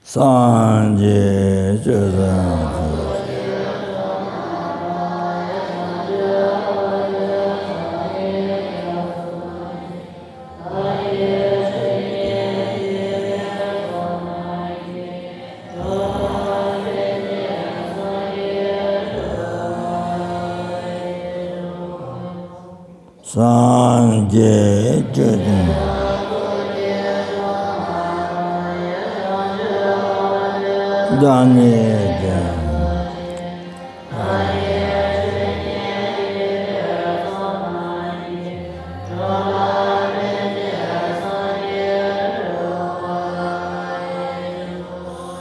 三界觉三界觉当年的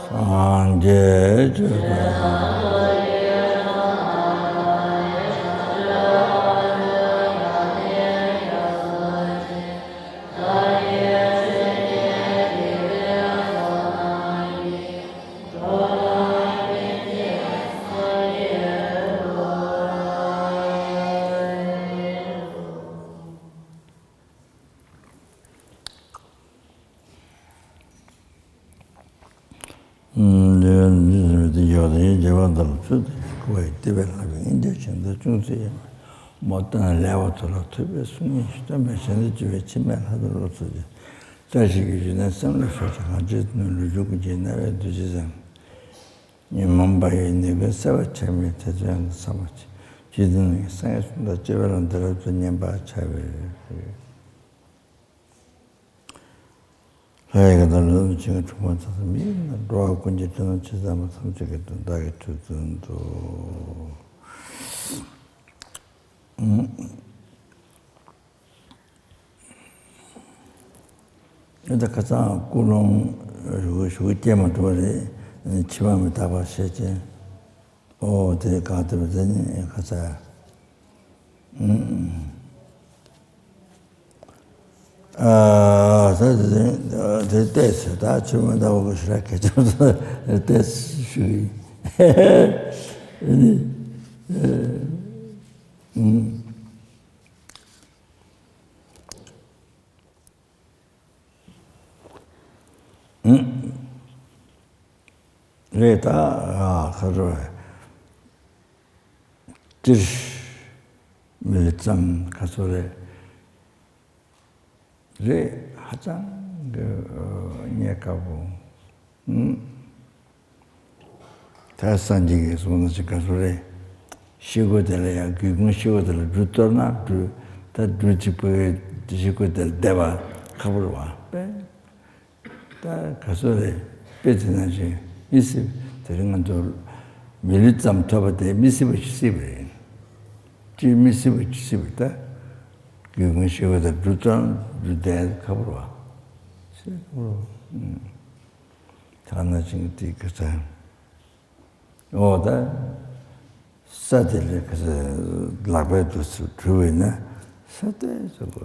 三界觉有的人就往这走的，为这边那边人家现在种这些，没等来我做了，特别送你，咱们现在就会去买他的路子的。再是个就那生了说啥，就那如果就那边就是这样，你们把那个稍微前面他这样什么去，就是那个三月份的这边人得了做年把菜呗。还有一个到人这个情况就是没那多少关键只能去咱们从这个大概就这么多，那个啥，古龙如果说这么多的7万大把时间，哦，这搞得不真个啥，这带是他去问到我是来开就是带是属于，这他啊，他说，这是没怎他说的。这好像你也搞不，他三级个说那是搞出来，修过的了呀，给工修的了，住到那住，他住起不修过的对吧？搞不完，他搞出来，别的那些，意思，这个俺做，没里怎么做不的，没事不去不的，只没事不去不的。给工修过的住到住的搞不完，是搞不完，他那这个这个啥，我的。사들이 그래서 라베도 주위나 사대 저거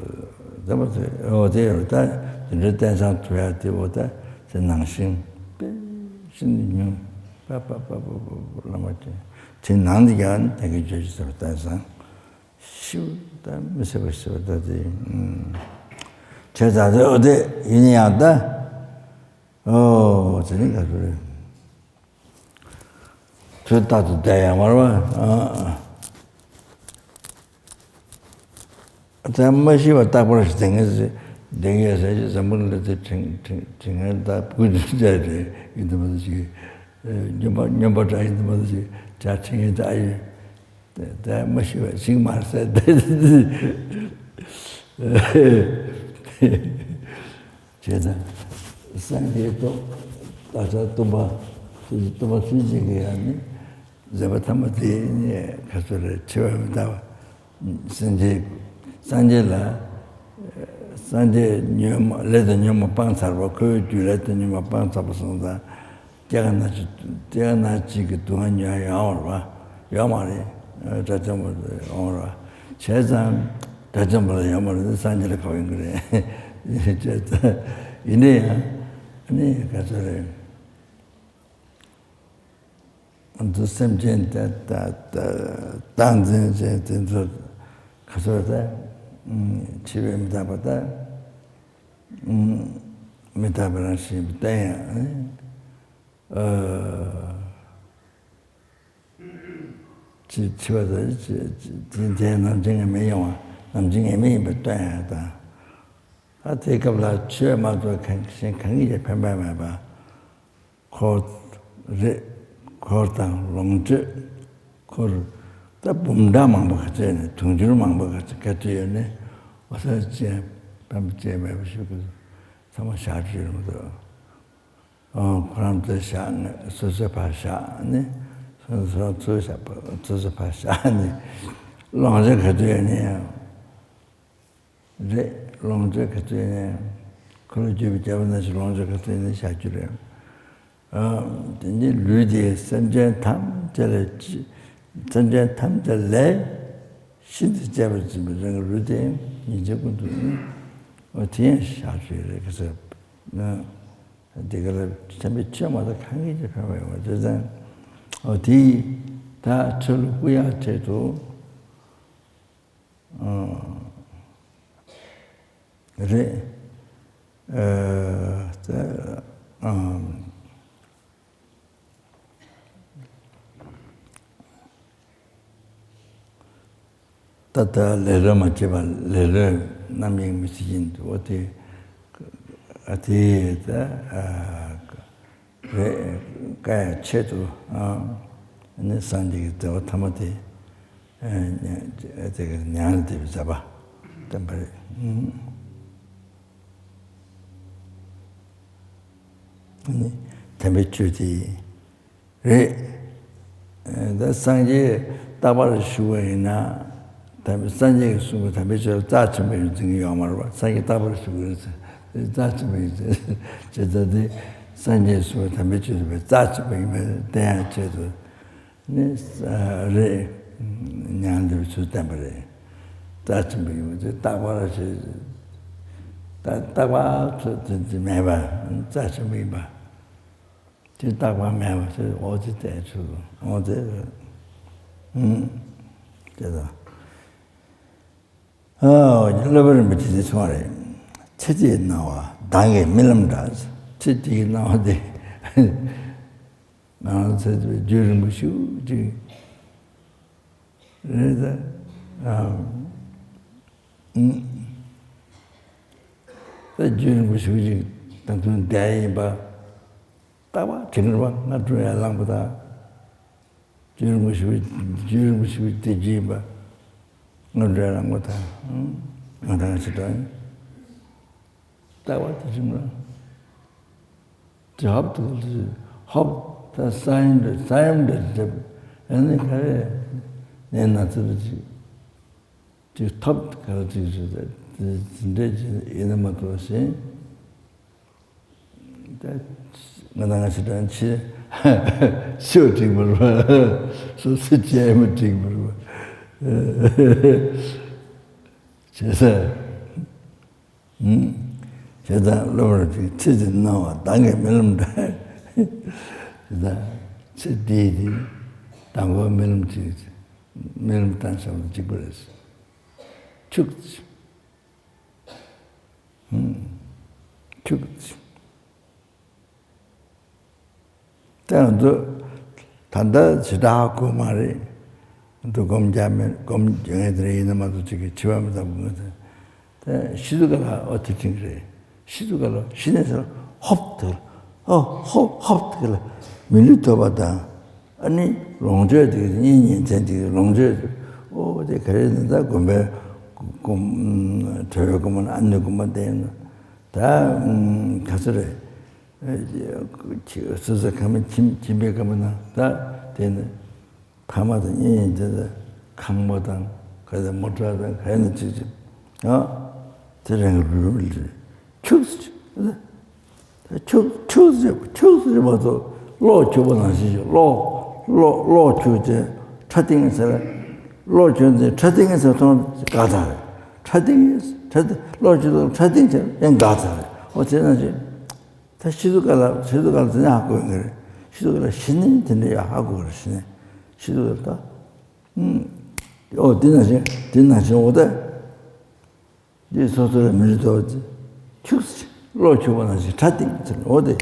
怎么说 어디로다 일단상 줘야 되고다 전낭신 신님 빠빠빠빠라마지 진난디간 되게 주셔서 따상 쉬우다 무서워서다지 제자들 어디 인이한다 저니까 그래 저다도 돼야 말아 잠시만 딱 보러 생겨서 내게서 전문을 다 부르자래 이도 뭐지 녀버자 이도 뭐지 자칭에 다이 다 뭐시와 싱마서 제가 상대도 다자 또봐 수직이 아니 자바타마티 가서를 채워다 산제 녀마 레드 녀마 빵사로 그 줄레드 녀마 빵사버선다 제가 나지 그 동안 야야와 야마리 자점을 오라 제산 자점을 야마리 산제를 가는 그래 저 이네 아니 가서를 또 샘젠다 당진제 된서 가서다 집에 미다보다 미다브라시 때야 집에서 제 남정에没有啊，남정에没有断的。啊，这个啦，去嘛做先看一些拍吧，考当龙子，考，但不忙不这呢，同居忙不这呢，我说这，咱们这没不是个，他们下去了都，可能在下呢，说怕下呢。说做怕啥呢？浪着可对呢，浪着可对呢，可能就比较那是浪着可对呢下去了。你绿的深圳他们这来，深圳他们这来，现在这边怎么这个绿的，你这个都，我天下去了，可是那这个了，咱们这么的看一下看我这人。어디 다 철구야 제도 그래 따다 레르 맞지바 레르 남이 미시긴도 어디다 그래 가야 체도 네 산디게 더 타마데 제가 냐한테 잡아 담발 아니 담배주디 다 산지 따바를 쉬어이나 담배 산지 숨을 담배주 짜증을 등이 아마로 산지 따바를 쉬어서 짜증을 제자들 산지 숨을 담배주를 짜증을 대야 제도 네 사레 냐한테 주 담배 짜증을 따바를 따바 저 매바 짜증을 봐 저 따바 매바 저 어디 대주 어디 제가 일러버는 밑에 좋아해 체지에 나와 당에 밀름다 체지에 나와대 나와서 주는 것이 그래서 주는 것이 당근 대봐 따와 정말 나중에 알랑보다 주는 것이 되지 봐 나중에 알랑보다 나중에 시던 따와 정말 저합도 합다 사인들 아니 그래 내나들지 저탑 가지고 근데 이놈의 것이 나나시던 치 쇼팅을 봐 소스제임을 봐 제가 로르지 치즈 나와 당에 mel음다 치디디 당고 mel음지 mel음 단서를 찍으랬어 축지 축지 때도 단다 지다하고 말이 또 검자면 검정애들이 있는 것도 저기 지화하다 보거든 시두가 어떻게 그래 시두가 신에서 헙들 헙들 밀리터 받아 아니 롱저들 인연 전지 롱저 어디 그랬는데 저거만 안 넣고만 되는 다 가서래 서서 가면 집에 가면 다 되는 밤마다 이제 강모당 그래서 못하다 가는 지지 저런 걸 추스 뭐도 로 줘보나시죠 로 주제 차딩에서 로 주제 차딩에서 돈 가자 차딩에서 로 주도 차딩에서 연 가자 어쩌나지 다 시도가라 그냥 하고 그래 시도가라 신이 되네요 하고 그러시네 시도가 디나시 오다 이 소설을 밀도지 축스 로 줘보나시 차딩 어디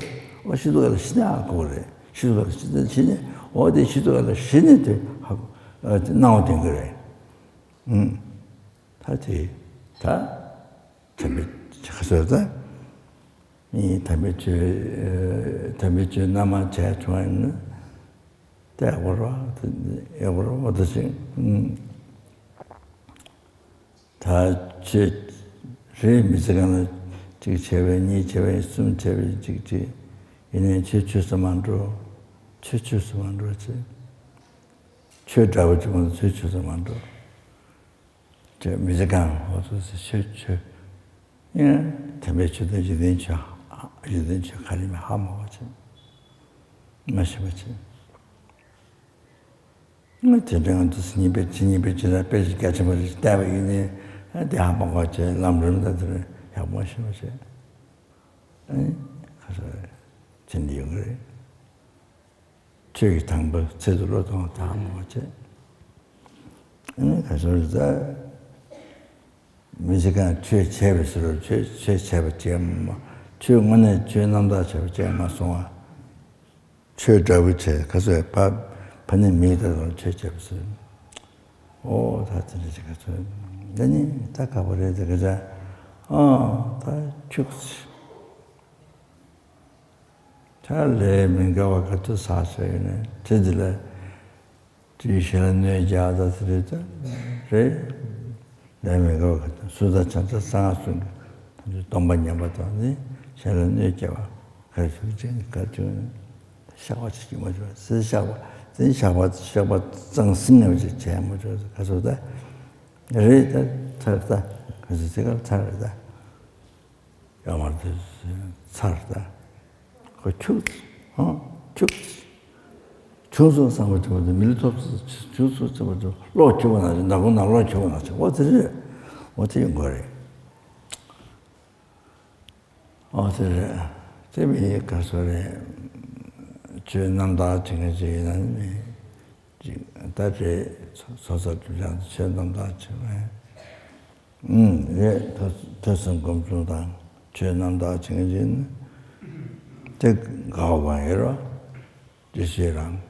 시도가라 신이 하고 그래 시도가 신이 어디 시도가 신이들 하고 나오던 거래. 다시 다 담배 가서다 이 담배주 남아 제일 좋아하는 대학으로 어디지 다제 미세가는 지금 제외 숨 제외 지금 이는 최초서만으로 최초서만으로지 최다우지만 최초서만으로 제 미세간 어디서 최초 예 담배주도 이den차 가리면 하모지 마시지 뭐 대장은 스님배 지나 빼지까지 뭐 대박이네 대한번 같이 남름다들 뭐 하시면서 가서 진리용을 저기 당부 제대로 다 먹었지. 가서 미세가 최제베스로 최제베 뭐 최원의 최남다 제마 송아 최저부채 가서 받는 미더로 최제베스 다 들으지 가서 너니 딱 가버려야 돼 그자 다 죽지. 잘래 민가와 같은 사서에는 제들에 지시는 뇌자다 들으다 그래 내가 같은 수다 찬자 상하순 동반ኛ보다니 잘은 뇌자와 그래서 이제 가지고 샤워치기 뭐죠 샤워 정신을 제 뭐죠 가서다 그래다 살다 그래서 제가 살다 야말도 살다 그 주소 상부터 밀도스 주소 상부터 로치원하지 나고나 로치원하지 어떻게 거래 재미 가서래 저 남다 증에지는 다시 소설 주장 전남다 증에 예 더선 검수당 저 남다 증에지는 저 가오방이로 지시랑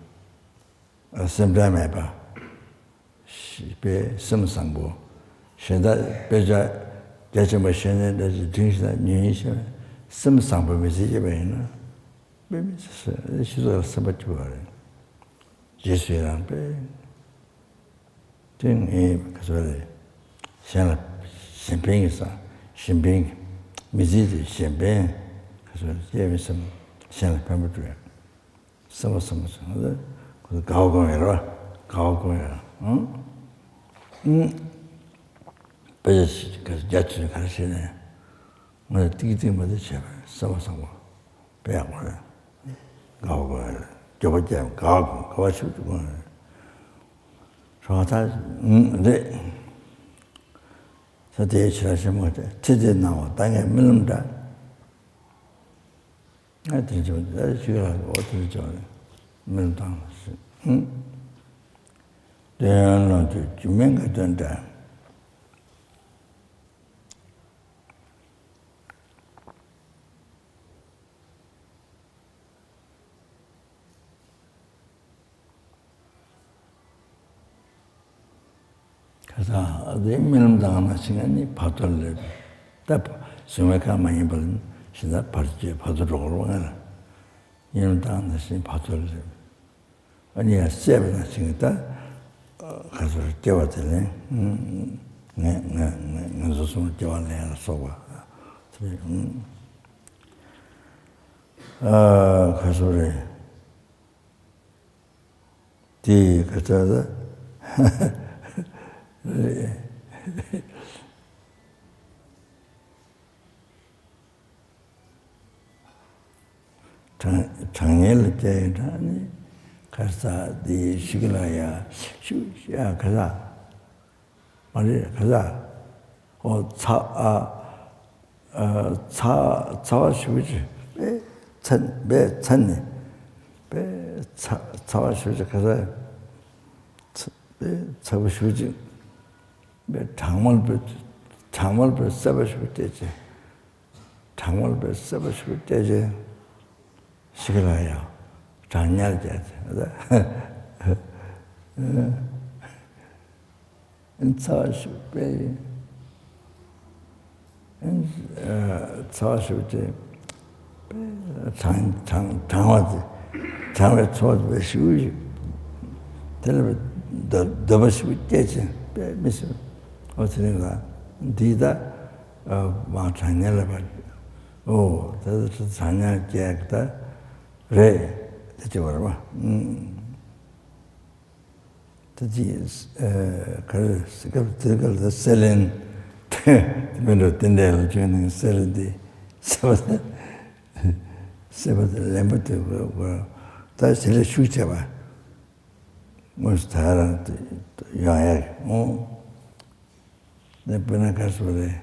선배매바 시베 섬상부 현在배자 대체뭐 현在정신의 뉴이시 섬상부 메시지에는 매미스 시도를 써봤죠. 지시랑 배 등이 그래서 샤나 신빙이사 신빙 메시지 신빙 그래서 예미스 샤나 담을줘요. 써서 그 가오공이라 배지 그 자취를 가르치네. 뭐 띠띠마다 제발 써서 배워요. 가오공을 저번에 가와시고 저다 네. 저대 지라시면 제대 나와 땅에 밀는다. 하여튼 좀 지가 어떻게 저 밀당 대한민국 주민가 된다. 그래서 민음당하는 시간이 받을래. 딱 수메카 많이 벌은 신나 받으러 가는 민음당하는 시간이 받을래. 아니야 세븐 시간다 가서 때왔더니 네 무슨 때왔네 써봐. 가서래 뒤 가서 장애를 때라니 가서 네 시기라야 야 가자 말이 가자 차와 쉬우지 배 찬네 배 차와 쉬우지 가자 차와 쉬우지 배 장물배 써버실 때지 장물배 써버실 때지 시기라야 장렬자지. 인차시베 차시베 장화지 장화 초도 쉬우지 텔레비 더버시 때지 미스 어쩌는가 디다 마 장렬을 봐. 오, 저도 장렬자다. 그래. 대체 뭐라. 저기 그 셀린 맨로 된대로 주는 셀인데 세버드 램버트 뭐 다시 슈체 봐. 뭐 스타라 야야. 내 번에 가서 그래.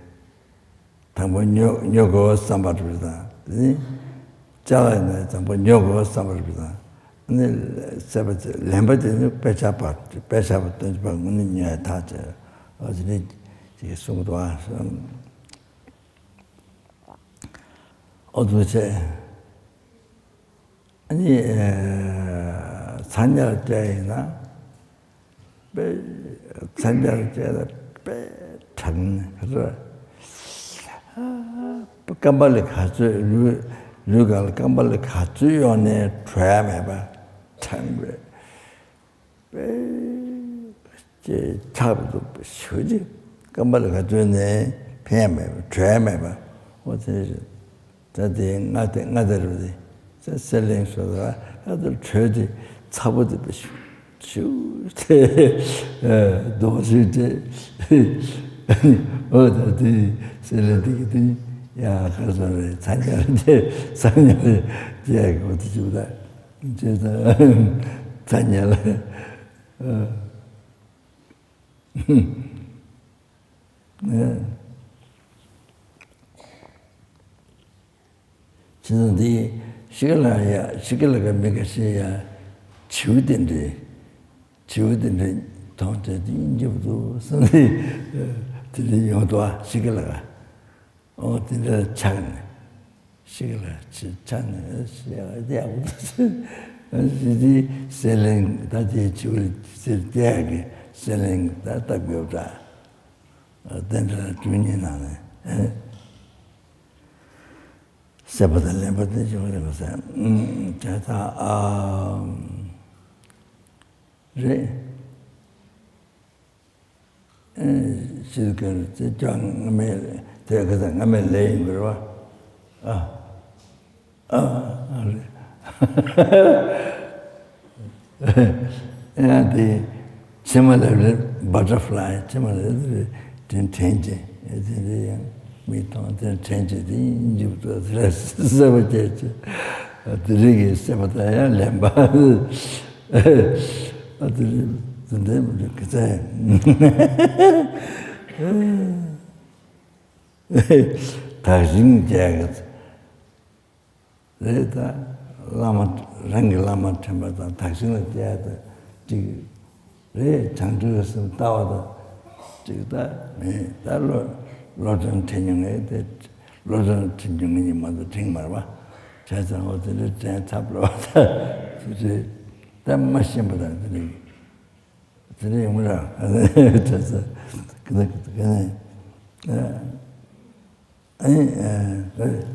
당번 요거 삼바르다. 네? 자라네 당번 요거 삼바르다. 근데 세버트 램버트는 배차봤던 방문은 야 다져. 어제 이게 송도 와서 어두제 아니 산열자이나 배 산열자다 배 찬 그래서 깜발레 가져 루갈 깜발레 가져요네 트라메바 찬베 제 차도 쉬지 깜발레 가져네 뱀에 트라메바 어제 저대 나대로지 셀링소다 아들 최지 차보도 비슈 슈테 도시데 어디 셀링디기 야 그래서 잔냐는데 상냐를 제가 어디 주다 제가 잔냐를 네 진짜디 시글라가 메가시야 지우된데 동태디 인제부터 선이 들려도 시글라가 어디를 찬 시글라 찬 시야가 무슨 이제 셀링 다지 지울 쓸때게 셀링 다다고다 어떤들 주인이나네 세버들 램버들 좀 해보세요. 자다 실ker 장 매일 제가 가면 레인 그러와 and similar butterfly similar change me don't change the individual dress so much the rig is sebataya lemba the name look Tajing jagat. Reta lama rangi lama chambata tajing jagat. Ji re changju sam tawada. Ji da me da lo zhen tenjung de lo zhen tenjung ni ma de ting ma ba. Cha zhen wo de zhen chap lo da. Ji da ma xian ba da de. De yong ra. Cha zhe 그네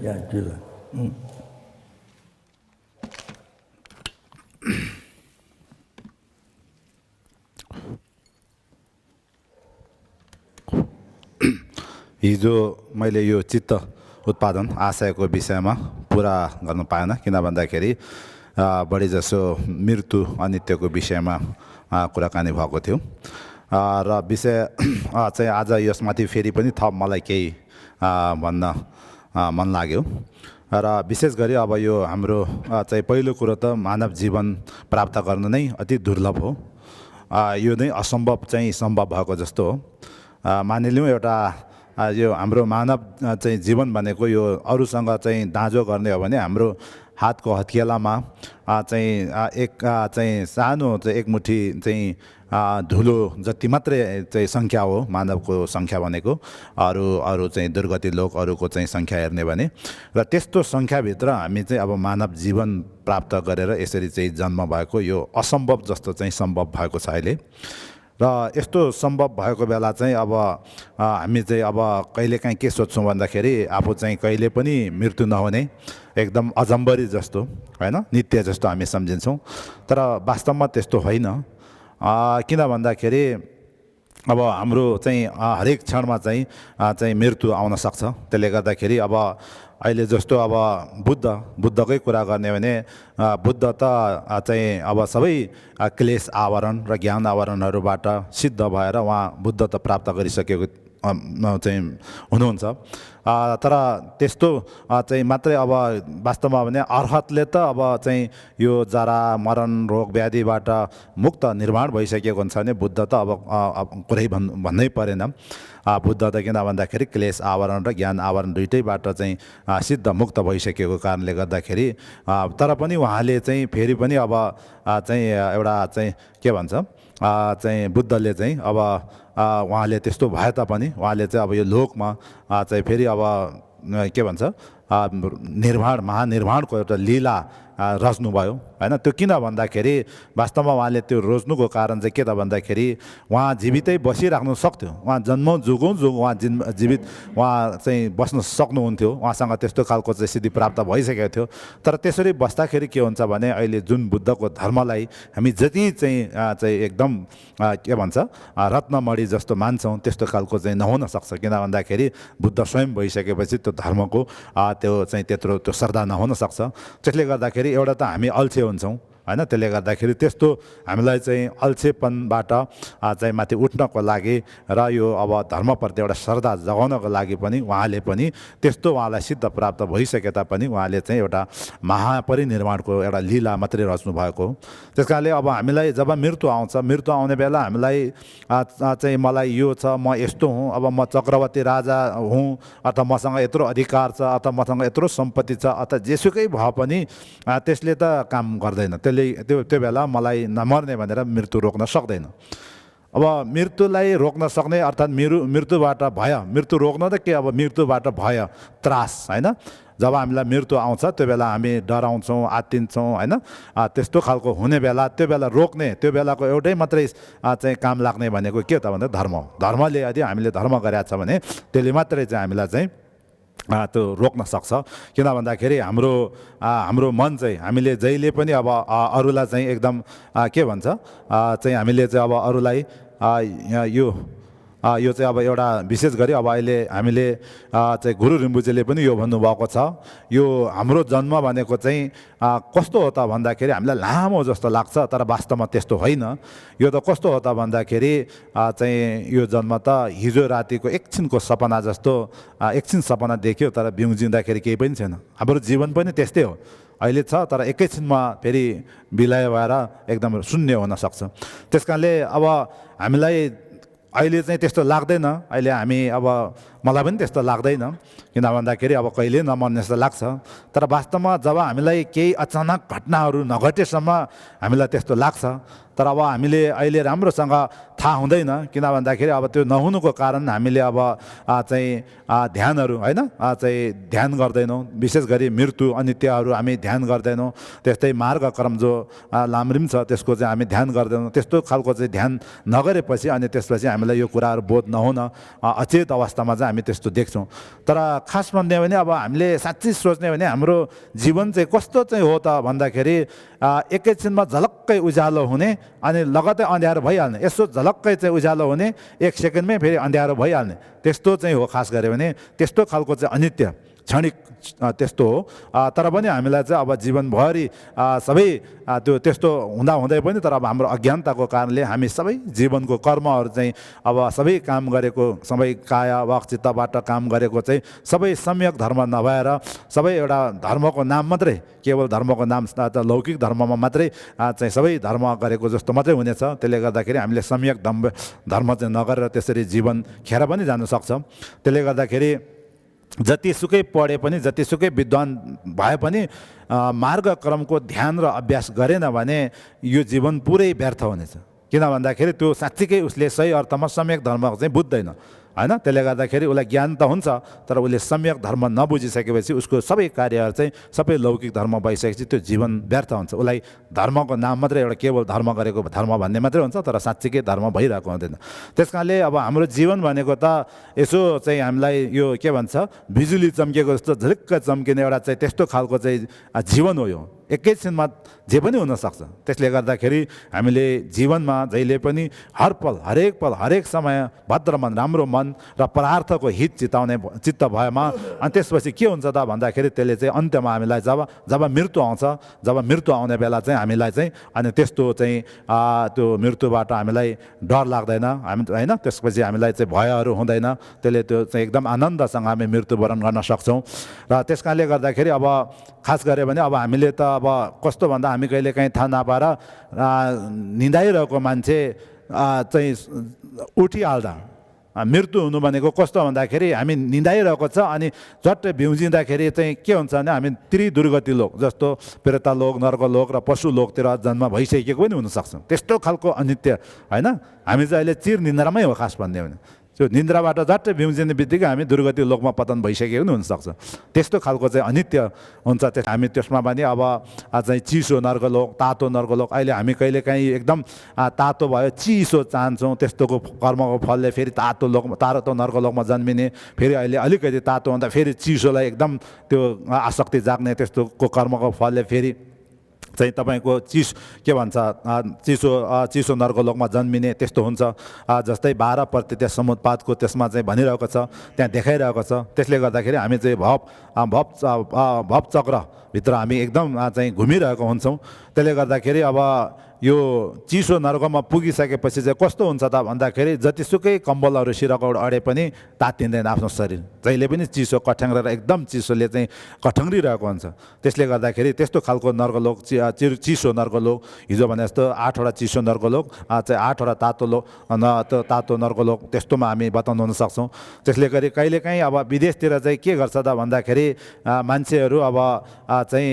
야, 들어. हिजो मैले यो चित्त उत्पादन आशयको विषयमा पुरा गर्न पाएन किन भन्दाखेरि बढी जसो मृत्यु अनित्यको विषयमा कुराकानी भएको थियो र विषय चाहिँ आज यसमाथि फेरि पनि थप मलाई केही भन्न मन लाग्यो र विशेष गरी अब यो हाम्रो चाहिँ पहिलो कुरो त मानव जीवन प्राप्त गर्न नै अति दुर्लभ हो यो नै असम्भव चाहिँ सम्भव भएको जस्तो हो मानिलिउँ एउटा यो हाम्रो मानव चाहिँ जीवन भनेको यो अरूसँग चाहिँ दाँजो गर्ने हो भने हाम्रो हातको हत्केलामा चाहिँ चाहिँ सानो चाहिँ एक मुठी चाहिँ धुलो जति मात्रै चाहिँ सङ्ख्या हो मानवको सङ्ख्या भनेको अरू अरू चाहिँ दुर्गति लोकहरूको चाहिँ सङ्ख्या हेर्ने भने र त्यस्तो सङ्ख्याभित्र हामी चाहिँ अब मानव जीवन प्राप्त गरेर यसरी चाहिँ जन्म भएको यो असम्भव जस्तो चाहिँ सम्भव भएको छ अहिले र यस्तो सम्भव भएको बेला चाहिँ अब हामी चाहिँ अब कहिलेकाहीँ के सोध्छौँ भन्दाखेरि आफू चाहिँ कहिले पनि मृत्यु नहुने एकदम अजम्बरी जस्तो होइन नित्य जस्तो हामी सम्झिन्छौँ तर वास्तवमा त्यस्तो होइन किन भन्दाखेरि अब हाम्रो चाहिँ हरेक क्षणमा चाहिँ मृत्यु आउन सक्छ त्यसले गर्दाखेरि अब अहिले जस्तो अब बुद्धकै कुरा गर्ने भने बुद्ध त चाहिँ अब सबै क्लेश आवरण र ज्ञान आवरणहरूबाट सिद्ध भएर उहाँ बुद्ध त प्राप्त गरिसकेको चाहिँ हुनुहुन्छ तर त्यस्तो चाहिँ मात्रै अब वास्तवमा भने अर्हतले त अब चाहिँ यो जरा मरण रोग व्याधिबाट मुक्त निर्माण भइसकेको हुन्छ भने बुद्ध त अब कुरै भन्नै परेन बुद्ध त किन भन्दाखेरि क्लेश आवरण र ज्ञान आवरण दुइटैबाट चाहिँ सिद्ध मुक्त भइसकेको कारणले गर्दाखेरि तर पनि उहाँले चाहिँ फेरि पनि अब चाहिँ एउटा चाहिँ के भन्छ चाहिँ बुद्धले चाहिँ अब उहाँले त्यस्तो भए तापनि उहाँले चाहिँ अब यो लोकमा चाहिँ फेरि अब के भन्छ महानिर्माणको एउटा लीला रच्नुभयो होइन त्यो किन भन्दाखेरि वास्तवमा उहाँले त्यो रोज्नुको कारण चाहिँ के त भन्दाखेरि उहाँ जीवितै बसिराख्नु सक्थ्यो उहाँ जन्मौँ जुगौँ उहाँ जीवित उहाँ चाहिँ बस्न सक्नुहुन्थ्यो उहाँसँग त्यस्तो खालको चाहिँ सिद्धि प्राप्त भइसकेको थियो तर त्यसरी बस्दाखेरि के हुन्छ भने अहिले जुन बुद्धको धर्मलाई हामी जति चाहिँ एकदम के भन्छ रत्नमणि जस्तो मान्छौँ त्यस्तो खालको चाहिँ नहुन सक्छ किन भन्दाखेरि बुद्ध स्वयं भइसकेपछि त्यो धर्मको त्यो चाहिँ त्यत्रो त्यो श्रद्धा नहुन सक्छ त्यसले गर्दाखेरि एउटा त हामी अल्छे हुन्छौँ होइन त्यसले गर्दाखेरि त्यस्तो हामीलाई चाहिँ अल्छेपनबाट चाहिँ माथि उठ्नको लागि र यो अब धर्मप्रति एउटा श्रद्धा जगाउनको लागि पनि उहाँले पनि त्यस्तो उहाँलाई सिद्ध प्राप्त भइसके तापनि उहाँले चाहिँ एउटा महापरिनिर्माणको एउटा लीला मात्रै रच्नु भएको हो त्यस कारणले अब हामीलाई जब मृत्यु आउने बेला हामीलाई चाहिँ मलाई यो छ म यस्तो हुँ अब म चक्रवर्ती राजा हुँ अथवा मसँग यत्रो अधिकार छ अथवा मसँग यत्रो सम्पत्ति छ अथवा जेसुकै भए पनि त्यसले त काम गर्दैन त्यो बेला मलाई नमर्ने भनेर मृत्यु रोक्न सक्दैन अब मृत्युलाई रोक्न सक्ने अर्थात् मृत्युबाट मृत्यु रोक्न त के अब मृत्युबाट भय त्रास होइन जब हामीलाई मृत्यु आउँछ त्यो बेला हामी डराउँछौँ आत्तिन्छौँ होइन त्यस्तो खालको हुने बेला त्यो बेला रोक्ने त्यो बेलाको एउटै मात्रै चाहिँ काम लाग्ने भनेको के त भन्दा धर्मले यदि हामीले धर्म गरेका छ भने त्यसले मात्रै चाहिँ हामीलाई चाहिँ त्यो रोक्न सक्छ किन भन्दाखेरि हाम्रो मन चाहिँ हामीले जहिले पनि अब अरूलाई चाहिँ एकदम के भन्छ चाहिँ हामीले चाहिँ अब अरूलाई यो चाहिँ अब एउटा विशेष गरी अब अहिले हामीले चाहिँ गुरु रिम्बुजीले पनि यो भन्नुभएको छ यो हाम्रो जन्म भनेको चाहिँ कस्तो हो त भन्दाखेरि हामीलाई लामो जस्तो लाग्छ तर वास्तवमा त्यस्तो होइन यो त कस्तो हो त भन्दाखेरि चाहिँ यो जन्म त हिजो रातिको एकछिनको सपना जस्तो एकछिन सपना देख्यो तर बिउजिँदाखेरि केही पनि छैन हाम्रो जीवन पनि त्यस्तै हो अहिले छ तर एकैछिनमा फेरि विलय भएर एकदम शून्य हुन सक्छ त्यस कारणले अब हामीलाई अहिले चाहिँ त्यस्तो लाग्दैन अहिले हामी अब मलाई पनि त्यस्तो लाग्दैन किन भन्दाखेरि अब कहिले नमर्ने जस्तो लाग्छ तर वास्तवमा जब हामीलाई केही अचानक घटनाहरू नघटेसम्म हामीलाई त्यस्तो लाग्छ तर अब हामीले अहिले राम्रोसँग थाहा हुँदैन किन भन्दाखेरि अब त्यो नहुनुको कारण हामीले अब चाहिँ ध्यानहरू होइन चाहिँ ध्यान गर्दैनौँ विशेष गरी मृत्यु अनित्यहरू हामी ध्यान गर्दैनौँ त्यस्तै मार्गक्रम जो लाम्रिम छ त्यसको चाहिँ हामी ध्यान गर्दैनौँ त्यस्तो खालको चाहिँ ध्यान नगरेपछि अनि त्यसपछि हामीलाई यो कुराहरू बोध नहुन अचेत अवस्थामा चाहिँ हामी त्यस्तो देख्छौँ तर खास भन्ने भने अब हामीले साँच्चै सोच्ने भने हाम्रो जीवन चाहिँ कस्तो चाहिँ हो त भन्दाखेरि एकैछिनमा झलक्कै उज्यालो हुने अनि लगतै अँध्यारो भइहाल्ने यसो झलक्कै चाहिँ उज्यालो हुने एक सेकेन्डमै फेरि अँध्यारो भइहाल्ने त्यस्तो चाहिँ हो खास गऱ्यो भने त्यस्तो खालको चाहिँ अनित्य क्षणिक त्यस्तो हो तर पनि हामीलाई चाहिँ अब जीवनभरि सबै त्यो त्यस्तो हुँदै पनि तर अब हाम्रो अज्ञानताको कारणले हामी सबै जीवनको कर्महरू चाहिँ अब सबै काम गरेको सबै काया वाक चित्तबाट काम गरेको चाहिँ सबै सम्यक धर्म नभएर सबै एउटा धर्मको नाम मात्रै केवल धर्मको नाम लौकिक धर्ममा मात्रै चाहिँ सबै धर्म गरेको जस्तो मात्रै हुनेछ त्यसले गर्दाखेरि हामीले सम्यक धर्म चाहिँ नगरेर त्यसरी जीवन खेर पनि जान सक्छ त्यसले गर्दाखेरि जतिसुकै पढे पनि जतिसुकै विद्वान भए पनि मार्गक्रमको ध्यान र अभ्यास गरेन भने यो जीवन पुरै व्यर्थ हुनेछ किन भन्दाखेरि त्यो साँच्चीकै उसले सही अर्थमा सम्यक धर्म चाहिँ बुझ्दैन हैन त्यसले गर्दाखेरि उसलाई ज्ञान त हुन्छ तर उसले सम्यक धर्म नबुझिसकेपछि उसको सबै कार्यहरू चाहिँ सबै लौकिक धर्म भइसकेपछि त्यो जीवन व्यर्थ हुन्छ उसलाई धर्मको नाम मात्रै एउटा केवल धर्म गरेको धर्म भन्ने मात्रै हुन्छ तर साँच्चीकै धर्म भइरहेको हुँदैन त्यस कारणले अब हाम्रो जीवन भनेको त यसो चाहिँ हामीलाई यो के भन्छ बिजुली चम्केको जस्तो झिक्क चम्किने एउटा चाहिँ त्यस्तो खालको चाहिँ जीवन हो यो एकैछिनमा जे पनि हुनसक्छ त्यसले गर्दाखेरि हामीले जीवनमा जहिले पनि हर पल हरेक समय भद्र मन राम्रो मन र परार्थको हित चित्त भएमा अनि त्यसपछि के हुन्छ त भन्दाखेरि त्यसले चाहिँ अन्त्यमा हामीलाई जब मृत्यु आउँछ जब मृत्यु आउने बेला चाहिँ हामीलाई चाहिँ अनि त्यस्तो चाहिँ त्यो मृत्युबाट हामीलाई डर लाग्दैन हामी होइन त्यसपछि हामीलाई चाहिँ भयहरू हुँदैन त्यसले त्यो चाहिँ एकदम आनन्दसँग हामी मृत्युवरण गर्न सक्छौँ र त्यस कारणले गर्दाखेरि अब खास गऱ्यो भने अब हामीले त अब कस्तो भन्दा हामी कहिले काहीँ थाहा नपाएर निदाइरहेको मान्छे चाहिँ उठिहाल्दा मृत्यु हुनु भनेको कस्तो भन्दाखेरि हामी निदाइरहेको छ अनि झट्ट भ्युजिँदाखेरि चाहिँ के हुन्छ भने हामी त्रिदुर्गति लोक जस्तो प्रेतलोक नर्कलोक र पशुलोकतिर जन्म भइसकेको पनि हुनसक्छ त्यस्तो खालको अनित्य होइन हामी चाहिँ अहिले चिर निन्द्रामै हो खास भन्ने हो भने त्यो निन्द्राबाट झट्ट भ्युजिने बित्तिकै हामी दुर्गति लोकमा पतन भइसकेको पनि हुनसक्छ त्यस्तो खालको चाहिँ अनित्य हुन्छ हामी त्यसमा पनि अब चाहिँ चिसो नर्कलोक तातो नर्कलोक अहिले हामी कहिलेकाहीँ एकदम तातो भयो चिसो चाहन्छौँ त्यस्तोको कर्मको फलले फेरि तातो नर्कलोकमा जन्मिने फेरि अहिले अलिकति तातो हुँदा फेरि चिसोलाई एकदम त्यो आसक्ति जाग्ने त्यस्तोको कर्मको फलले फेरि चाहिँ तपाईँको के भन्छ चिसो नर्कलोकमा जन्मिने त्यस्तो हुन्छ जस्तै 12% समुत्पादको त्यसमा चाहिँ भनिरहेको छ त्यहाँ देखाइरहेको छ त्यसले गर्दाखेरि हामी चाहिँ भव चक्रभित्र हामी एकदम चाहिँ घुमिरहेको हुन्छौँ त्यसले गर्दाखेरि अब यो चिसो नर्कमा पुगिसकेपछि चाहिँ कस्तो हुन्छ त भन्दाखेरि जतिसुकै कम्बलहरू सिरकौड अडे पनि तातिँदैन आफ्नो शरीर जहिले पनि चिसो कठ्याङ्ग्रेर एकदम चिसोले चाहिँ कठ्याङ्ग्रिरहेको हुन्छ त्यसले गर्दाखेरि त्यस्तो खालको नर्कलोक चिसो नर्कलोक हिजो भने जस्तो 8वटा चिसो नर्कलोक चाहिँ 8वटा तातो नर्कलोक त्यस्तोमा हामी बताउनु हुन सक्छौँ त्यसले गरी कहिलेकाहीँ अब विदेशतिर चाहिँ के गर्छ त भन्दाखेरि मान्छेहरू अब चाहिँ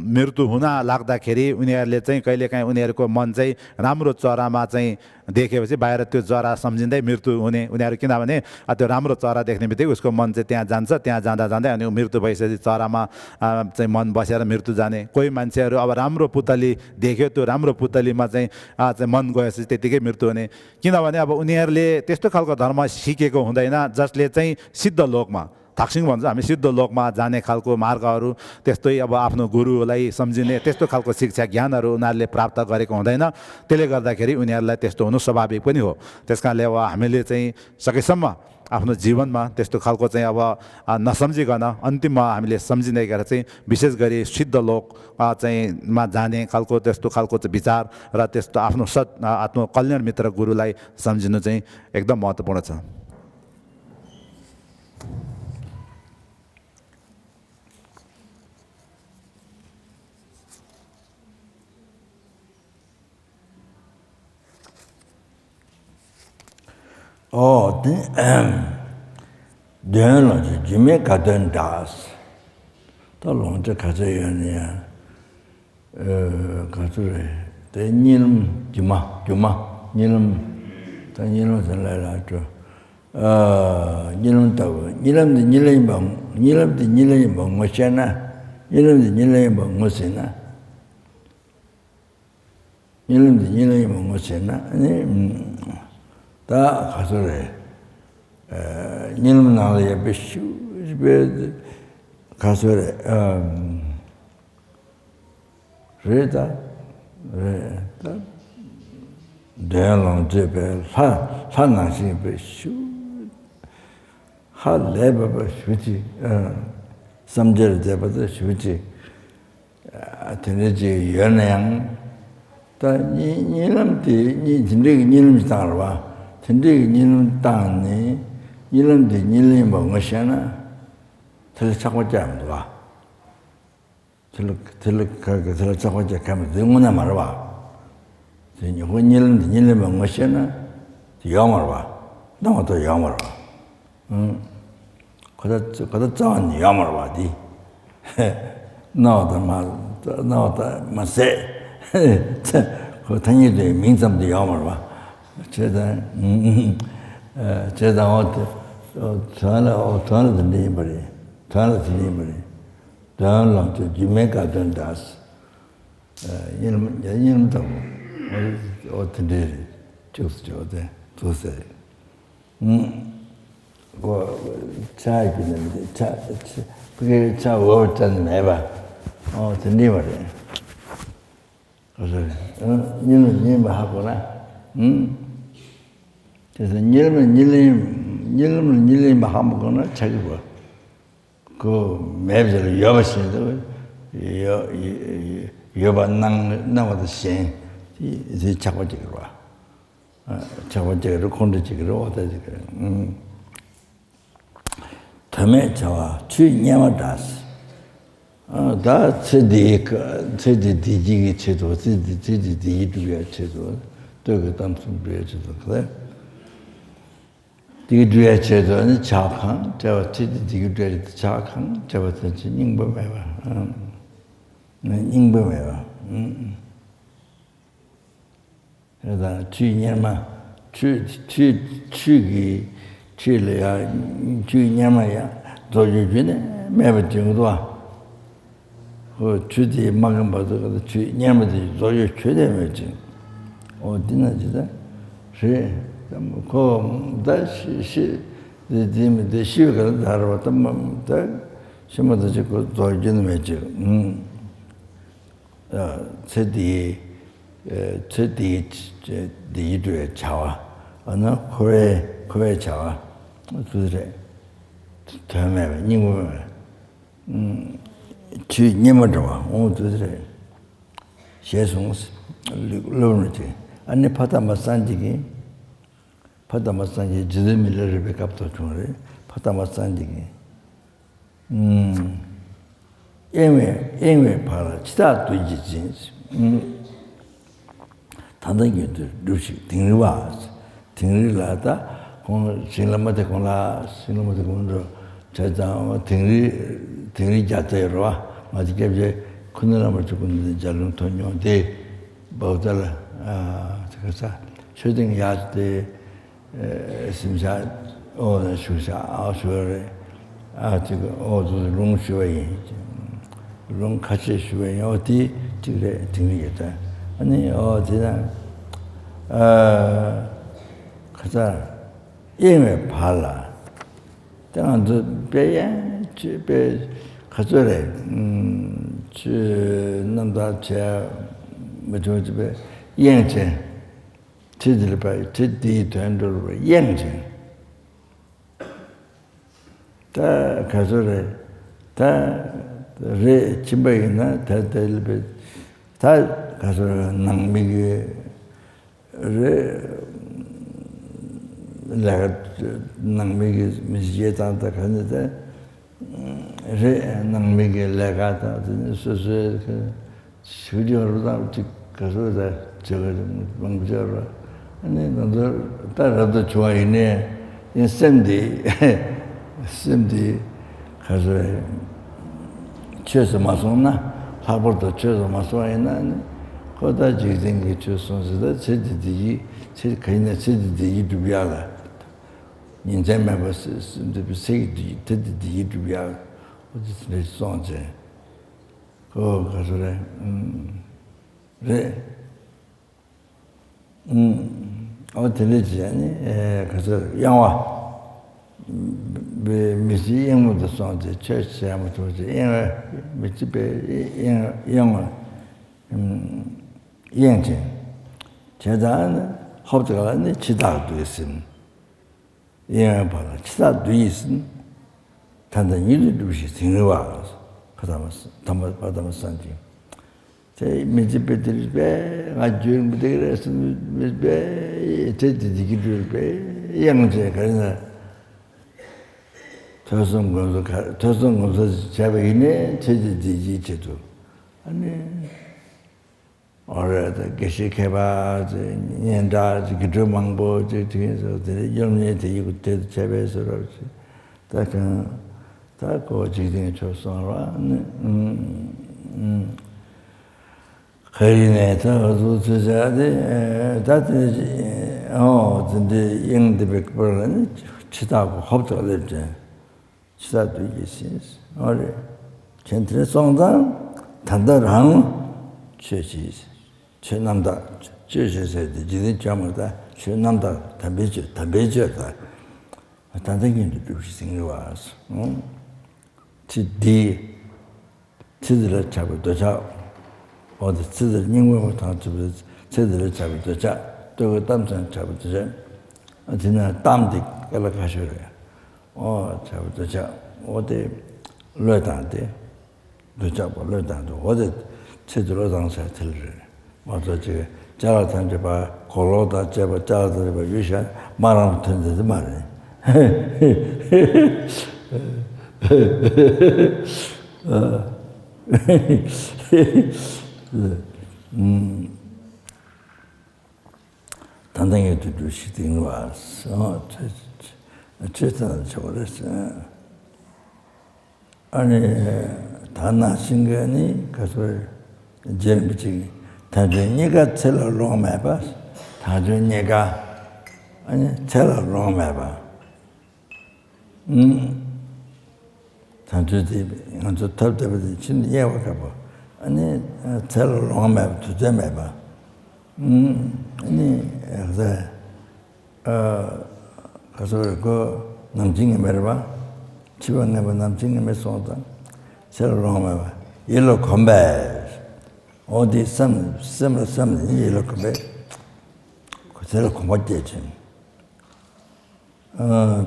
मृत्यु हुन लाग्दाखेरि उनीहरूले चाहिँ कहिलेकाहीँ उनीहरूको मन चाहिँ राम्रो चरामा चाहिँ देखेपछि बाहिर त्यो चरा सम्झिँदै मृत्यु हुने उनीहरू किनभने त्यो राम्रो चरा देख्ने बित्तिकै उसको मन चाहिँ त्यहाँ जान्छ त्यहाँ जाँदै अनि मृत्यु भइसकेपछि चरामा चाहिँ मन बसेर मृत्यु जाने कोही मान्छेहरू अब राम्रो पुतली देख्यो त्यो राम्रो पुतलीमा चाहिँ मन गएपछि त्यतिकै मृत्यु हुने किनभने अब उनीहरूले त्यस्तो खालको धर्म सिकेको हुँदैन जसले चाहिँ सिद्ध लोकमा थाक्सिङ भन्छ हामी सिद्ध लोकमा जाने खालको मार्गहरू त्यस्तै अब आफ्नो गुरुलाई सम्झिने त्यस्तो खालको शिक्षा ज्ञानहरू उनीहरूले प्राप्त गरेको हुँदैन त्यसले गर्दाखेरि उनीहरूलाई त्यस्तो हुनु स्वाभाविक पनि हो त्यस कारणले अब हामीले चाहिँ सकेसम्म आफ्नो जीवनमा त्यस्तो खालको चाहिँ अब नसम्झिकन अन्तिममा हामीले सम्झिँदै गएर चाहिँ विशेष गरी सिद्ध लोक चाहिँ मा जाने खालको त्यस्तो खालको चाहिँ विचार र त्यस्तो आफ्नो आत्मकल्याण मित्र गुरुलाई सम्झिनु चाहिँ एकदम महत्त्वपूर्ण छ 대연은 지메 가던 다스 또 longe 가져야냐 가져래 대님 주마 니는 다니는 살라라죠 니는 또 니름도 니름이 뭐잖아 니름이 뭐잖아 니름이 뭐잖아 아니 다 가서래 니는 나를 옆에 슈베 가서래 그래다 그래다 대랑 집에 산나시 베슈 할레바 슈지 삼절 잡아서 슈지 아테네지 연양 다 니님한테 니 진짜 니님 따라와 진짜 니는 땅이 이런데 니는 뭐시나 들 찾고 잡는다 들 찾고 잡으면 너무나 말아 봐 이제 니는 뭐시나 영어로 봐 너도 영어로 거다 짜는 야말 와디 나오다 마세 그 당연히 민zam도 야말 와 제가 제가 어때 전화 듣는 말이 전화 듣는 말이 전화 저 지메가 된다스 이놈도 어떤데 저어데 도세 차 있는데 차 그게 차 어떤 매봐 듣니 말이야 그래서 니는 하거나 그래서 니는 하거나 자기 그 매를 여봤어도 여반낭 나와도 신 이제 작업적으로 와 작업적으로 콘도적으로 어디지 다음에 저와 주님마다스 다 디지기 제도 디지디두야 제도 또그 담순부야 제도 그래 디두야 제도는 자강 저 디디두야 자강 저부터 인범해봐 인범해봐 그러다 주님마 주기 주려야 주님마야 도주주네 매번 정도와 그 주디 막은 봐도 주님마도 도주 최대면지 어디나지다 그 다시 디미데 시가 다르다 뭐다 심어도 그 도주는 매지 제디 디두의 자와 어느 고의 자와 그들의 다음에 님을 주님을 좋아 오늘들의 예수스 르르지 안내 파다마산지기 지드밀을 백업도 중에 파다마산지기 예외 봐라 치다도 이지 단단히들 루시 등리라다 공 신라마데 공라 공로 자자 등리 자체로 아직게 이제 큰나라를 죽는 자는 돈요데 보달 그래서 최등 야때 심사 슈샤 아슈레 지금 롱슈웨이 롱 같이 슈웨이 어디 지금 등리겠다 아니 어디나 가자 예매 발라 당한도 배에 집에 가져래 저 남자 제 뭐죠 집에 영제 제들 봐 제디 된도로 영제 다 가져래 다레 집에나 다들 다 가서 낭미게 내가 낭미게 미지에다다 가는데 낭미게 내가다 소소 그 수리로다 가서 저거 방저로 아니 너도 따라도 좋아이네 인생디 가서 취해서 마송나 하버도 취해서 마송이나 거다 지금 게 취해서다 제디디 제 그냥 제디디 두비야라 인생 멤버스 근데 세디 제디디 두비야 어디서 sonje 그 가서래 어디지 아니 가서 영화 미시 영어도 sonje church 아무도 영어 미집에 영어 영제 제단 합작가 아니 지다도 있음 영어 봐라 지다도 있음 단단히 이루시 생각와 그다음에 담아 산지 제 미집에들베 아주는 무대에서 미집에 제디기들베 영제 그러나 저승공서 제베이네 제디지 제도 아니 어려다 게시케바 년다 기드망보 제에서 영년에 되고 제베서로 다그 다 고지딩에 조선화 거리내서 어두저자데 다들 근데 영대백벌은 치다고 합도가 됐지 치다도 있으니 어리 전체 성당 단단한 최지 최남다 최세세 지진 점을다 최남다 담배죠 단단히도 생겨 와서 지디 지들을 잡고도 자 어디 지들 인물을 다 잡고 지들을 잡고도 자또 담선 잡고도 자 어디나 담디 깔아 가셔요 잡고도 자 어디 러다데 도잡고 러다도 어디 제대로 당사 들을 맞아 지 자라탄 봐 골로다 잡아 자라들 봐 유샤 말하면 된다지 말해 단단히 두시딩 와서 어쨌든 저랬어 아니 단나신 거니 가서 제일부지 다준이가 첼로 롱매봐 다준이가 아니 첼로 롱매봐 단주디 한저 탑대부터 진 예와가 봐 아니 첼로 롱매봐 두제매봐 아니 가서 그 남진이 매봐 집안 내봐 남진이 매송다 첼로 롱매봐 일로 컴배 어디 섬 일로 컴배 그대로 고맙대지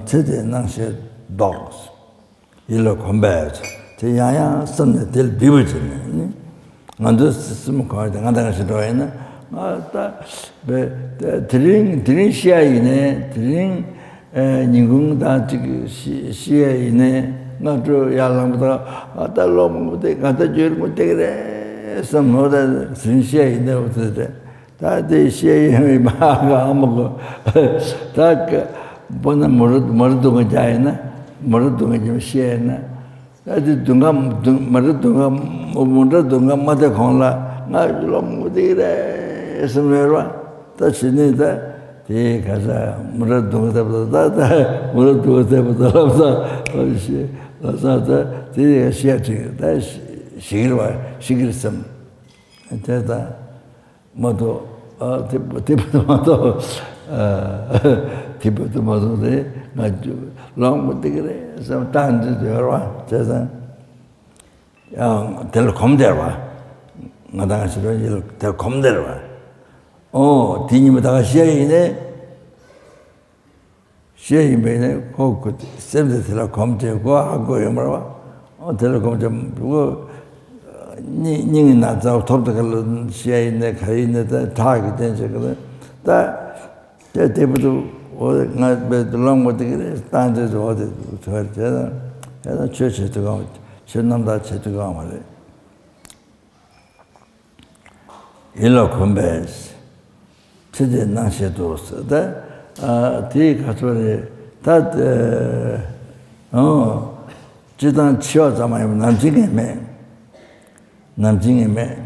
제대 낭시 dogs 일로 컴배 제 야야 섬에 될 비불지네 먼저 쓰면 거야 나다가 시도해나 아따 드링 시야이네 드링 니궁다 지금 시야이네 나도 야랑보다 아따 로무데 가다 줄 못데 그래 섬모다 신시야이네 어때 다들 시야이 마가 아무고 다 보나 머르도 자이나 머르도 좀 시야나 다들 머르도 마다 콘라 나 로무데 그래 섬메라 다시니다 이 가자 머르도 때보다 머르도 때보다 어시 나사다 이 시야지 다 시길섬 제가 모두 티부도 모두네 아주 롱부터 그래 좀 단지 되어와 제가 될 검대와 나다가 싫어 될 검대와 디님다가 시에이네 시에이메네 그 쌤들 검대고 하고 여러와 될 검대 그거 닝이 나자 톱도 시에이네 가이네 다 하게 된 저거 다 때부터 나 배들랑 못 되게 단지도 어디 저자 내가 최초가 전남다 최초가 말해 일로 컴베스 최대 나셔도 쓰다 뒤 가서래 다 지단 치워자마요 남징에매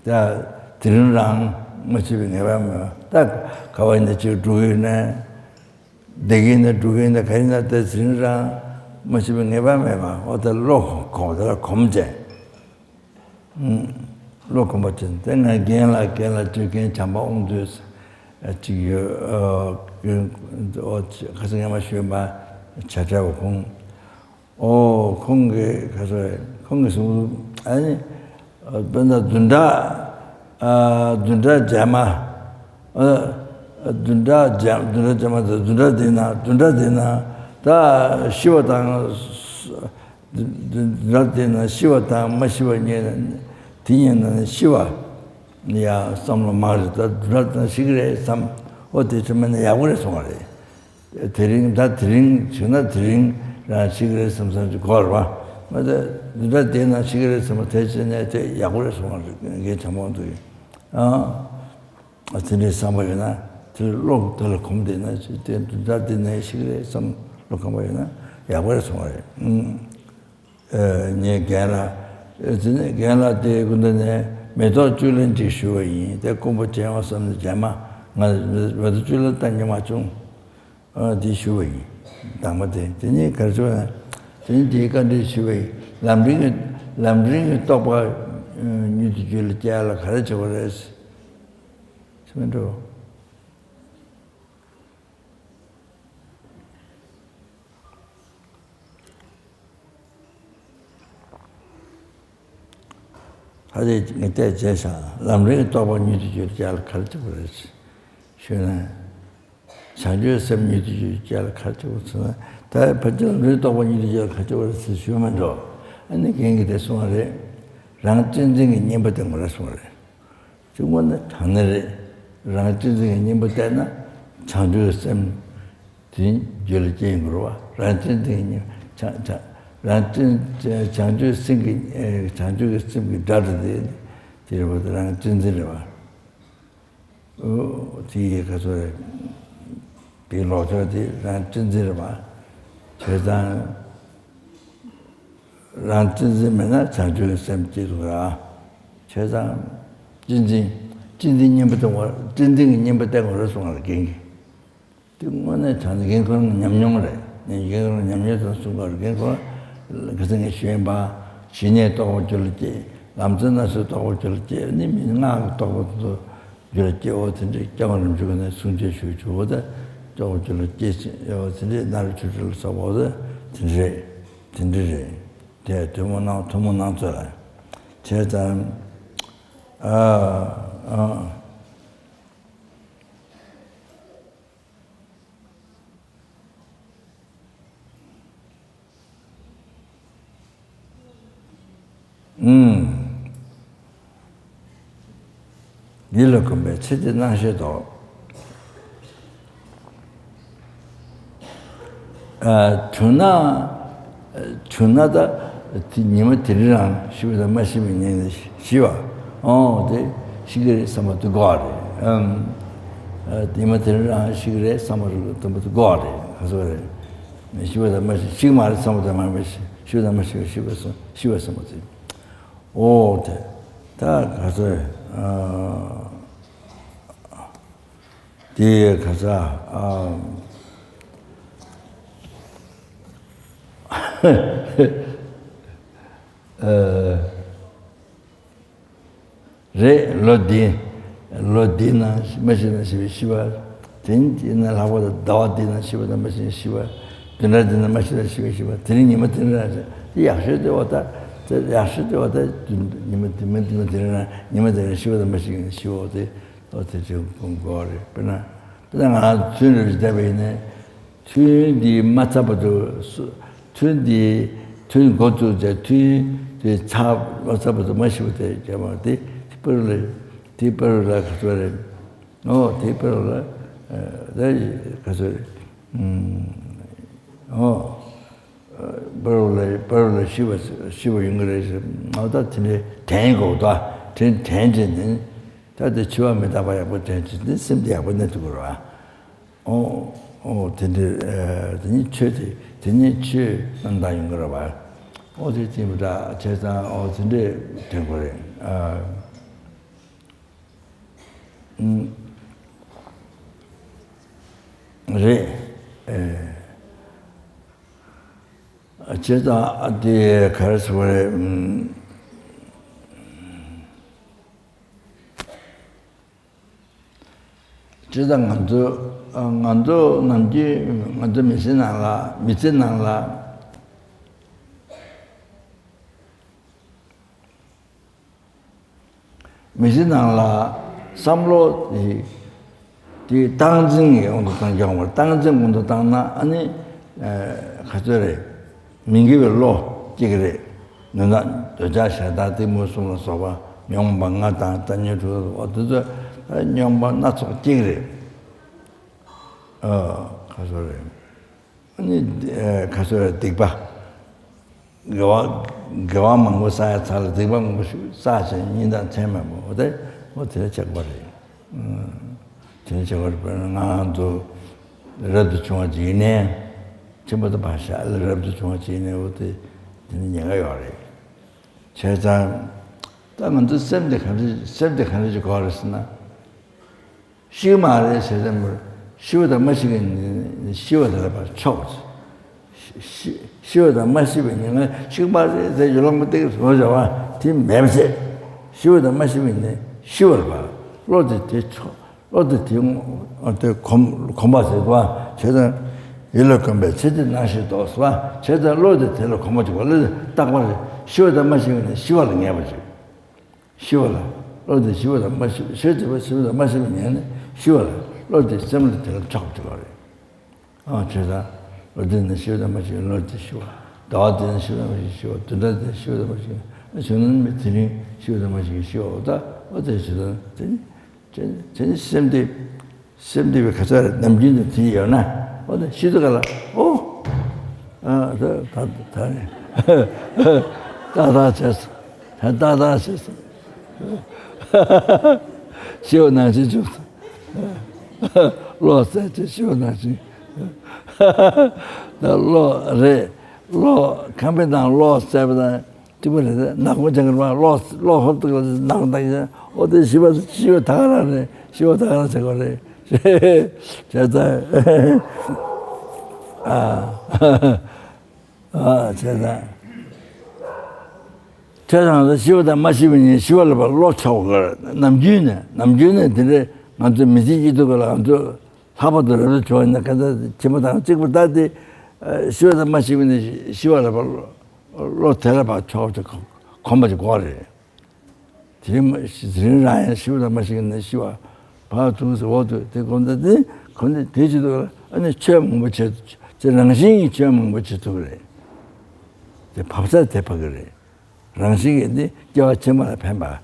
다 들은랑 뭐집에 내가면 딱 가와 있는 저 두개네 네개네 두개네 가리나 때 들은랑 뭐집에 내가면 어떨로 거기다 검제 로코 멋진 내가 걔라 저게 잠바 옹도스 지금 가서 아마 쉬마 찾아고 공개 가서 공개서 아니 번다 dunda jama dunda jama dunda dina 다 시와당 dunda 시와당 마시와니 디년은 시와 야 섬로 말다 dunda 시그레 섬 어디 좀 야구에서 말해 드링 전화 드링 라 시그레 섬선 걸와 맞아 누가 되나 시그레스 뭐 대전에 야구에서 이게 참원도 어떤 사람이나 들로 검대나 진짜 누가 되나 시그레스 좀 로카모이나 야구에서 말해 nye gela de gundane medo julen ji shuyi de kumbu jema sam jema nga medo julen tan jema chung di shuyi damade de karjo de de kan de shuyi lamring to ba ni de jul jala khare chores semendo 하데 그때 제사 남르 또번 유지 잘 가르쳐 버렸지. 쉬나 자주 쌤 유지 잘 가르쳐 버렸어. 다 버전 또번 유지 잘 가르쳐 버렸어. 쉬면서 아니 경기 돼서 말에 랑 진정이 님부터 몰라서 말에. 중원은 하늘에 랑 진정이 님부터나 자주 쌤 진 열제인 와. 랑 진정이 자 장주 생기 장주 생기 다르데 뒤로부터랑 진지를 뒤에 가서 빌로저디 랑 진지를 봐 제단 랑 진지면은 장주 쌤지로라 제단 진진님부터 진진님부터 그래서 말게 등원에 자는 그런 냠냠을 해 이거는 냠냠해서 순간 그거 그중에 쉬봐 신에 또 줄지 남전에서 또 줄지 님이나 또 줄지 어떤지 경험을 주거나 순제 주고다 또 줄지 어떤지 나를 주를 써보다 진짜 대 도모나 저 제가 일로금에 체제나셔도 전화다 님을 들으랑 시부다 마시면 있는 시와 네 시그레 삼아도 거래 님을 들으랑 시그레 삼아도 또 거래 그래서 시부다 마시 시그마를 삼아도 마시 시부다 마시 시부서 뭐지 다 가서 뒤에 가서 로디나 메시나 시바 진진나 라보다 다와디나 시바다 메시 시바 드나드나 메시나 시바 드니니 마드나 야셔도 왔다 야셔도 왔다 니면 드나 니면 시바다 메시 시오데 어떻게 공부를 그러나 그냥 준을 대비네 준디 맞잡아도 준디 준 것도 준 잡아서 마시부터 잡아대 디퍼를 가서래 디퍼를 가서 버를 시버 인그레스 나다 팀에 대고다 전전은 다들 지원에 답아야 못 되는데 심지어 못 내주고 와 드니 최대 드니 최 난다인 거라 봐 어디 팀보다 제가 어딘데 된 거래 제가 어디 가서 제가 안도 남지 미신나라 삼로 이 당증이 온도 당경을 당증 온도 당나 아니 가져래 민기별로 찍으래 너나 여자샤다데 무슨 소바 명방하다 단여도 어디서 명방 나서 찍으래 가서래 아니 가서 딕바 gwa mango sa chal deba mango sa che ninda chema mo ode chakbare chakbar na do rad chunga ji ne chimba da bhasha rad chunga ji ne ode 얘가 요래. 제자 다만도 쌤데 가르치 거랬으나 시마에 세점을 쉬어다 마시겠는 쉬어다 봐 쳐지. 쉬어다 마시면은 시마에 이런 것들 보자와 팀 맵세 쉬어다 마시면 쉬어 봐. 로드 대초 로드 등 어때 콤바세와 제가 일러건배 제대 나시도 없어. 제대 로드 대로 콤바지고 딱 말해 쉬어다 마시면 쉬어는 해보지. 쉬어라. 로드 쉬어다 쉬어다 마시면 쉬어라. 로드 쌤을 대로 잡고 그래. 제가 로드는 쉬어다 마시면 로드 쉬어. 나한테는 쉬어다 마시기 쉬어. 둘한테 쉬어다 마시기. 저는 밑에 쉬어다 마시기 쉬어다. 어디서든 전 쌤들이 가서 남기는 뒤에나 어디 시도가라. 다다쳤어. 다다쳤어. 시원하지 좋다. 로세트 시원하지. 로 카메라 로 세브다. 이번에 나고장을 로 헛도 나온다. 어디 집에서 쉬어 다가라네. 쉬어 다가라 저거래. 제가 제가 쉬어다 마시면 쉬어를 봐. 로차고 남주네 들에 먼저 미지기도 그라 또 사바들을 좋아했나 가서 제모다 찍고 다들 쉬어다 마시면 쉬어를 봐. 로테라 봐. 저거 건바지 고아래. 드림 라인 쉬어다 마시겠네. 쉬어. 봐 두서 오도 되건데 근데 되지도 아니 체험 뭐 저 랑싱이 체험 뭐 저도 그래. 제 밥사 대파 그래. 랑싱인데 저 제말 뱀바.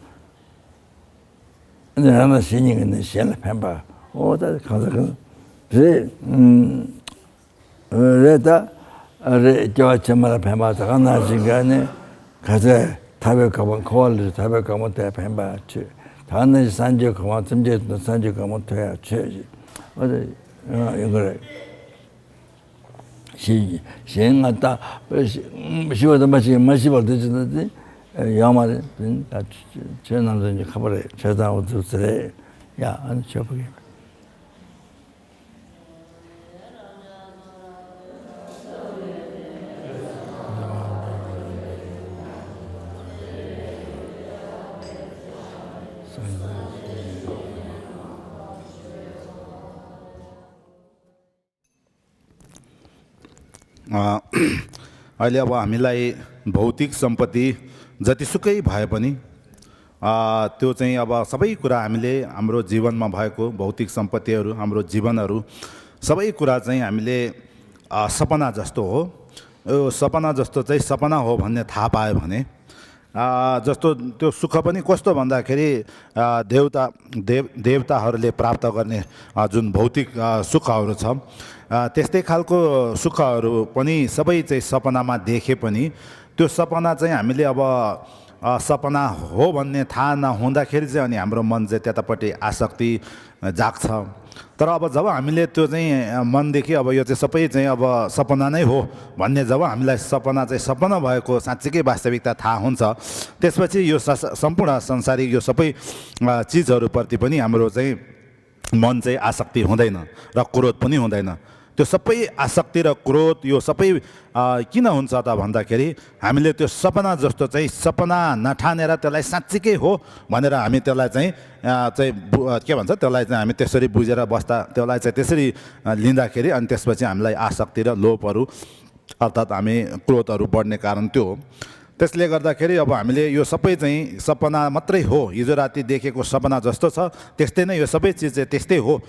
근데 하나 신이는 신을 뱀바. 오다 가서 그래 레다 저 제말 뱀바다 하나 시간에 가서 답을 가면 거울을 답을 가면 대 뱀바. 다는 산지 그만 점제도 산지 그만 돼야 쳐지. 어디 이거를 시행하다 쉬어도 마시벌 되지는데 야마를 제 남자 이제 가버려. 제가 어두스래. 야, 안 쳐보게. अहिले अब हामीलाई भौतिक सम्पत्ति जतिसुकै भए पनि त्यो चाहिँ अब सबै कुरा हामीले हाम्रो जीवनमा भएको भौतिक सम्पत्तिहरू हाम्रो जीवनहरू सबै कुरा चाहिँ हामीले सपना जस्तो हो। यो सपना जस्तो चाहिँ सपना हो भन्ने थाहा पायो भने जस्तो त्यो सुख पनि कस्तो भन्दाखेरि देवताहरूले प्राप्त गर्ने जुन भौतिक सुखहरू छ त्यस्तै खालको सुखहरू पनि सबै चाहिँ सपनामा देखे पनि त्यो सपना चाहिँ हामीले अब सपना हो भन्ने थाहा नहुँदाखेरि चाहिँ अनि हाम्रो मन चाहिँ त्यतापट्टि आसक्ति जाग्छ। तर अब जब हामीले त्यो चाहिँ मनदेखि अब यो चाहिँ सबै चाहिँ अब सपना नै हो भन्ने जब हामीलाई सपना चाहिँ सपना भएको साँच्चीकै वास्तविकता थाहा हुन्छ त्यसपछि यो सम्पूर्ण संसारिक यो सबै चिजहरूप्रति पनि हाम्रो चाहिँ मन चाहिँ आसक्ति हुँदैन र क्रोध पनि हुँदैन। त्यो सबै आसक्ति र क्रोध यो सबै किन हुन्छ त भन्दाखेरि हामीले त्यो सपना जस्तो चाहिँ सपना नठानेर त्यसलाई साँच्चीकै हो भनेर हामी त्यसलाई चाहिँ के भन्छ त्यसलाई चाहिँ हामी त्यसरी बुझेर बस्दा त्यसलाई चाहिँ त्यसरी लिँदाखेरि अनि त्यसपछि हामीलाई आसक्ति र लोभहरू अर्थात् हामी क्रोधहरू बढ्ने कारण त्यो हो। त्यसले गर्दाखेरि अब हामीले यो सबै चाहिँ सपना मात्रै हो, हिजो राति देखेको सपना जस्तो छ त्यस्तै नै यो सबै चिज चाहिँ त्यस्तै हो,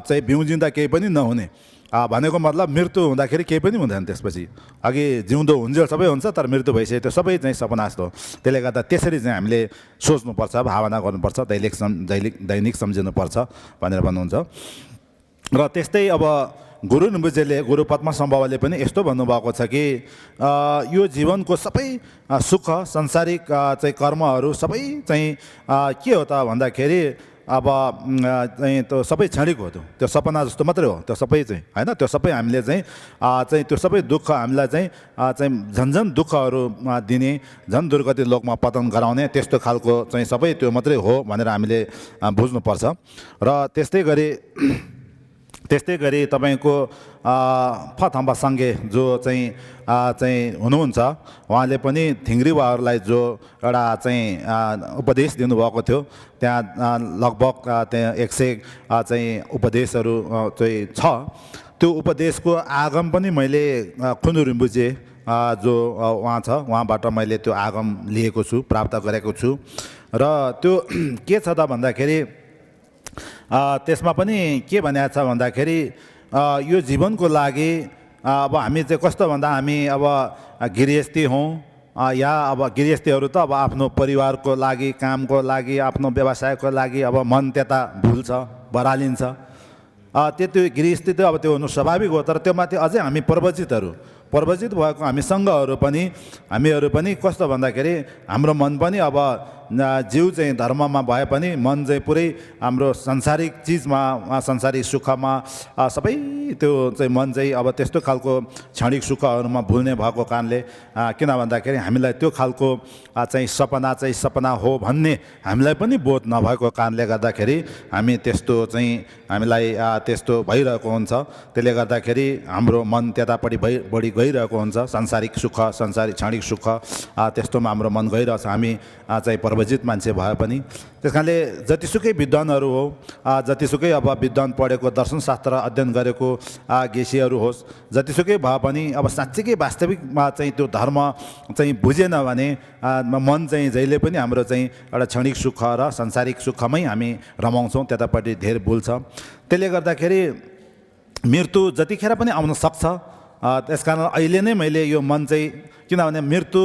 चाहिँ बिउजिँदा केही पनि नहुने भनेको मतलब मृत्यु हुँदाखेरि केही पनि हुँदैन। त्यसपछि अघि जिउँदो हुन्जेल सबै हुन्छ तर मृत्यु भइसक्यो त्यो सबै चाहिँ सपना जस्तो। त्यसले गर्दा त्यसरी चाहिँ हामीले सोच्नुपर्छ, भावना गर्नुपर्छ, दैनिक सम्झिनुपर्छ भनेर भन्नुहुन्छ। र त्यस्तै अब गुरु निम्बुजेले गुरु पद्मा सम्भवले पनि यस्तो भन्नुभएको छ कि यो जीवनको सबै सुख संसारिक चाहिँ कर्महरू सबै चाहिँ के हो त भन्दाखेरि अब चाहिँ त्यो सबै क्षणिक हो त्यो सपना जस्तो मात्रै हो त्यो सबै चाहिँ होइन त्यो सबै हामीले चाहिँ त्यो सबै दुःख हामीलाई चाहिँ झन् दुःखहरू दिने झन् दुर्गति लोकमा पतन गराउने त्यस्तो खालको चाहिँ सबै त्यो मात्रै हो भनेर हामीले बुझ्नुपर्छ। र त्यस्तै गरी तपाईँको फथम्बासँगे जो चाहिँ हुनुहुन्छ उहाँले पनि थिङ्ग्रीवाहरूलाई जो एउटा चाहिँ उपदेश दिनुभएको थियो त्यहाँ लगभग त्यहाँ 100 चाहिँ उपदेशहरू चाहिँ छ। त्यो उपदेशको आगम पनि मैले खुनु रिम्बुजे जो उहाँ छ उहाँबाट मैले त्यो आगम लिएको छु, प्राप्त गरेको छु। र त्यो के छ त भन्दाखेरि त्यसमा पनि के भनेको छ भन्दाखेरि यो जीवनको लागि अब हामी चाहिँ कस्तो भन्दा हामी अब गृहस्थी हौँ या अब गृहस्थीहरू त अब आफ्नो परिवारको लागि कामको लागि आफ्नो व्यवसायको लागि अब मन त्यता भुल्छ बरालिन्छ। त्यो गृहस्थी त अब त्यो हुनु स्वाभाविक हो। तर त्यो माथि अझै हामी प्रवचित भएको हामीहरू पनि कस्तो भन्दाखेरि हाम्रो मन पनि अब जिउ चाहिँ धर्ममा भए पनि मन चाहिँ पुरै हाम्रो संसारिक चिजमा संसारिक सुखमा सबै त्यो चाहिँ मन चाहिँ अब त्यस्तो खालको क्षणिक सुखहरूमा भुल्ने भएको कारणले किन भन्दाखेरि हामीलाई त्यो खालको चाहिँ सपना हो भन्ने हामीलाई पनि बोध नभएको कारणले गर्दाखेरि हामी त्यस्तो चाहिँ हामीलाई त्यस्तो भइरहेको हुन्छ। त्यसले गर्दाखेरि हाम्रो मन त्यतापट्टि बढी गइरहेको हुन्छ, सांसारिक सुख संसारिक क्षणिक सुख त्यस्तोमा हाम्रो मन गइरहेछ हामी चाहिँ प्रवचित मान्छे भए पनि। त्यस कारणले जतिसुकै विद्वानहरू हो जतिसुकै अब विद्वान पढेको दर्शनशास्त्र अध्ययन गरेको गेसीहरू होस् जतिसुकै भए पनि अब साँच्चीकै वास्तविकमा चाहिँ त्यो धर्म चाहिँ बुझेन भने मन चाहिँ जहिले पनि हाम्रो चाहिँ एउटा क्षणिक सुख र सांसारिक सुखमै हामी रमाउँछौँ, त्यतापट्टि धेरै भुल्छ। त्यसले गर्दाखेरि मृत्यु जतिखेर पनि आउन सक्छ। त्यसकारण अहिले नै मैले यो मन चाहिँ किनभने मृत्यु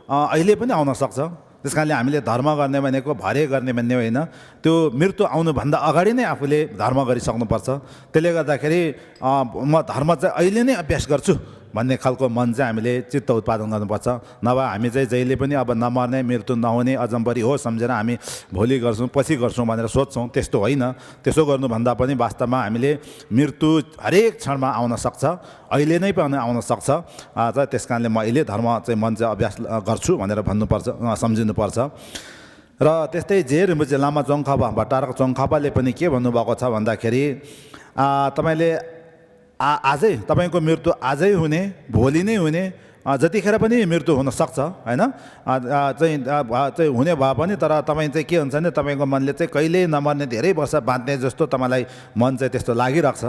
अहिले पनि आउन सक्छ। त्यस कारणले हामीले धर्म गर्ने भनेको भरे गर्ने भन्ने होइन, त्यो मृत्यु आउनुभन्दा अगाडि नै आफूले धर्म गरिसक्नुपर्छ। त्यसले गर्दाखेरि म धर्म चाहिँ अहिले नै अभ्यास गर्छु भन्ने खालको मन चाहिँ हामीले चित्त उत्पादन गर्नुपर्छ। नभए हामी चाहिँ जहिले पनि अब नमर्ने मृत्यु नहुने अजम्बरी हो सम्झेर हामी भोलि गर्छौँ पछि गर्छौँ भनेर सोध्छौँ, त्यस्तो होइन। त्यसो गर्नुभन्दा पनि वास्तवमा हामीले मृत्यु हरेक क्षणमा आउन सक्छ, अहिले नै पनि आउन सक्छ। त्यस कारणले म अहिले धर्म चाहिँ मन चाहिँ अभ्यास गर्छु भनेर भन्नुपर्छ, सम्झिनुपर्छ। र त्यस्तै जेर लामा चोङखापा भट्टारक चोङखापाले पनि के भन्नुभएको छ भन्दाखेरि तपाईँले आजै तपाईँको मृत्यु आजै हुने भोलि नै हुने जतिखेर पनि मृत्यु हुनसक्छ होइन चाहिँ हुने भए पनि तर तपाईँ चाहिँ के हुन्छ भने तपाईँको मनले चाहिँ कहिल्यै नमर्ने धेरै वर्ष बाँच्ने जस्तो तपाईँलाई मन चाहिँ त्यस्तो लागिरहेको छ।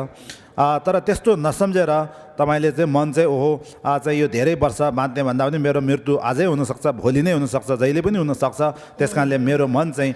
तर त्यस्तो नसम्झेर तपाईँले चाहिँ मन चाहिँ ओहो चाहिँ यो धेरै वर्ष बाँच्ने भन्दा पनि मेरो मृत्यु आजै हुनसक्छ भोलि नै हुनसक्छ जहिले पनि हुनसक्छ। त्यस कारणले मेरो मन चाहिँ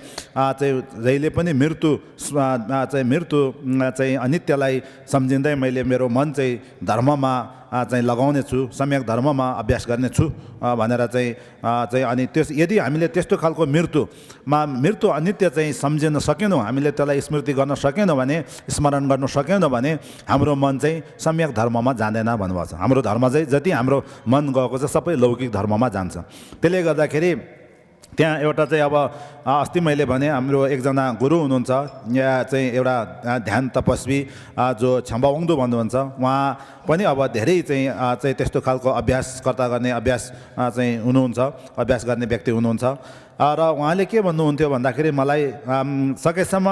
जहिले पनि मृत्यु चाहिँ अनित्यलाई सम्झिँदै मैले मेरो मन चाहिँ धर्ममा चाहिँ लगाउने छु, सम्यक धर्ममा अभ्यास गर्ने छु भनेर चाहिँ अनि त्यस यदि हामीले त्यस्तो खालको मृत्यु अनित्य चाहिँ सम्झिन सकेनौँ, हामीले त्यसलाई स्मृति गर्न सकेनौँ भने स्मरण गर्न सकेनौँ भने हाम्रो मन चाहिँ सम्यक धर्ममा जाँदैन भन्नुभएको छ। हाम्रो धर्म चाहिँ जति हाम्रो मन गएको छ सबै लौकिक धर्ममा जान्छ। त्यसले गर्दाखेरि त्यहाँ एउटा चाहिँ अब अस्ति मैले भने हाम्रो एकजना गुरु हुनुहुन्छ यहाँ चाहिँ एउटा ध्यान तपस्वी जो छम्बावङदो भन्नुहुन्छ, उहाँ पनि अब धेरै चाहिँ त्यस्तो खालको अभ्यासकर्ता गर्ने चाहिँ हुनुहुन्छ, अभ्यास गर्ने व्यक्ति हुनुहुन्छ। र उहाँले के भन्नुहुन्थ्यो भन्दाखेरि मलाई सकेसम्म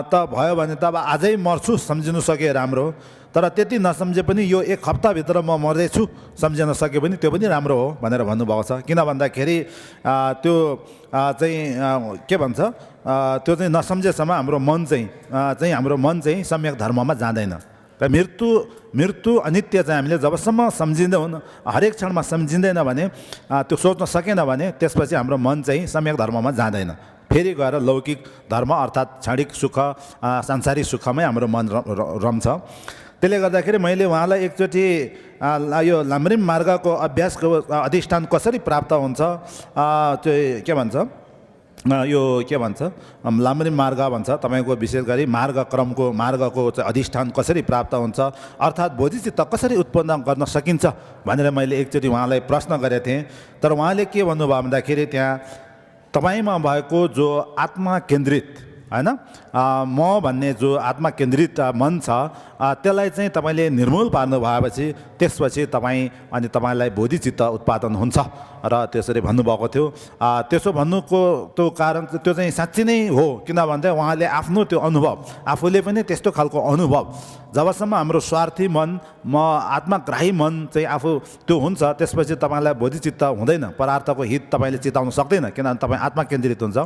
त भयो भने त अब आजै मर्छु सम्झिनु सके राम्रो, तर त्यति नसम्झे पनि यो 1 हप्ताभित्र म मर्दैछु सम्झिन सक्यो भने त्यो पनि राम्रो हो भनेर भन्नुभएको छ। किन भन्दाखेरि त्यो चाहिँ के भन्छ त्यो चाहिँ नसम्झेसम्म हाम्रो मन चाहिँ सम्यक धर्ममा जाँदैन। र मृत्यु अनित्य चाहिँ हामीले जबसम्म सम्झिँदैन हरेक क्षणमा सम्झिँदैन भने त्यो सोच्न सकेन भने त्यसपछि हाम्रो मन चाहिँ सम्यक धर्ममा जाँदैन, फेरि गएर लौकिक धर्म अर्थात् क्षणिक सुख सांसारिक सुखमै हाम्रो मन रम्छ। त्यसले गर्दाखेरि मैले उहाँलाई एकचोटि यो लाम्रिम मार्गको अभ्यासको अधिष्ठान कसरी प्राप्त हुन्छ चाहिँ के भन्छ लाम्रिम मार्ग भन्छ तपाईँको विशेष गरी मार्गको चाहिँ अधिष्ठान कसरी प्राप्त हुन्छ अर्थात् बोधिचित्त कसरी उत्पन्न गर्न सकिन्छ भनेर मैले एकचोटि उहाँलाई प्रश्न गरेको थिएँ। तर उहाँले के भन्नुभयो भन्दाखेरि त्यहाँ तपाईँमा भएको जो आत्मा केन्द्रित हैन म भन्ने जो आत्मा केन्द्रित मन छ त्यसलाई चाहिँ तपाईले निर्मूल पार्नु भएपछि त्यसपछि तपाईँ अनि तपाईलाई बोधिचित्त उत्पादन हुन्छ र त्यसरी भन्नुभएको थियो त्यसो भन्नुको त्यो कारण त्यो चाहिँ साँच्ची नै हो किनभने उहाँले आफ्नो त्यो अनुभव आफूले पनि त्यस्तो खालको अनुभव जबसम्म हाम्रो स्वार्थी मन म आत्माग्राही मन चाहिँ आफू त्यो हुन्छ त्यसपछि तपाईँलाई बोधिचित्त हुँदैन परार्थको हित तपाईँले चिताउन सक्दैन किनभने तपाईँ आत्मा केन्द्रित हुन्छ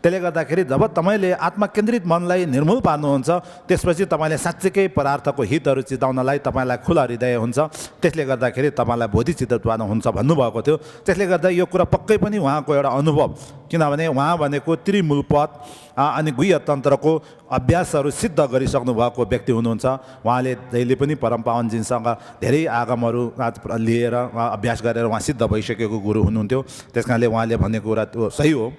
त्यसले गर्दाखेरि जब तपाईँले आत्मा केन्द्रित मनलाई निर्मूल पार्नुहुन्छ त्यसपछि तपाईँले साँच्चीकै परार्थको हितहरू चिताउनलाई तपाईँलाई खुला हृदय हुन्छ त्यसले गर्दाखेरि तपाईँलाई बोधिचित्त उत्पादन हुन्छ भन्नुभएको थियो त्यसले गर्दा यो कुरा पक्कै पनि उहाँको एउटा अनुभव किनभने उहाँ भनेको त्रिमूल पद अनि गुह्य तन्त्रको अभ्यासहरू सिद्ध गरिसक्नु भएको व्यक्ति हुनुहुन्छ उहाँले जहिले पनि परम पावनजीसँग धेरै आगमहरू लिएर अभ्यास गरेर उहाँ सिद्ध भइसकेको गुरु हुनुहुन्थ्यो त्यस कारणले उहाँले भनेको कुरा त्यो सही हो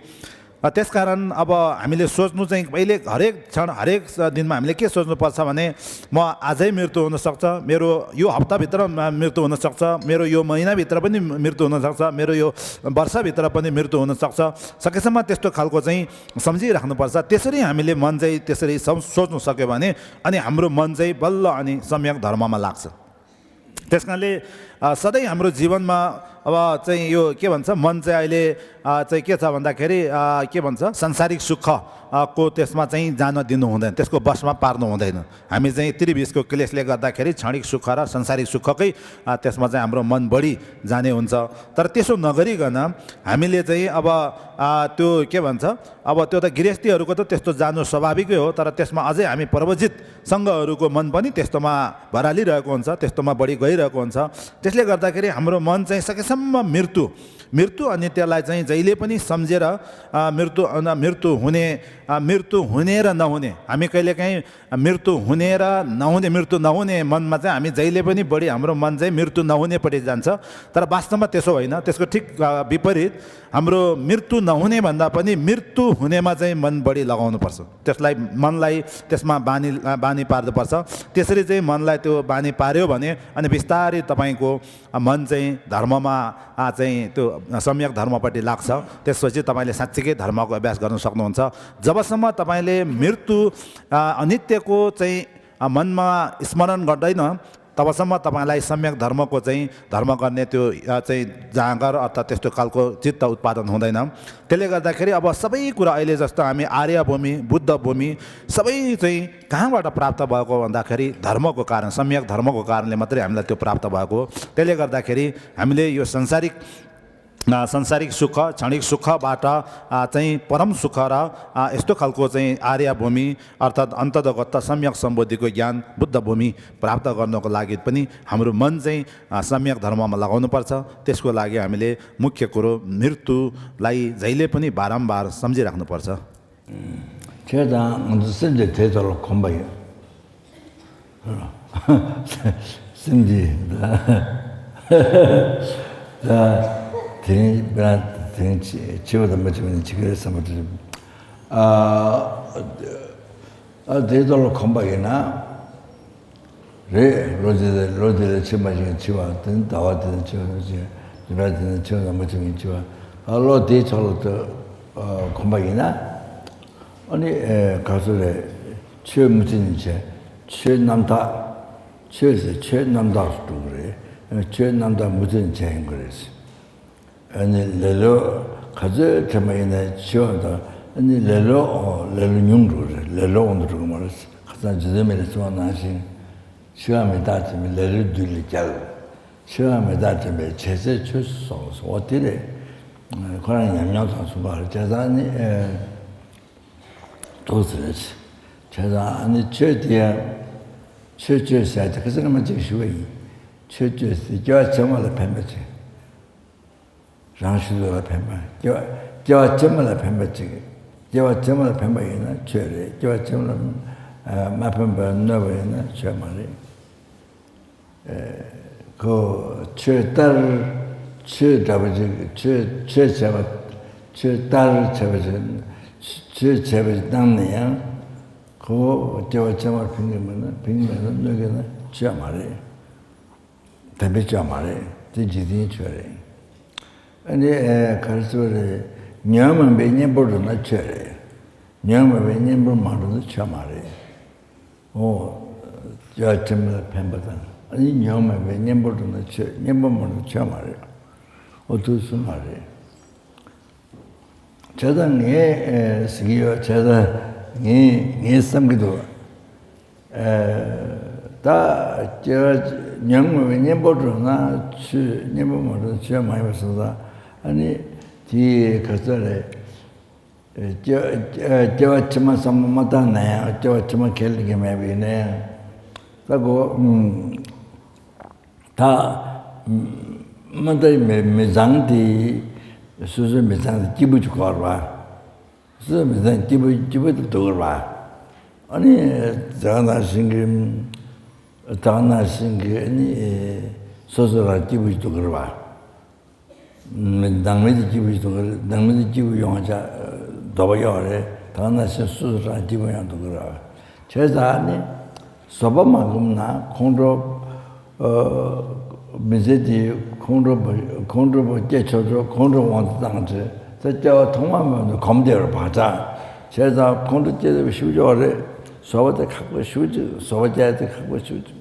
त्यसकारण अब हामीले सोच्नु चाहिँ पहिले हरेक क्षण हरेक दिनमा हामीले के सोच्नुपर्छ भने म आजै मृत्यु हुनसक्छ मेरो यो हप्ताभित्र मृत्यु हुनसक्छ मेरो यो महिनाभित्र पनि मृत्यु हुनसक्छ मेरो यो वर्षभित्र पनि मृत्यु हुनसक्छ सकेसम्म त्यस्तो खालको चाहिँ सम्झिराख्नुपर्छ त्यसरी हामीले मन चाहिँ त्यसरी सोच्नु सक्यो भने अनि हाम्रो मन चाहिँ बल्ल अनि सम्यक धर्ममा लाग्छ त्यस कारणले सधैँ हाम्रो जीवनमा अब चाहिँ यो के भन्छ मन चाहिँ अहिले चाहिँ के छ भन्दाखेरि के भन्छ सांसारिक सुख को त्यसमा चाहिँ जान दिनु हुँदैन त्यसको बसमा पार्नु हुँदैन हामी चाहिँ त्रिविशको क्लेशले गर्दाखेरि क्षणिक सुख र सांसारिक सुखकै त्यसमा चाहिँ हाम्रो मन बढी जाने हुन्छ तर त्यसो नगरिकन हामीले चाहिँ अब त्यो के भन्छ अब त्यो त गृहस्थीहरूको त त्यस्तो जानु स्वाभाविकै हो तर त्यसमा अझै हामी प्रवजित सङ्घहरूको मन पनि त्यस्तोमा भरालिरहेको हुन्छ त्यस्तोमा बढी गइरहेको हुन्छ त्यसले गर्दाखेरि हाम्रो मन चाहिँ सकेसम्म मृत्यु अनि त्यसलाई चाहिँ जहिले पनि सम्झेर मृत्यु हुने र नहुने हामी कहिलेकाहीँ मृत्यु हुने र नहुने मृत्यु नहुने मनमा चाहिँ हामी जहिले पनि बढी हाम्रो मन चाहिँ मृत्यु नहुनेपट्टि जान्छ तर वास्तवमा त्यसो होइन त्यसको ठिक विपरीत हाम्रो मृत्यु नहुने भन्दा पनि मृत्यु हुनेमा चाहिँ मन बढी लगाउनुपर्छ त्यसलाई मनलाई त्यसमा बानी पार्नुपर्छ त्यसरी चाहिँ मनलाई त्यो बानी पार्यो भने अनि बिस्तारै तपाईँको मन चाहिँ धर्ममा चाहिँ त्यो सम्यक धर्मपट्टि लाग्छ त्यसपछि तपाईँले साँच्चीकै धर्मको अभ्यास गर्न सक्नुहुन्छ जबसम्म तपाईँले मृत्यु अनित्यको चाहिँ मनमा स्मरण गर्दैन तबसम्म तपाईँलाई सम्यक धर्मको चाहिँ धर्म गर्ने त्यो चाहिँ जाँगर अर्थात् त्यस्तो खालको चित्त उत्पादन हुँदैन त्यसले गर्दाखेरि अब सबै कुरा अहिले जस्तो हामी आर्य भूमि बुद्ध भूमि सबै चाहिँ कहाँबाट प्राप्त भएको भन्दाखेरि धर्मको कारण सम्यक धर्मको कारणले मात्रै हामीलाई त्यो प्राप्त भएको हो त्यसले गर्दाखेरि हामीले यो संसारिक सुख क्षणिक सुखबाट चाहिँ परम सुख र यस्तो खालको चाहिँ आर्य भूमि अर्थात् अन्तर्गत सम्यक सम्बोधिको ज्ञान बुद्ध भूमि प्राप्त गर्नको लागि पनि हाम्रो मन चाहिँ सम्यक धर्ममा लगाउनुपर्छ त्यसको लागि हामीले मुख्य कुरो मृत्युलाई जहिले पनि बारम्बार सम्झिराख्नुपर्छ 치워다 맞으면 지그래서 뭐지 대돌로 컴바이나 레 로제를 치마지 치와든 다와든 치워지 그러든 치워다 맞으면 치와 알로 대돌로 컴바이나 아니 가서래 치워 무진제 치워 남다 치워서 치워 남다도 그래 치워 남다 무진 제인 그랬어 아니 레로 가져 때문에 지어다 아니 레로 뇽루를 레로 온도로 말았어 가서 지점에 좋아하신 시험에 다치면 레로 들리cal 시험에 다치면 제세 출소 어디래 그런 양양상 수발 제단이 도스르지 제단이 최저야 그래서 뭐 지시왜 최저스 저 정말 뱀매지 장시도라 뱀마 저 점을 뱀마지 저 점을 뱀마이나 죄래 저 점을 마펜바 너버이나 저 말이 그 최달 최다버지 최제바 최달 제바지 최제바지 땅내야 그 점을 빙면은 너게나 저 말이 담배 저 말이 지지디 죄래 아니 가르쳐래 냐면 매년 보러나 쳐래 냥매 냥보 말도 참아래. 저 점을 팬보다 아니 냥매 냥보도 냥보 말도 참아래. 어두스 말해. 저당에 스기요 저당 네 섬기도 다저 냥매 냥보도나 치 냥보 말도 참 많이 봤어다. 아니 뒤에 가서래 저 처만 삼마다네 저 처만 켈리게 매비네 그리고 다 만들 매장디 수수 매장 기부 주고 와 수수 매장 기부도 도와 아니 자나싱김 아니 소소라 기부도 그러와 당매지 기부도 그래 당매지 기부 용하자 도와요래 당나시 수수라 기부양도 그러와 제자니 소바만금나 콘도 미제디 콘도 제초도 콘도 원당지 저 통화면 검대로 받아 제자 콘도 제도 쉬우죠래 소바데 갖고 쉬우지 소바제한테 갖고 쉬우지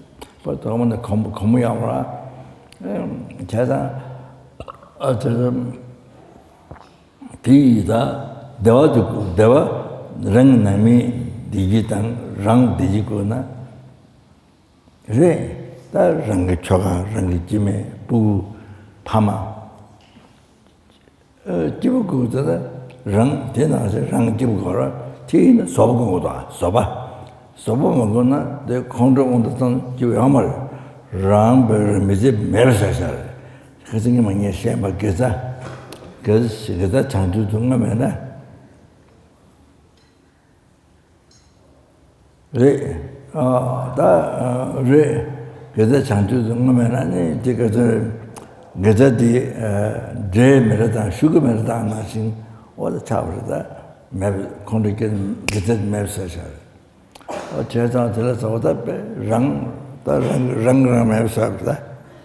보통은 검무야라 제자 어쩌면 뒤다 대화도 대화 랑남이 디지털 랑 디지코나 그래 다 랑게 초가 랑게 짐에 부 파마 지부고다 랑 되나서 랑 지부고라 뒤는 소보고다 소바 먹거나 내 공도 온도선 지야말 랑베 미제 메르사사 그중에 많이 시험을 그래서 장주 중간에나 그래서 장주 중간에는 그래서디 제메르다 슈그메르다 마신 어디 차버다 매 콘디게 그래서 메르사사 제가 들어서 오다 랑 메르사다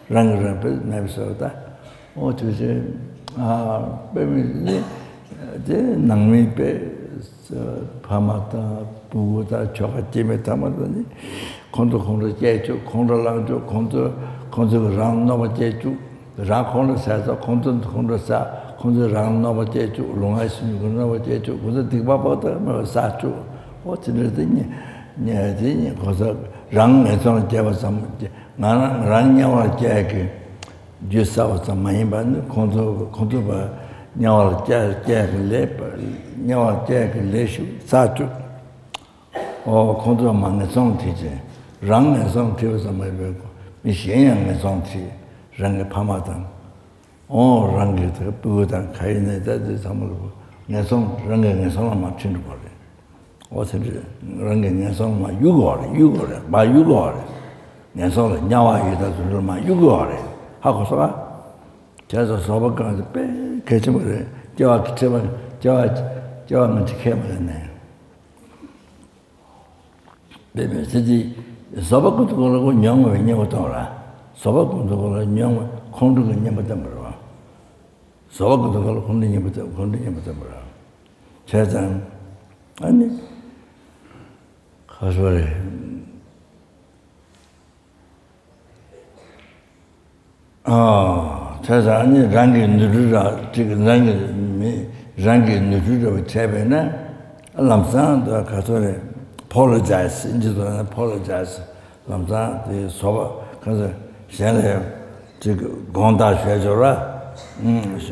랑 메르사다 저제 빼미니 제 낭미페 파마타 부고다 저가쯤에 담았더니 콘도 제주 콘도랑도 콘도랑 넘어 제주 랑 사서 콘도사 콘도랑 넘어 제주 롱하시는 거 넘어 제주 그래서 디바보다 뭐 사주 어찌되더니 냐더니 거기서 랑에서 제가서 나는 랑냐와 제게 주사와서 많이 받는 콘도바 냐와 제게 냐와 제게 레슈 사주 콘도 망에서 되지 랑에서 되어서 말고 미시행에서 되 랑에 파마당 랑게 더 부다 가이네다 삼을고 내서 랑에서 맞춘 거래 어떻게 랑에서 막 6월에 마 6월에 내서 냐와 유다 줄마 6월에 하고서가 제가 서버까지 빼 개점을 저는 지켜버렸네. 베베지 서버도 그러고 영어 왜냐고도 알아. 서버도 그러고 영어 콘도가 냐부터 물어. 서버도 그러고 콘도냐부터 물어. 제가 아니 가서래 제가 아니 랑게 누르라 지금 랑게 누르라 제베나 람산도 가서래 apologize 인지도 apologize 람산 그 소바 그래서现在 지금 공다学着了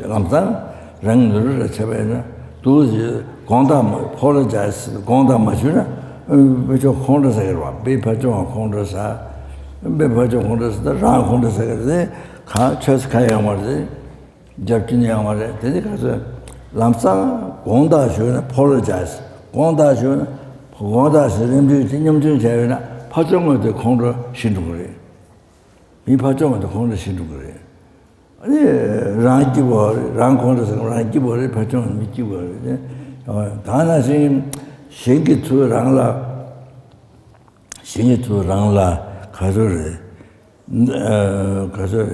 람산 랑 누르라 제베나 도지 공다 apologize 공다 마주나 왜저 공다서 그러 배파죠 공다서 배파죠 공다서 랑 공다서 그래 가 쳐서 가야 말이지 잡기냐 말이야 되게 가서 람상 공다주나 apologize 공다주나 공다스님들 진념중 제외나 파정어도 공도 신도 그래 이 파정어도 공도 신도 그래 아니 랑기버 랑공도서 랑기버를 파정은 믿기버 다나신 신기투 랑라 가서래 가서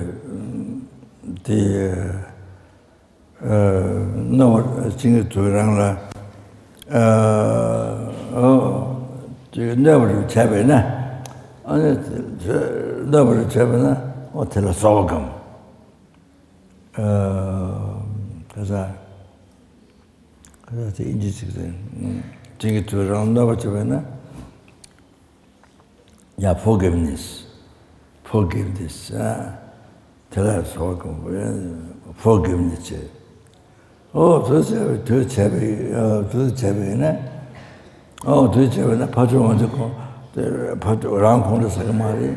너 지금 도랑라 这个너버를 잡으나 아니 저 너버를 잡으나 호텔에 쏘금 그래서 이제 지금 저기 들어온 너버 잡으나 야 forgiveness 제가 쏘금 forgiveness 도대체나 파종을 듣고 파종랑 공부해서 말이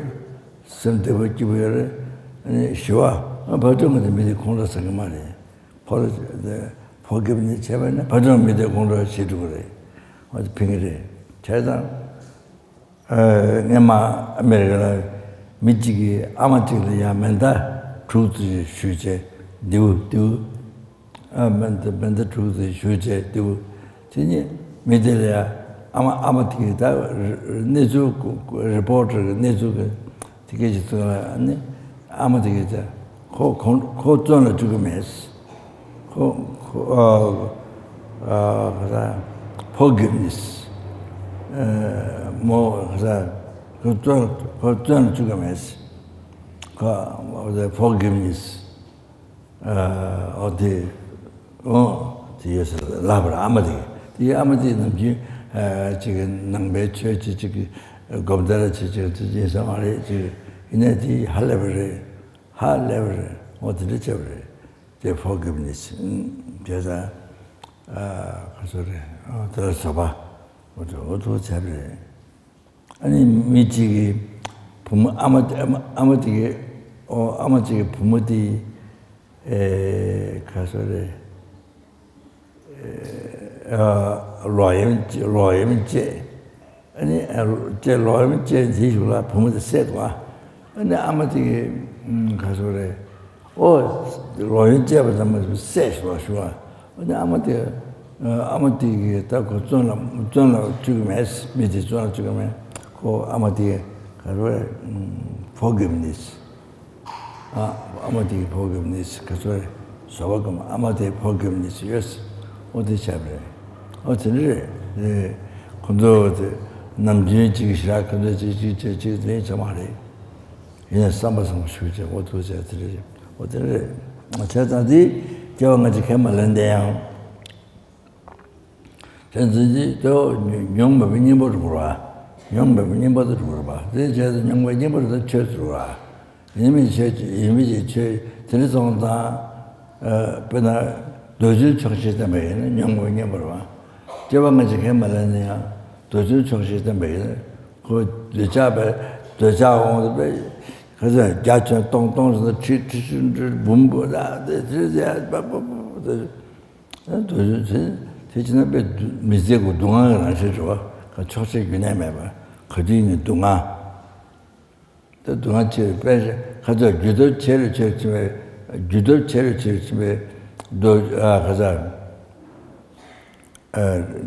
선대버 기부를 아니 쉬와 파종을 믿이 공부해서 말이 바로 포기는 제발나 파종 믿이 공부를 시도 그래 어디 핑이래 제가 내가 아메리카나 미치기 아마티를 야면다 truth 주제 두 맨더 truth 주제 두 진이 미들이야 아마티기 다 내주 리포터 내주 되게 지도가 아니 아마티기 다 고전을 죽음했어 그다 forgiveness 그다 고전을 죽음했어 그 forgiveness 어디 뒤에서 라브라 아마티기 이 아마티 남지 지금 남배 최지 지금 검다라 지지에서 말이 지금 이네디 할레버리 어디를 잡으래 제 forgiveness 제가 그소리 들어서 봐 어디 잡으래 아니 미치기 부모 아마티기 부모디 가서래 로엠제 아니 제 로엠제 지주라 부모들 세도와 근데 아마도 가서래 로엠제보다 뭐 세서 좋아 근데 아마도 딱 전라 지금에서 미지 전라 지금에 그 아마도 가서래 forgiveness 아마도 forgiveness 가서래 소금 아마도 forgiveness 어디 잡래 어디를 근데 남주의 지기시라 근데 지기들이 정말이 그냥 삼바성 수제 어디서 들으지 어디를 제자들이 저같이 개말인데요 전지 또 영법이님으로 보라 영법이님으로 보라 제가 영법이님으로 쳐주라 이미 들어선다 배나 도주 정시 때문에 영문이 뭐라 저번에 개말했네요 도주 정시 때문에 그 저자하고 그래서 자체 동동에서 지지를 문보다 저자 도주 대신에 미세고 동안을 하셔줘 그 초식 유네매 봐 거기 있는 동안 또 동안치 빼서 가서 유도 제를 가자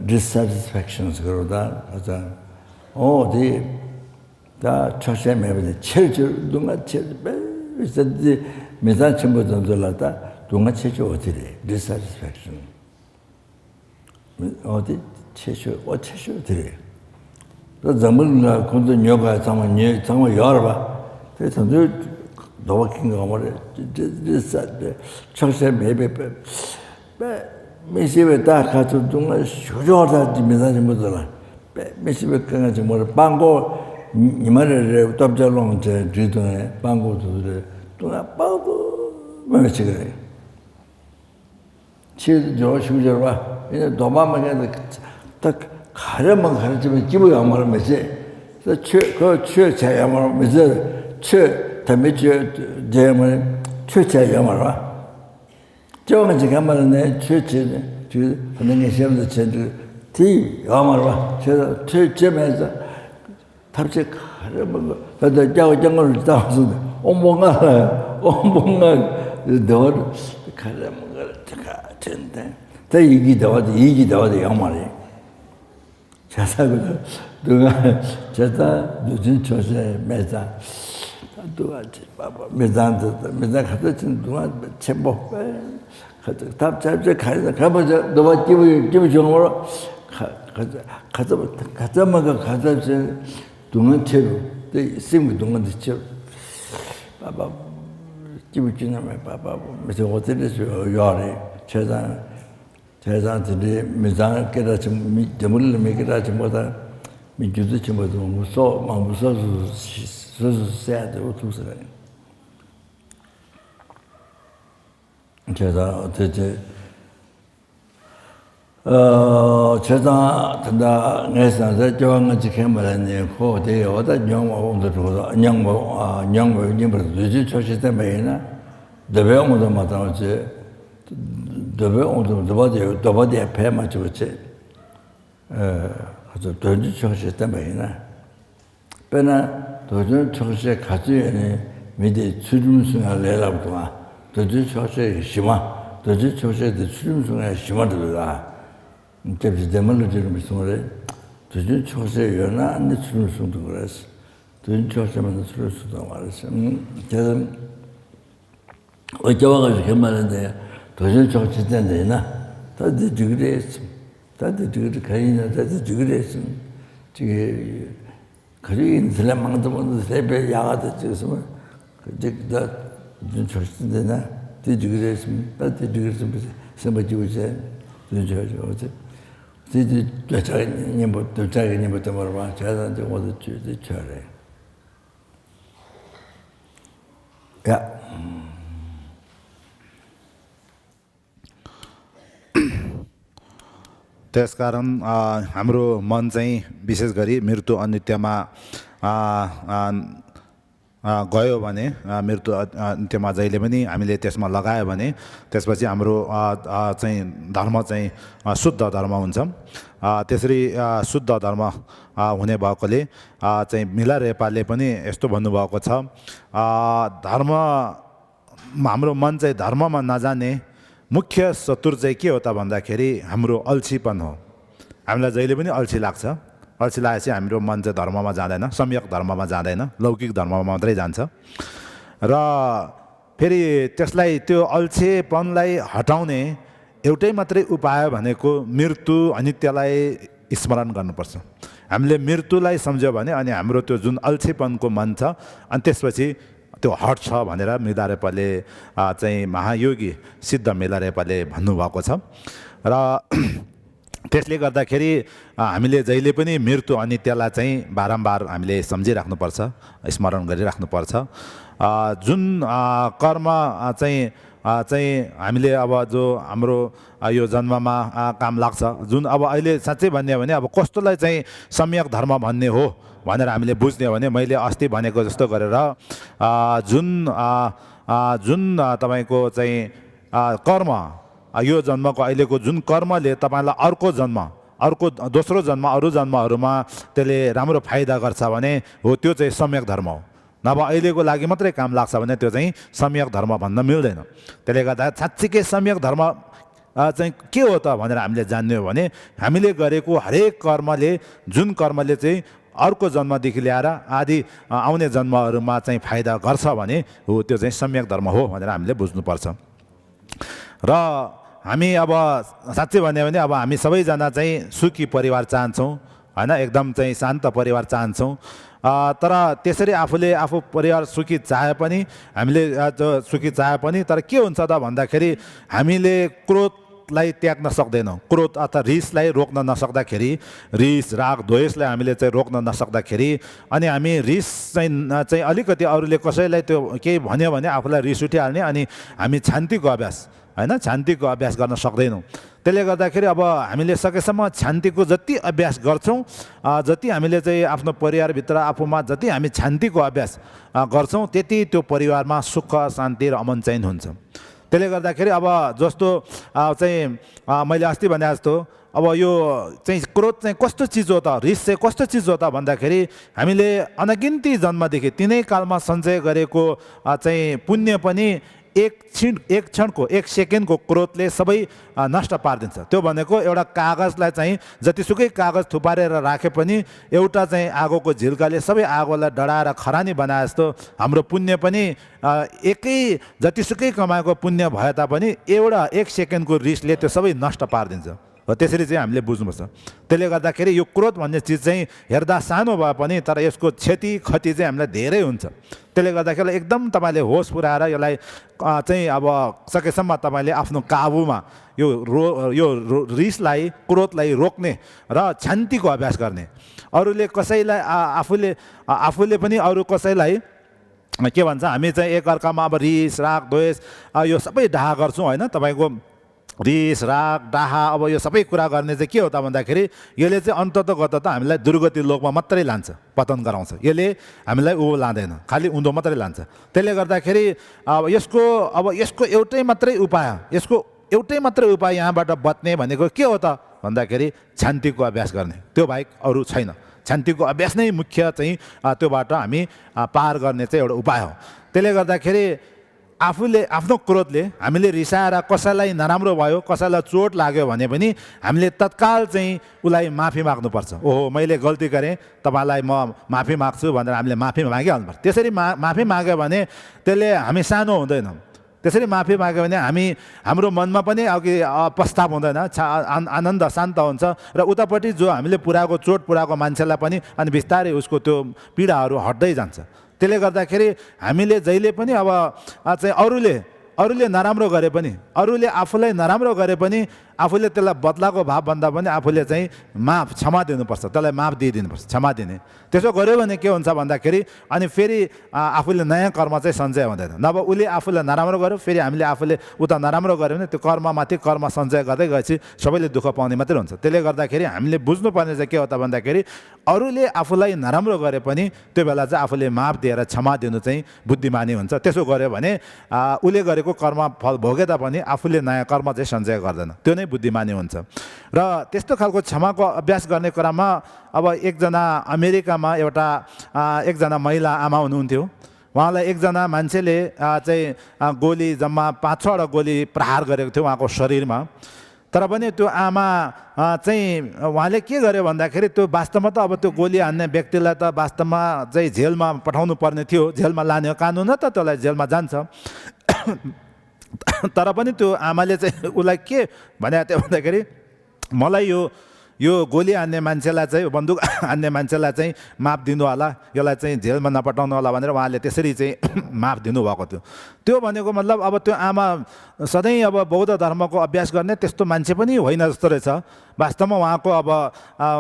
dissatisfactions 그러다 가자 어디 다 초심에 체질 누가 체질 그래서 메사 전부 던져라다 누가 체질 어디래 dissatisfaction 어디 체질 어디래 그 정말 군도 녀가 정말 여러 봐 그래서 너무 긴가 말이야. 청세 매배 메시베 다 가서 동안 쇼저다 지면서 뭐더라. 메시베 강아지 뭐 방고 이말을 답절롱 제 뒤도네 방고도들 동안 빠고 뭐지 그래. 치저 쇼저 봐. 이제 도마만 딱 가려만 가르치면 기분이 안 말을 메시. 그래서 최 제야말 메시 최 담배주 제물 최초야 말아. 저거는 지금 말은 최초네. 그 하는 게 시험도 전주 뒤 말아. 저 최초면서 답지 가려면 그래도 장을 따서 온봉아 너 가려면 그렇다 텐데. 더 이기도 말이. 자사고 누가 저다 늦은 초세 매자 누가 봐봐 매단 가서 누가 첨보 가서 답 잡지 가서 가보자 너가 기분 좋은 거로 가자마가 가자지 동안체로 생물 동안체로 바바 집을 바바 그래서 호텔에서 요래 제자들이 미장 깨라지 점을 매기라지 뭐다 민주도 좀도 무서워서 써야 돼 어떻게 제가 어떻게 제가 단다 내서 저항을 지켜말했네. 고대 어디 영어도 영어 님을 늦지 조시 때문에나 대배우도 마찬가지 대배우도 더버디 앞에 맞추지 그래서 도저히 조시 때문에나 빼나 도저히 조시 가지에 미리 출중승을 내라고 와 도저히 조시 심화 도저히 조시의 출중승을 심화들라 이제 대만로 지금 무슨 도저히 조시에 연나 안 출중승도 그랬어 도저히 조시만 출중승도 말했어 제가 어쩌와가지고 그말인데 도저히 조시 때문에나 다들 그랬어 다들 가이나 다들 그랬어 지금 그리 들만도 못 세배 야가도 지금 그때다 조시되나 되지 그랬으면 다들 그랬으면 선배지고 이제 어제 되지 도착이니부터 말봐 제가 이제 어디 주지 쳐래 야 त्यसकारण हाम्रो मन चाहिँ विशेष गरी मृत्यु अनित्यमा गयो भने मृत्यु अन्त्यमा जहिले पनि हामीले त्यसमा लगायो भने त्यसपछि हाम्रो चाहिँ धर्म चाहिँ शुद्ध धर्म हुन्छ त्यसरी शुद्ध धर्म हुने भएकोले चाहिँ मिला रेपाले पनि यस्तो भन्नुभएको छ धर्म हाम्रो मन चाहिँ धर्ममा नजाने मुख्य शत्रु चाहिँ के हो त भन्दाखेरि हाम्रो अल्छीपन हो हामीलाई जहिले पनि अल्छी लाग्छ अल्छी लागेपछि हाम्रो मन चाहिँ धर्ममा जाँदैन सम्यक धर्ममा जाँदैन लौकिक धर्ममा मात्रै जान्छ र फेरि त्यसलाई त्यो अल्छेपनलाई हटाउने एउटै मात्रै उपाय भनेको मृत्यु अनित्यलाई स्मरण गर्नुपर्छ हामीले मृत्युलाई सम्झ्यो भने अनि हाम्रो त्यो जुन अल्छेपनको मन छ अनि त्यसपछि त्यो हट्छ भनेर मिलारेपाले चाहिँ महायोगी सिद्ध मिलारेपाले भन्नुभएको छ र त्यसले गर्दाखेरि हामीले जहिले पनि मृत्यु अनित्यलाई चाहिँ बारम्बार हामीले सम्झिराख्नुपर्छ स्मरण गरिराख्नुपर्छ जुन कर्म चाहिँ हामीले अब जो हाम्रो यो जन्ममा काम लाग्छ जुन अब अहिले साँच्चै भन्ने हो भने अब कस्तोलाई चाहिँ सम्यक धर्म भन्ने हो भनेर हामीले बुझ्ने हो भने मैले अस्ति भनेको जस्तो गरेर जुन तपाईँको चाहिँ कर्म यो जन्मको अहिलेको जुन कर्मले तपाईँलाई अर्को दोस्रो जन्म अरू जन्महरूमा त्यसले राम्रो फाइदा गर्छ भने हो त्यो चाहिँ सम्यक धर्म हो नभए अहिलेको लागि मात्रै काम लाग्छ भने त्यो चाहिँ सम्यक धर्म भन्न मिल्दैन त्यसले गर्दा साँच्चीकै सम्यक धर्म चाहिँ के हो त भनेर हामीले जान्ने हो भने हामीले गरेको हरेक कर्मले जुन कर्मले चाहिँ अर्को जन्मदेखि ल्याएर आदि आउने जन्महरूमा चाहिँ फाइदा गर्छ भने हो त्यो चाहिँ सम्यक धर्म हो भनेर हामीले बुझ्नुपर्छ र हामी अब साँच्चै भन्यो भने अब हामी सबैजना चाहिँ सुखी परिवार चाहन्छौँ होइन एकदम चाहिँ शान्त परिवार चाहन्छौँ तर त्यसरी आफू परिवार सुखी चाहे पनि हामीले सुखी चाहे पनि तर के हुन्छ त भन्दाखेरि हामीले क्रोधलाई त्याग्न सक्दैनौँ क्रोध अथवा रिसलाई रोक्न नसक्दाखेरि रिस राग द्वेषलाई हामीले चाहिँ रोक्न नसक्दाखेरि अनि हामी रिस चाहिँ अलिकति अरूले कसैलाई त्यो केही भन्यो भने आफूलाई रिस उठिहाल्ने अनि हामी शान्तिको अभ्यास होइन शान्तिको अभ्यास गर्न सक्दैनौँ त्यसले गर्दाखेरि अब हामीले सकेसम्म शान्तिको जति अभ्यास गर्छौँ जति हामीले चाहिँ आफ्नो परिवारभित्र आफूमा जति हामी शान्तिको अभ्यास गर्छौँ त्यति त्यो परिवारमा सुख शान्ति र अमन चैन हुन्छ त्यसले गर्दाखेरि अब जस्तो चाहिँ मैले अस्ति भने जस्तो अब यो चाहिँ क्रोध चाहिँ कस्तो चिज हो त रिस चाहिँ कस्तो चिज हो त भन्दाखेरि हामीले अनगिन्ती जन्मदेखि तिनै कालमा सञ्चय गरेको चाहिँ पुण्य पनि एक क्षणको एक सेकेन्डको क्रोधले सबै नष्ट पारिदिन्छ त्यो भनेको एउटा कागजलाई चाहिँ जतिसुकै कागज थुपारेर राखे पनि एउटा चाहिँ आगोको झिल्काले सबै आगोलाई डढाएर खरानी बनाए जस्तो हाम्रो पुण्य पनि एकै जतिसुकै कमाएको पुण्य भए तापनि एउटा एक सेकेन्डको रिसले त्यो सबै नष्ट पारिदिन्छ हो त्यसरी चाहिँ हामीले बुझ्नुपर्छ त्यसले गर्दाखेरि यो क्रोध भन्ने चिज चाहिँ हेर्दा सानो भए पनि तर यसको क्षति खति चाहिँ हामीलाई धेरै हुन्छ त्यसले गर्दाखेरि एकदम तपाईँले होस पुऱ्याएर यसलाई चाहिँ अब सकेसम्म तपाईँले आफ्नो काबुमा यो रिसलाई क्रोधलाई रोक्ने र शान्तिको अभ्यास गर्ने अरूले कसैलाई आफूले पनि अरू कसैलाई के भन्छ हामी चाहिँ एकअर्कामा अब रिस राग द्वेष यो सबै डाहा गर्छौँ होइन तपाईँको रिस राग डाहा अब यो सबै कुरा गर्ने चाहिँ के हो त भन्दाखेरि यसले चाहिँ अन्ततगत त हामीलाई दुर्गति लोकमा मात्रै लान्छ पतन गराउँछ यसले हामीलाई लाँदैन खालि उँधो मात्रै लान्छ त्यसले गर्दाखेरि अब यसको एउटै मात्रै उपाय यहाँबाट बच्ने भनेको के हो त भन्दाखेरि शान्तिको अभ्यास गर्ने त्यो बाहेक अरू छैन शान्तिको अभ्यास नै मुख्य चाहिँ त्योबाट हामी पार गर्ने चाहिँ एउटा उपाय हो त्यसले गर्दाखेरि आफूले आफ्नो क्रोधले हामीले रिसाएर कसैलाई नराम्रो भयो कसैलाई चोट लाग्यो भने पनि हामीले तत्काल चाहिँ उसलाई माफी माग्नुपर्छ ओहो मैले गल्ती गरेँ तपाईँलाई म माफी माग्छु भनेर हामीले माफी मागिहाल्नुपर्छ त्यसरी माफी माग्यो भने त्यसले हामी सानो हुँदैनौँ त्यसरी माफी माग्यो भने हाम्रो मनमा पनि अघि पश्चाताप हुँदैन आनन्द शान्त हुन्छ र उतापट्टि जो हामीले चोट पुऱ्याएको मान्छेलाई पनि अनि बिस्तारै उसको त्यो पीडाहरू हट्दै जान्छ त्यसले गर्दाखेरि हामीले जहिले पनि अब चाहिँ अरूले नराम्रो गरे पनि अरूले आफूलाई नराम्रो गरे पनि आफूले त्यसलाई बदलाको भाव भन्दा पनि आफूले चाहिँ क्षमा दिनुपर्छ त्यसलाई माफ दिइदिनुपर्छ क्षमा दिने त्यसो गर्यो भने के हुन्छ भन्दाखेरि अनि फेरि आफूले नयाँ कर्म चाहिँ सञ्चय हुँदैन नभए उसले आफूलाई नराम्रो गर्यो फेरि हामीले आफूले उता नराम्रो गऱ्यो भने त्यो कर्ममाथि कर्म सञ्चय गर्दै गएपछि सबैले दुःख पाउने मात्रै हुन्छ त्यसले गर्दाखेरि हामीले बुझ्नुपर्ने चाहिँ के हो त भन्दाखेरि अरूले आफूलाई नराम्रो गरे पनि त्यो बेला चाहिँ आफूले माफ दिएर क्षमा दिनु चाहिँ बुद्धिमानी हुन्छ त्यसो गर्यो भने उसले गरेको कर्म फल भोगे तापनि आफूले नयाँ कर्म चाहिँ सञ्चय गर्दैन त्यो नै बुद्धिमानी हुन्छ र त्यस्तो खालको क्षमाको अभ्यास गर्ने क्रममा अब एकजना अमेरिकामा एकजना महिला आमा हुनुहुन्थ्यो उहाँलाई एकजना मान्छेले चाहिँ गोली जम्मा 5-6वटा गोली प्रहार गरेको थियो उहाँको शरीरमा तर पनि त्यो आमा चाहिँ उहाँले के गर्यो भन्दाखेरि त्यो वास्तवमा त अब त्यो गोली हान्ने व्यक्तिलाई त वास्तवमा चाहिँ जेलमा पठाउनु पर्ने थियो जेलमा लाने कानुन त त्यसलाई जेलमा जान्छ तर पनि त्यो आमाले चाहिँ उसलाई के भनेको थियो भन्दाखेरि मलाई यो गोली हान्ने मान्छेलाई चाहिँ बन्दुक हान्ने मान्छेलाई चाहिँ माफ दिनु होला यसलाई चाहिँ जेलमा नपठाउनु होला भनेर उहाँले त्यसरी चाहिँ माफ दिनुभएको थियो त्यो भनेको मतलब अब त्यो आमा सधैँ अब बौद्ध धर्मको अभ्यास गर्ने त्यस्तो मान्छे पनि होइन जस्तो रहेछ वास्तवमा उहाँको अब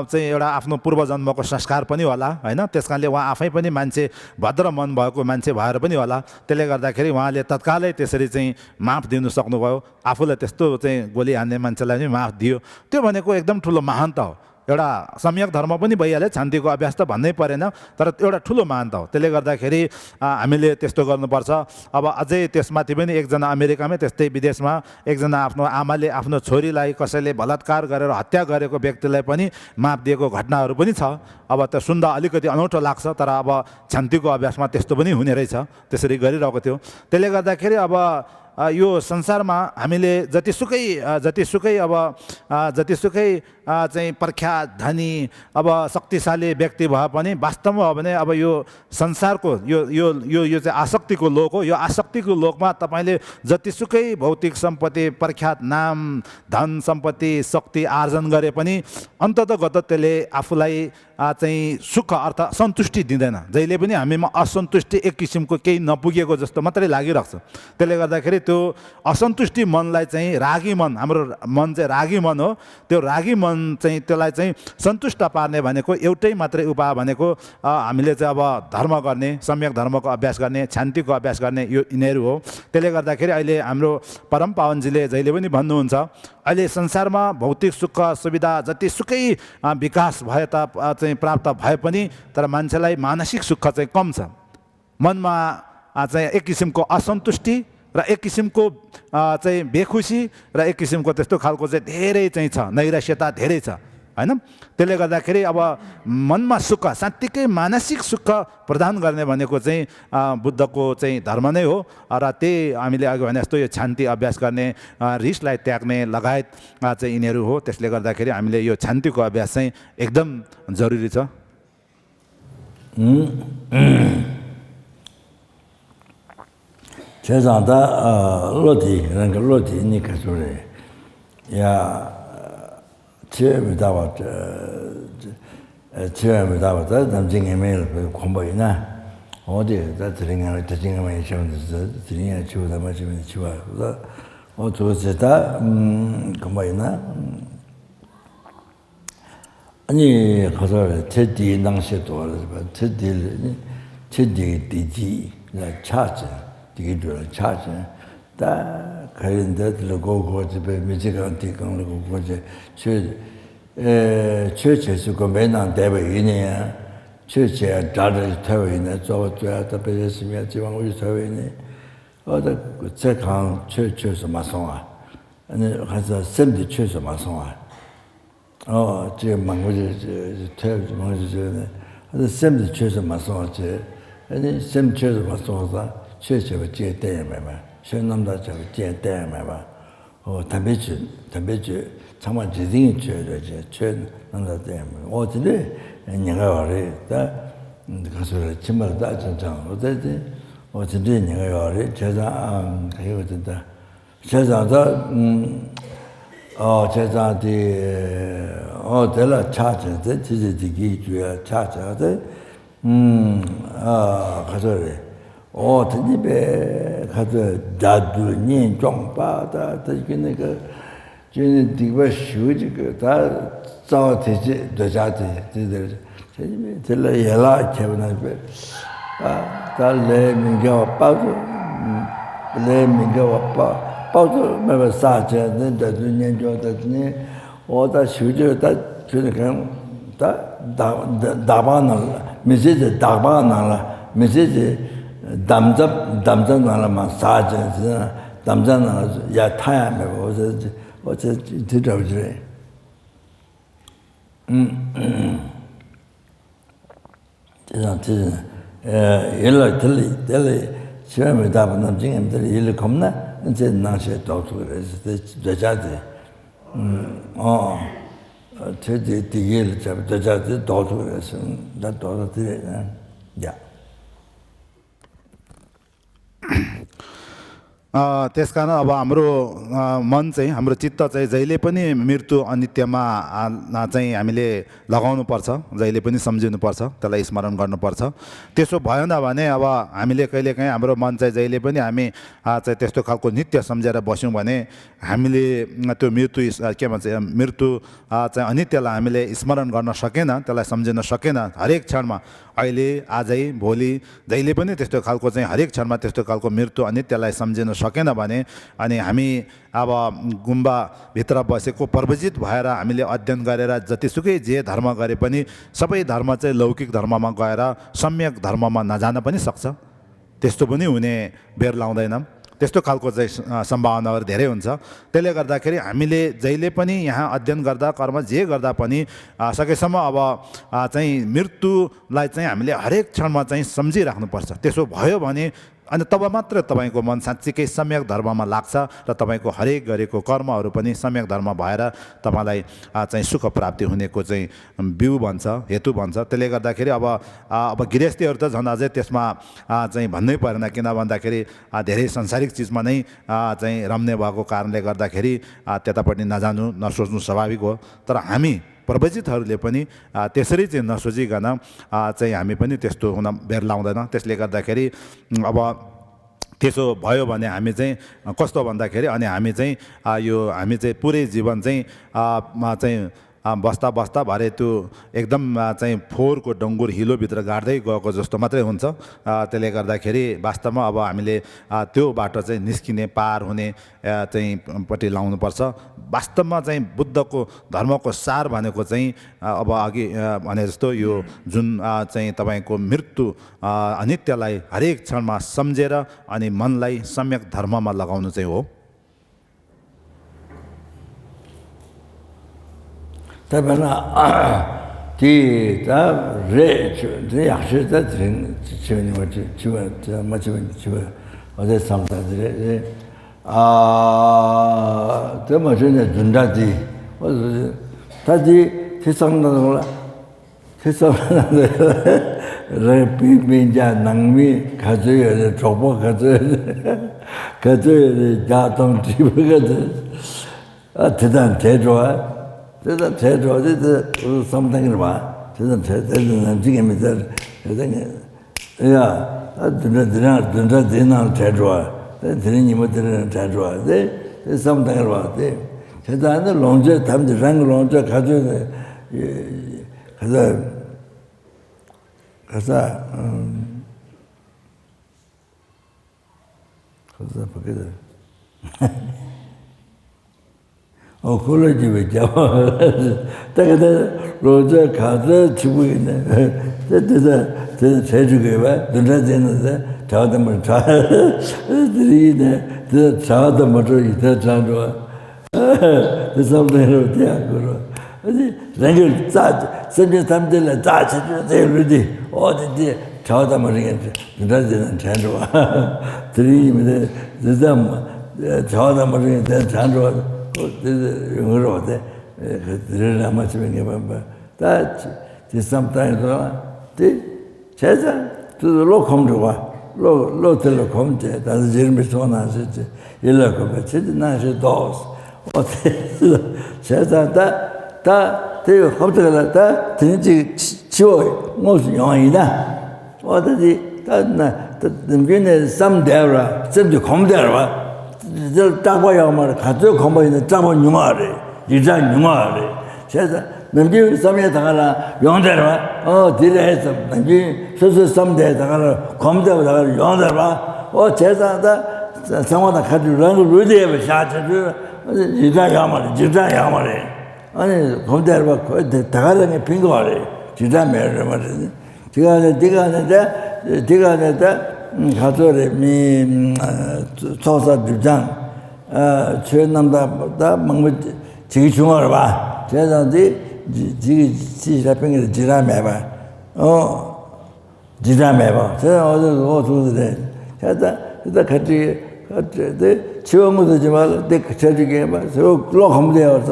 चाहिँ एउटा आफ्नो पूर्वजन्मको संस्कार पनि होला होइन त्यस कारणले उहाँ आफै पनि मान्छे भद्र मन भएको मान्छे भएर पनि होला त्यसले गर्दाखेरि उहाँले तत्कालै त्यसरी चाहिँ माफ दिनु सक्नुभयो आफूलाई त्यस्तो चाहिँ गोली हान्ने मान्छेलाई पनि माफ दियो त्यो भनेको एकदम ठुलो महानता हो एउटा सम्यक धर्म पनि भइहाल्यो शान्तिको अभ्यास त भन्नै परेन तर एउटा ठुलो महानता हो त्यसले गर्दाखेरि हामीले त्यस्तो गर्नुपर्छ अब अझै त्यसमाथि पनि एकजना अमेरिकामै त्यस्तै विदेशमा एकजना आफ्नो आमाले आफ्नो छोरीलाई कसैले बलात्कार गरेर हत्या गरेको व्यक्तिलाई पनि माफ दिएको घटनाहरू पनि छ अब त्यो सुन्दा अलिकति अनौठो लाग्छ तर अब शान्तिको अभ्यासमा त्यस्तो पनि हुने रहेछ त्यसरी गरिरहेको थियो त्यसले गर्दाखेरि अब यो संसारमा हामीले जतिसुकै चाहिँ प्रख्यात धनी अब शक्तिशाली व्यक्ति भए पनि वास्तवमा हो भने अब यो संसारको यो चाहिँ आसक्तिको लोक हो यो आसक्तिको लोकमा तपाईँले जतिसुकै भौतिक सम्पत्ति प्रख्यात नाम धन सम्पत्ति शक्ति आर्जन गरे पनि अन्ततगत त्यसले आफूलाई चाहिँ सुख अर्थ सन्तुष्टि दिँदैन जहिले पनि हामीमा असन्तुष्टि एक किसिमको केही नपुगेको जस्तो मात्रै लागिरहेको छ त्यसले गर्दाखेरि त्यो असन्तुष्टि मनलाई चाहिँ रागी मन हाम्रो मन चाहिँ रागी मन हो त्यो रागी मन चाहिँ त्यसलाई चाहिँ सन्तुष्ट पार्ने भनेको एउटै मात्रै उपाय भनेको हामीले चाहिँ अब धर्म गर्ने सम्यक धर्मको अभ्यास गर्ने शान्तिको अभ्यास गर्ने यो यिनीहरू हो त्यसले गर्दाखेरि अहिले हाम्रो परम पावनजीले जहिले पनि भन्नुहुन्छ अहिले संसारमा भौतिक सुख सुविधा जतिसुकै विकास भए चाहिँ प्राप्त भए पनि तर मान्छेलाई मानसिक सुख चाहिँ कम छ मनमा चाहिँ एक किसिमको असन्तुष्टि र एक किसिमको चाहिँ बेखुसी र एक किसिमको त्यस्तो खालको चाहिँ धेरै चाहिँ छ नैराश्यता धेरै छ हैन त्यसले गर्दाखेरि अब मनमा सुख सात्विकै मानसिक सुख प्रदान गर्ने भनेको चाहिँ बुद्धको चाहिँ धर्म नै हो र त्यही हामीले अघि भने जस्तो यो शान्ति अभ्यास गर्ने रिसलाई त्याग्ने लगायत चाहिँ यिनीहरू हो त्यसले गर्दाखेरि हामीले यो शान्तिको अभ्यास चाहिँ एकदम जरुरी छ 学长的落地那个落地，你看出来呀？ 7월부터 남진에메일 공부이나 어디에다 드링을 드링을 시험에서 드링을 치우다 마치면 치워. 저다 공부이나 아니 가서 제디 낭시도 제디 디지 나 차지 되게 차지 다 그런데 들고 집에 미지가 뒤강으로 고제 최최수고 매난 대회이냐 최최 다들 대회이냐 저저야 답변했으면 지방 우리 대회이네 어디 제강 최최수 마송아 아니 가서 샘디 최최수 마송아 지금 망고지 태우지 망고지 근데 샘디 최최수 마송아 제 아니 샘 최최수 마송아 최최가 제 때에만 현남다 저 제 때에만 담배주 정말 지딩이 줘야지 전 남자 때문에 어디를 내가 말했다 가서 정말 다 진짜 어디지 어디지 내가 말해 제가 그거 된다 제자다 제자디 될라 차지 지지기 줘야 차자데 가서 드니베 가서 자두니 좀 받아 되는 그 저는 디바 슈지 다 자되지 되자데 되들 들라 예라 제분한테 달래 민가 빠도 레민가 빠도 매번 사제 는데 눈년 줘더니 오다 슈지 다 저는 그냥 다바나 메시지 다바나 메시지 담자 나라만 사제 담자 나라 야 타야매 어제 들어오지 연락 들리 시험에 답은 남진님들이 일 겁나 이제 나셔 도서 그래서 되자지 제지 디길 잡자지 도서 그래서 나 도서 드리냐 야 त्यसकारण अब हाम्रो मन चाहिँ हाम्रो चित्त चाहिँ जहिले पनि मृत्यु अनित्यमा चाहिँ हामीले लगाउनुपर्छ जहिले पनि सम्झिनुपर्छ त्यसलाई स्मरण गर्नुपर्छ त्यसो भएन भने अब हामीले कहिलेकाहीँ हाम्रो मन चाहिँ जहिले पनि हामी चाहिँ त्यस्तो खालको नित्य सम्झेर बस्यौँ भने हामीले त्यो मृत्यु के भन्छ मृत्यु चाहिँ अनित्यलाई हामीले स्मरण गर्न सकेन त्यसलाई सम्झिन सकेन हरेक क्षणमा अहिले आजै भोलि जहिले पनि त्यस्तो खालको चाहिँ हरेक क्षणमा त्यस्तो खालको मृत्यु अनित्यलाई सम्झिन सकेन भने अनि हामी अब गुम्बाभित्र बसेको प्रवजित भएर हामीले अध्ययन गरेर जतिसुकै जे धर्म गरे पनि सबै धर्म चाहिँ लौकिक धर्ममा गएर सम्यक धर्ममा नजान पनि सक्छ त्यस्तो पनि हुने बेर लाउँदैनौँ त्यस्तो खालको चाहिँ सम्भावनाहरू धेरै हुन्छ त्यसले गर्दाखेरि हामीले जहिले पनि यहाँ अध्ययन गर्दा कर्म जे गर्दा पनि सकेसम्म अब चाहिँ मृत्युलाई चाहिँ हामीले हरेक क्षणमा चाहिँ सम्झिराख्नुपर्छ त्यसो भयो भने अनि तब मात्र तपाईको मन साँच्चीकै सम्यक धर्ममा लाग्छ र तपाईको हरेक गरेको कर्महरू पनि सम्यक धर्म भएर तपाईलाई चाहिँ सुख प्राप्ति हुनेको चाहिँ बिउ बन्छ हेतु बन्छ त्यसले गर्दाखेरि अब गृहस्थीहरू त झन् अझै त्यसमा चाहिँ भन्नै परेन किन भन्दाखेरि धेरै सांसारिक चिजमा नै चाहिँ रम्ने भएको कारणले गर्दाखेरि त्यतापट्टि नजानु नसोच्नु स्वाभाविक हो तर हामी प्रवजितहरूले पनि त्यसरी चाहिँ नसोचिकन चाहिँ हामी पनि त्यस्तो हुन बेर लाउँदैन त्यसले गर्दाखेरि अब त्यसो भयो भने हामी चाहिँ कस्तो भन्दाखेरि अनि हामी चाहिँ पुरै जीवन चाहिँ बस्दा बस्दा भरे त्यो एकदम चाहिँ फोहोरको डङ्गुर हिलोभित्र गाड्दै गएको जस्तो मात्रै हुन्छ त्यसले गर्दाखेरि वास्तवमा अब हामीले त्यो बाटो चाहिँ निस्किने पार हुने चाहिँ पट्टि लाउनुपर्छ वास्तवमा चाहिँ बुद्धको धर्मको सार भनेको चाहिँ अब अघि भने जस्तो यो जुन चाहिँ तपाईको मृत्यु अनित्यलाई हरेक क्षणमा सम्झेर अनि मनलाई सम्यक धर्ममा लगाउनु चाहिँ हो 다만아 디다 레 약속다 드린 지원이 뭐지 지원 지원 어제 상담들에 더 전에 준다지 어제 다지 세상나는 거라 세상나는 레피민자 낭미 가져야 조보 가져야 자동 집거든 대단 대좋아 这才着这什么东西吧？这지금 야, 드나 잘 좋아. 드니 뭐 드나 잘 좋아. 네, something 봐. 네. 제가 롱제 담지 랑 롱제 가져 가서 보게 돼. 콜레지 왜 잡아. 내가 롱제 가져 주고 있네. 저 제주게 봐. 눈에 되는데 저도 뭐 들이네. 저도 뭐 이제 장도. 그 something 되고. 아니 랭글 짜 선제 담들라 짜치 되르디 어디지 저도 모르겠지. 눈에 되는 장도. 들이면 되담 저도 모르겠는 장도. 영어로 돼. 그 들으라 맞으면 게 봐. 다 sometimes 제자 또 컴도와 로텔로 컴제 다들 제일 소나지 일러고 같이 나시 도스 어때 제자다 다 대요 컴도가 진지 지워 무슨 영이다 어디 다나 능변에 삼대라 쌤도 컴대라 저 딱봐야 말 가져 컴어 있는 짬은 유마래 이자 유마래 제자 남기 섬에 다가라 용대라 디레해서 남기 소소 섬대 다가라 검대로 다가라 용대라 제자다 상황다 가지고 루디에 샤트를 이자 야마래 아니 검대로 다가라에 빙고하래 지자 매를 말이지 제가 가서래 미 조사 주장 최남다 먹고 지기 중얼 봐 제자지 지라병이 지라매봐 지라매봐 저 어디서 제가 같이 지원도 좀 말, 내 저쪽에 봐. 로 가면 돼요.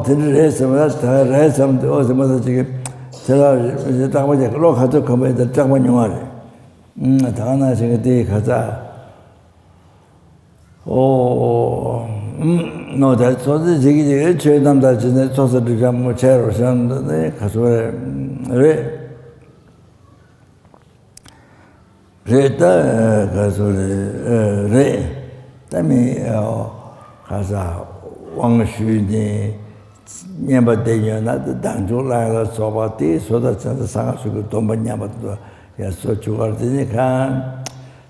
들을 했으면 다 했으면 어디서 지금 제가 이제 딱 보자. 로 가서 가면 돼. 잠깐 영화를. 다나 지금 때 가자. 너 저도 저기 최남다 전에 소설을 좀 제로 썼는데 가서 왜 레다 가서 레 때문에 가서 왕슈니 냐바대냐나 당조라가 소바티 소다찬 상하수고 돈번냐바도 야 소주가르니까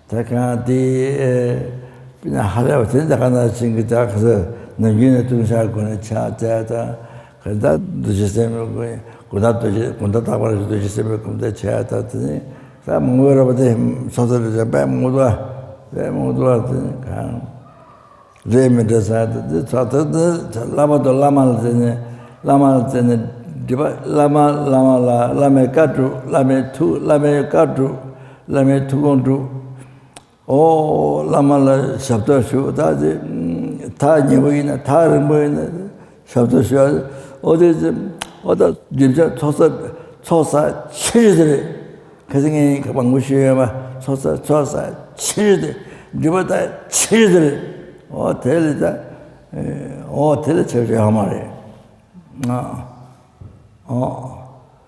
다카디 그냥 하려고 된다 가나 친구다 가서 너희는 동사고는 차자다 그러다 늦으세면 고다도 버려도 늦으세면 근데 차다더니 다 뭐라버데 소설을 잡아 모두 하니까 레메다사도 저도 라마드네 디바 라메 투곤두 라마라 삽다슈 다지 다 니보이나 다른 뭐이나 삽다슈 어디 진짜 초사 치르들 그중에 그 방구시에만 초사 치르들 니보다 치르들 텔다 텔 처리 하마래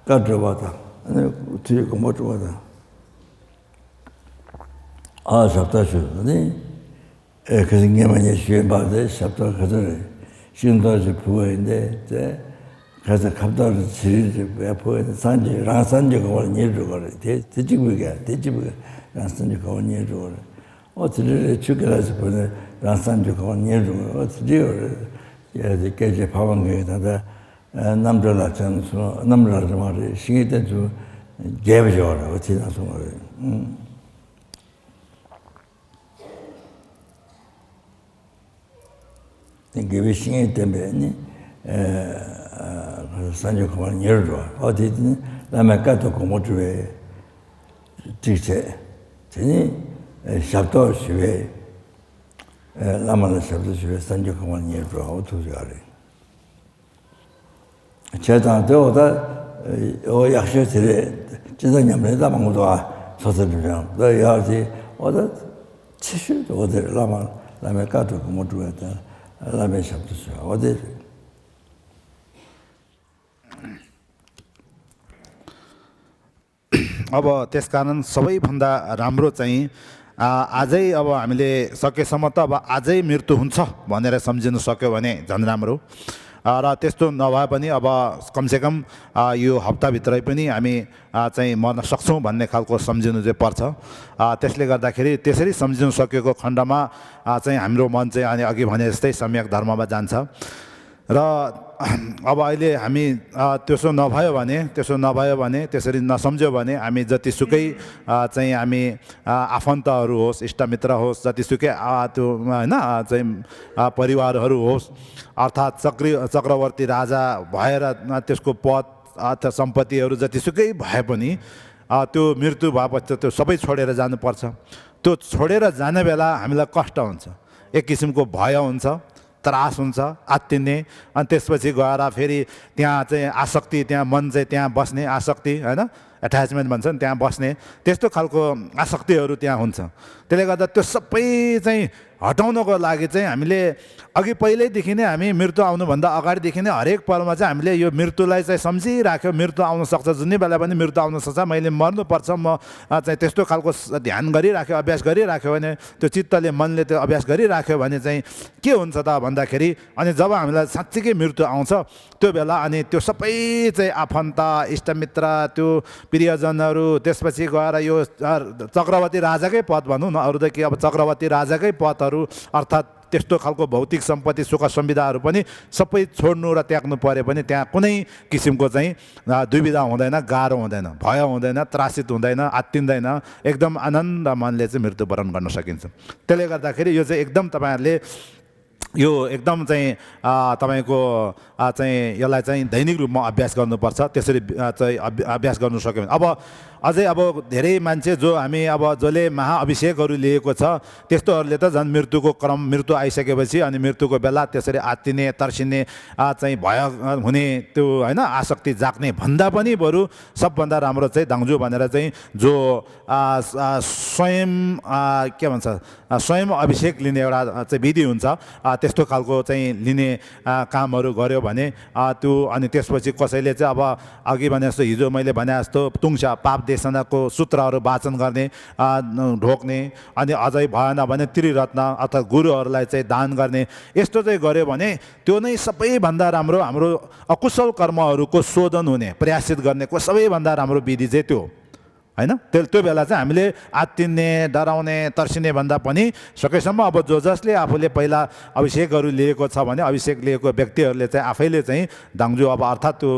까드바다 아니 뒤에 뭐 좋아다 삽다슈네 그 생각만 쉬는 바데 삽다 그들 신도지 부어인데 제 가서 갑다를 지리를 왜 보이는 산지 랑산지가 원이 해주거래 대지부가 랑산지가 원이 해주거래 어떻게 죽여라서 보내 랑산지가 원이 해주거래 어떻게 예 깨지 파방에다가 남들라 전수 남들라 말이 시기 때도 개버져라 어떻게 나서 말이 이게 시기 때문에 산조 그만 열어 어디든 라마카도 고모주에 지체 제니 샤도 시에 라마를 샤도 시에 산조 그만 열어 어떻게 알아 제가도 약속들에 지도냐면다 방도와 소설이랑 너 여기 어디 치슈도 어디 라마카도 고모주에 라메 샤도 시 어디 अब त्यसकारण सबैभन्दा राम्रो चाहिँ आजै अब हामीले सकेसम्म त अब आजै मृत्यु हुन्छ भनेर सम्झिनु सक्यो भने झन् राम्रो र त्यस्तो नभए पनि अब कमसेकम यो हप्ताभित्रै पनि हामी चाहिँ मर्न सक्छौँ भन्ने खालको सम्झिनु चाहिँ पर्छ त्यसले गर्दाखेरि त्यसरी सम्झिनु सकेको खण्डमा चाहिँ हाम्रो मन चाहिँ अनि अघि भने जस्तै सम्यक धर्ममा जान्छ र अब अहिले हामी त्यसो नभयो भने त्यसरी नसम्झ्यो भने हामी जतिसुकै चाहिँ हामी आफन्तहरू होस् इष्टमित्र होस् जतिसुकै त्यो होइन चाहिँ परिवारहरू होस् अर्थात् चक्रवर्ती राजा भएर त्यसको पद अथवा सम्पत्तिहरू जतिसुकै भए पनि त्यो मृत्यु भएपछि त्यो सबै छोडेर जानुपर्छ त्यो छोडेर जाने बेला हामीलाई कष्ट हुन्छ एक किसिमको भय हुन्छ त्रास हुन्छ आत्तिने अनि त्यसपछि गएर फेरि त्यहाँ चाहिँ आसक्ति त्यहाँ मन चाहिँ त्यहाँ बस्ने आसक्ति होइन एट्याचमेन्ट भन्छ नि त्यहाँ बस्ने त्यस्तो खालको आसक्तिहरू त्यहाँ हुन्छ त्यसले गर्दा त्यो सबै चाहिँ हटाउनको लागि चाहिँ हामीले अघि पहिल्यैदेखि नै हामी मृत्यु आउनुभन्दा अगाडिदेखि नै हरेक पलमा चाहिँ हामीले यो मृत्युलाई चाहिँ सम्झिराख्यो मृत्यु आउन सक्छ जुनै बेला पनि मृत्यु आउन सक्छ मैले मर्नुपर्छ म चाहिँ त्यस्तो खालको ध्यान गरिराख्यो अभ्यास गरिराख्यो भने त्यो चित्तले मनले त्यो अभ्यास गरिराख्यो भने चाहिँ के हुन्छ त भन्दाखेरि अनि जब हामीलाई साँच्चीकै मृत्यु आउँछ त्यो बेला अनि त्यो सबै चाहिँ आफन्त इष्टमित्र त्यो प्रियजनहरू त्यसपछि गएर यो चक्रवर्ती राजाकै पद भनौँ न अरू त के अब चक्रवर्ती राजाकै पदहरू अर्थात् त्यस्तो खालको भौतिक सम्पत्ति सुख सुविधाहरू पनि सबै छोड्नु र त्याग्नु पऱ्यो भने त्यहाँ कुनै किसिमको चाहिँ दुविधा हुँदैन गाह्रो हुँदैन भय हुँदैन त्रासित हुँदैन आत्तिँदैन एकदम आनन्द मनले चाहिँ मृत्युवरण गर्न सकिन्छ त्यसले गर्दाखेरि यो चाहिँ एकदम तपाईँहरूले यो एकदम चाहिँ तपाईँको चाहिँ यसलाई चाहिँ दैनिक रूपमा अभ्यास गर्नुपर्छ त्यसरी चाहिँ अभ्यास गर्नु सक्यो भने अब अझै अब धेरै मान्छे जो हामी अब जसले महाअभिषेकहरू लिएको छ त्यस्तोहरूले त झन् मृत्युको क्रम मृत्यु आइसकेपछि अनि मृत्युको बेला त्यसरी आत्तिने तर्सिने चाहिँ भय हुने त्यो होइन आसक्ति जाग्ने भन्दा पनि बरु सबभन्दा राम्रो चाहिँ दाङजु भनेर चाहिँ जो स्वयं के भन्छ स्वयं अभिषेक लिने एउटा चाहिँ विधि हुन्छ त्यस्तो खालको चाहिँ लिने कामहरू गर्यो भने त्यो अनि त्यसपछि कसैले चाहिँ अब अघि भने जस्तो हिजो मैले भने जस्तो तुङसा पाप देशनाको सूत्रहरू वाचन गर्ने ढोक्ने अनि अझै भएन भने त्रिरत्न अथवा गुरुहरूलाई चाहिँ दान गर्ने यस्तो चाहिँ गर्यो भने त्यो नै सबैभन्दा राम्रो हाम्रो अकुशल कर्महरूको शोधन हुने प्रयासित गर्नेको सबैभन्दा राम्रो विधि चाहिँ त्यो होइन त्यो बेला चाहिँ हामीले आत्तिने डराउने तर्सिने भन्दा पनि सकेसम्म अब जसले आफूले पहिला अभिषेकहरू लिएको छ भने अभिषेक लिएको व्यक्तिहरूले चाहिँ आफैले चाहिँ दाङजु अब अर्थात् त्यो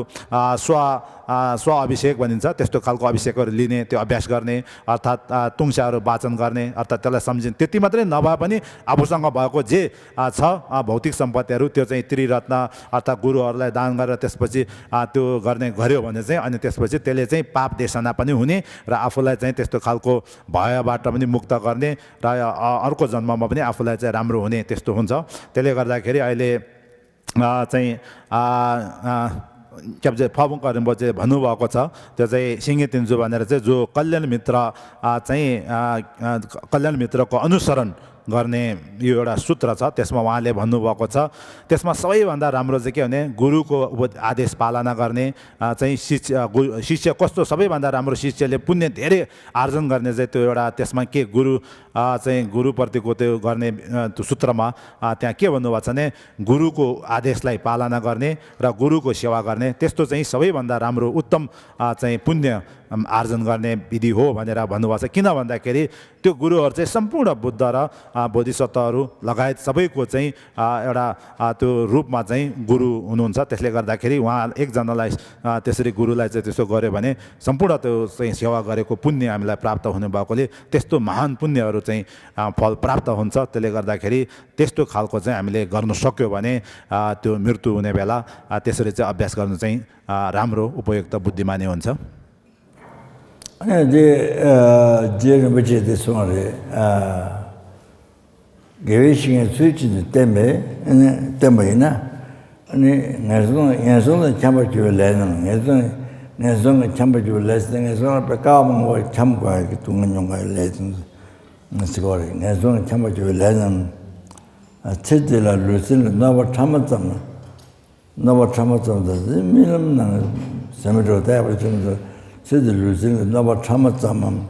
स्व अभिषेक भनिन्छ त्यस्तो खालको अभिषेकहरू लिने त्यो अभ्यास गर्ने अर्थात् तुङसाहरू वाचन गर्ने अर्थात् त्यसलाई सम्झिने त्यति मात्रै नभए पनि आफूसँग भएको जे छ भौतिक सम्पत्तिहरू त्यो चाहिँ त्रिरत्न अर्थात् गुरुहरूलाई दान गरेर त्यसपछि त्यो गर्ने गर्यो भने चाहिँ अनि त्यसपछि त्यसले चाहिँ पाप देशना पनि हुने र आफूलाई चाहिँ त्यस्तो खालको भयबाट पनि मुक्त गर्ने र अर्को जन्ममा पनि आफूलाई चाहिँ राम्रो हुने त्यस्तो हुन्छ त्यसले गर्दाखेरि अहिले चाहिँ के भन्छ फबुङ करिम्बो चाहिँ भन्नुभएको छ त्यो चाहिँ सिङ्गे तिन्जु भनेर चाहिँ जो कल्याण मित्र चाहिँ कल्याण मित्रको अनुसरण गर्ने यो एउटा सूत्र छ त्यसमा उहाँले भन्नुभएको छ त्यसमा सबैभन्दा राम्रो चाहिँ के भने गुरुको आदेश पालना गर्ने चाहिँ शिष्य कस्तो सबैभन्दा राम्रो शिष्यले पुण्य धेरै आर्जन गर्ने चाहिँ त्यो एउटा त्यसमा के गुरु चाहिँ गुरुप्रतिको त्यो गर्ने त्यो सूत्रमा त्यहाँ के भन्नुभएको छ भने गुरुको आदेशलाई पालना गर्ने र गुरुको सेवा गर्ने त्यस्तो चाहिँ सबैभन्दा राम्रो उत्तम चाहिँ पुण्य आर्जन गर्ने विधि हो भनेर भन्नुभएको छ किन भन्दाखेरि त्यो गुरुहरू चाहिँ सम्पूर्ण बुद्ध र बोधिसत्वहरू लगायत सबैको चाहिँ एउटा त्यो रूपमा चाहिँ गुरु हुनुहुन्छ त्यसले गर्दाखेरि उहाँ एकजनालाई त्यसरी गुरुलाई चाहिँ त्यसो गर्यो भने सम्पूर्ण त्यो चाहिँ सेवा गरेको पुण्य हामीलाई प्राप्त हुने भएकोले त्यस्तो महान पुण्यहरू चाहिँ फल प्राप्त हुन्छ त्यसले गर्दाखेरि त्यस्तो खालको चाहिँ हामीले गर्नु सक्यो भने त्यो मृत्यु हुने बेला त्यसरी चाहिँ अभ्यास गर्नु चाहिँ राम्रो उपयुक्त बुद्धिमानी हुन्छ अनि जे बचे त्यसोले गेवे싱의 수치는 때문에 अनि नेसों 참바 주려는 नेसों 참바 주려는 नेसों 백가면 뭐 참고 그 동문용가 레슨 스고리 नेसों 참바 주려는 체질라 루신 너버 참았잖아 미름나 세미로 대버 좀 저들 루즈는 너무 참았자면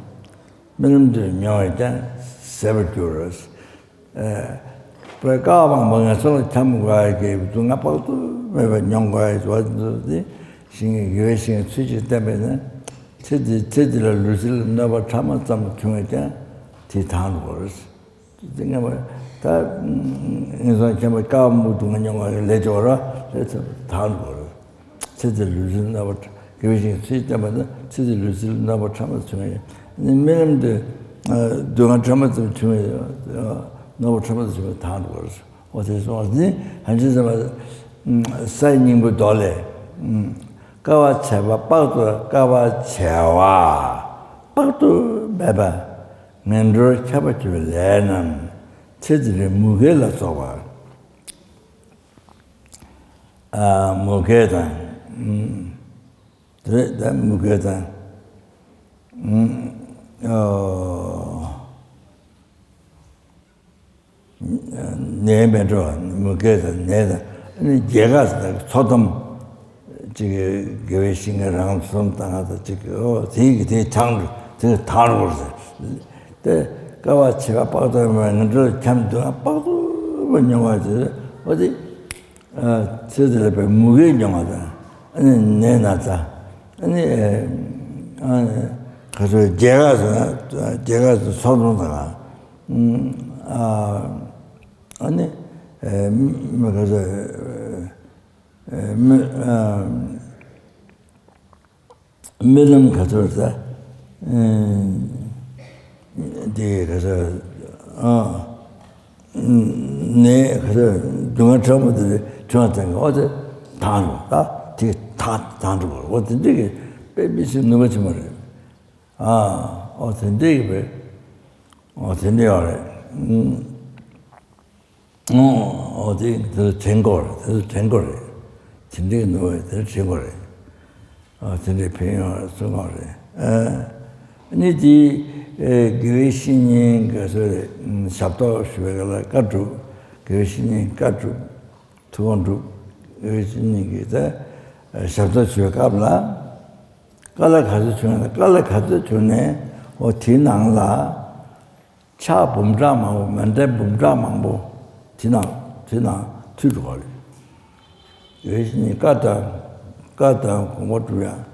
민음들 명이다 세버주러스 그러니까 뭔가서 참고하게 누가 봐도 왜 연구해 좋아지지 신의 교회신 취지 때문에 저들을 루즈를 너무 참았자면 중에다 뒤타는 거스 제가 뭐다 인상 좀 까무도 연구를 내줘라 그래서 다는 거 저들 루즈를 너무 교회신 취지 때문에 저들 루즈를 너무 참았 중에 민음들 동안 참았으면 중에요 너무 참아서 지금 다 하는 거라서 어디서 왔니? 한시서마다 사인님도 돌래 까와 채와 빠도 까와 채와 빠도 매바 맨들 잡아주려 내는 체질의 무게를 써봐 무게다 그래 무게다 내면으로 무게다 내다 얘가 소돔 지금 교회신이랑 손당하다 지금 되게 장르 되게 다르고 그래 까와 제가 빠도면 저 참도 빠도 영화지 어디 저들의 무게 영화다 아니 내나자 아니 그래서 제가 손으로다가 아니 그래서 믿음 가져서 그래서 네 그래서 중앙 처음부터 중앙장 어제 다 되게 다 주고 어떻게 빼비스 누구지 말이야 어떻게 어떻게 어디 그 쟁거를 진짜 누워야 될 쟁거를 진짜 배워 쓰고래 아니지 교회신이 그래서 삽도 수백을 가지고 교회신이 가지고 두번도 교회신이 기다 삽도 수백합라 깔라 가서 주네 뒤낭라 차 범자망고 만대 범자망고 지나 뒤로 예신이 까다 공부도야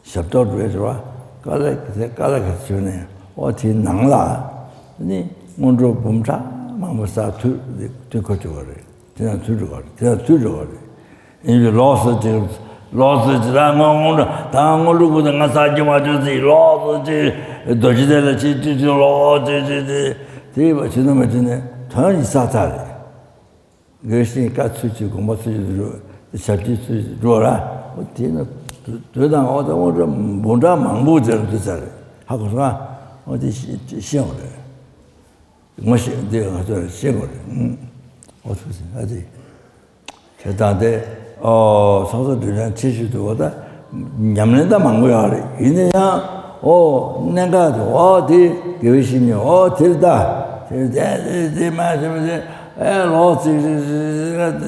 샵도도 해서 깔라 주네 어디 낭라 아니 먼저 범자 망고사 뒤거 저거래 지나 뒤로 가래 이제 로스지랑 오늘 당으로 그냥 사지 맞지 로스지 도지들 지지 로스지 대바 지나면 전이 사다래 그러니까 수지고 뭐 수지로 샵지 로라 어디는 도당 오늘 뭔가 망보者그잖아 하고서 어디 시험을 뭐시 내가 가서 시험을 어떻게 하지 제단데 서서들은 제주도보다 냠는다 망고야 이내야 내가 어디 교신이 들다 제 말씀에 로스가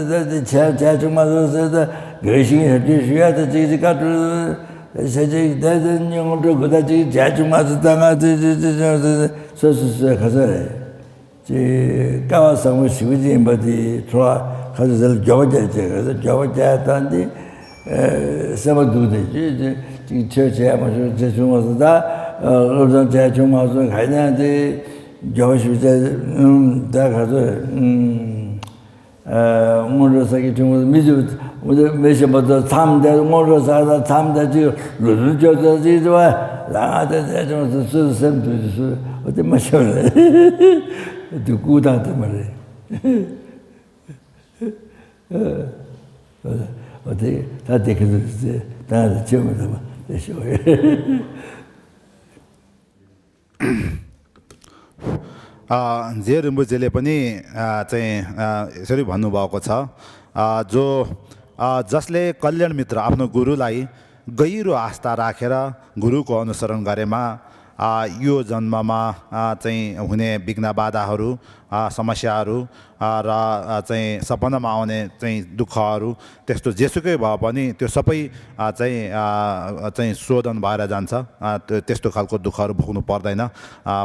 제정마서다 교신이 해주셔야 되지 가도 세제 대전 영어로 그다지 제정마서 당하지 서서서 가서 제 까와서 시위지 뭐지 좋아 가서 저거제 저거제한테 세마두데 지금 저제하면서 제중어서다 로전 제중어서 가야는데 저시제 다 가서 오늘서기 좀 미주 오늘 메시부터 3대 오늘서다 3대 지금 루저저지도 나한테 제중어서 쓰셈도 어디 마셔 누구다한테 말해 어디 다 되겠지 다 처음부터 되셔 जे रिम्बुजेले पनि चाहिँ यसरी भन्नुभएको छ जो जसले कल्याण मित्र आफ्नो गुरुलाई गहिरो आस्था राखेर गुरुको अनुसरण गरेमा यो जन्ममा चाहिँ हुने विघ्न बाधाहरू समस्याहरू र चाहिँ सपनामा आउने चाहिँ दुःखहरू त्यस्तो जेसुकै भए पनि त्यो सबै चाहिँ शोधन भएर जान्छ त्यस्तो खालको दुःखहरू भोग्नु पर्दैन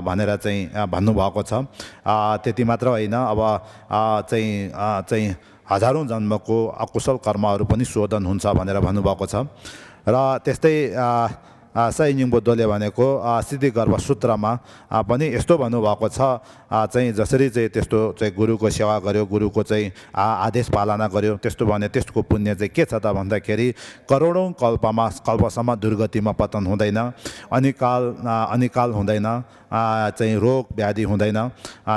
भनेर चाहिँ भन्नुभएको छ त्यति मात्र होइन अब चाहिँ हजारौँ जन्मको अकुशल कर्महरू पनि शोधन हुन्छ भनेर भन्नुभएको छ र त्यस्तै साई निङ्बो दोले भनेको सिद्धिगर्भ सूत्रमा पनि यस्तो भन्नुभएको छ चाहिँ जसरी चाहिँ त्यस्तो चाहिँ गुरुको सेवा गर्यो गुरुको चाहिँ आदेश पालना गर्यो त्यस्तो भने त्यसको पुण्य चाहिँ के छ त भन्दाखेरि करोडौँ कल्पसम्म दुर्गतिमा पतन हुँदैन अनिकाल हुँदैन चाहिँ रोग व्याधि हुँदैन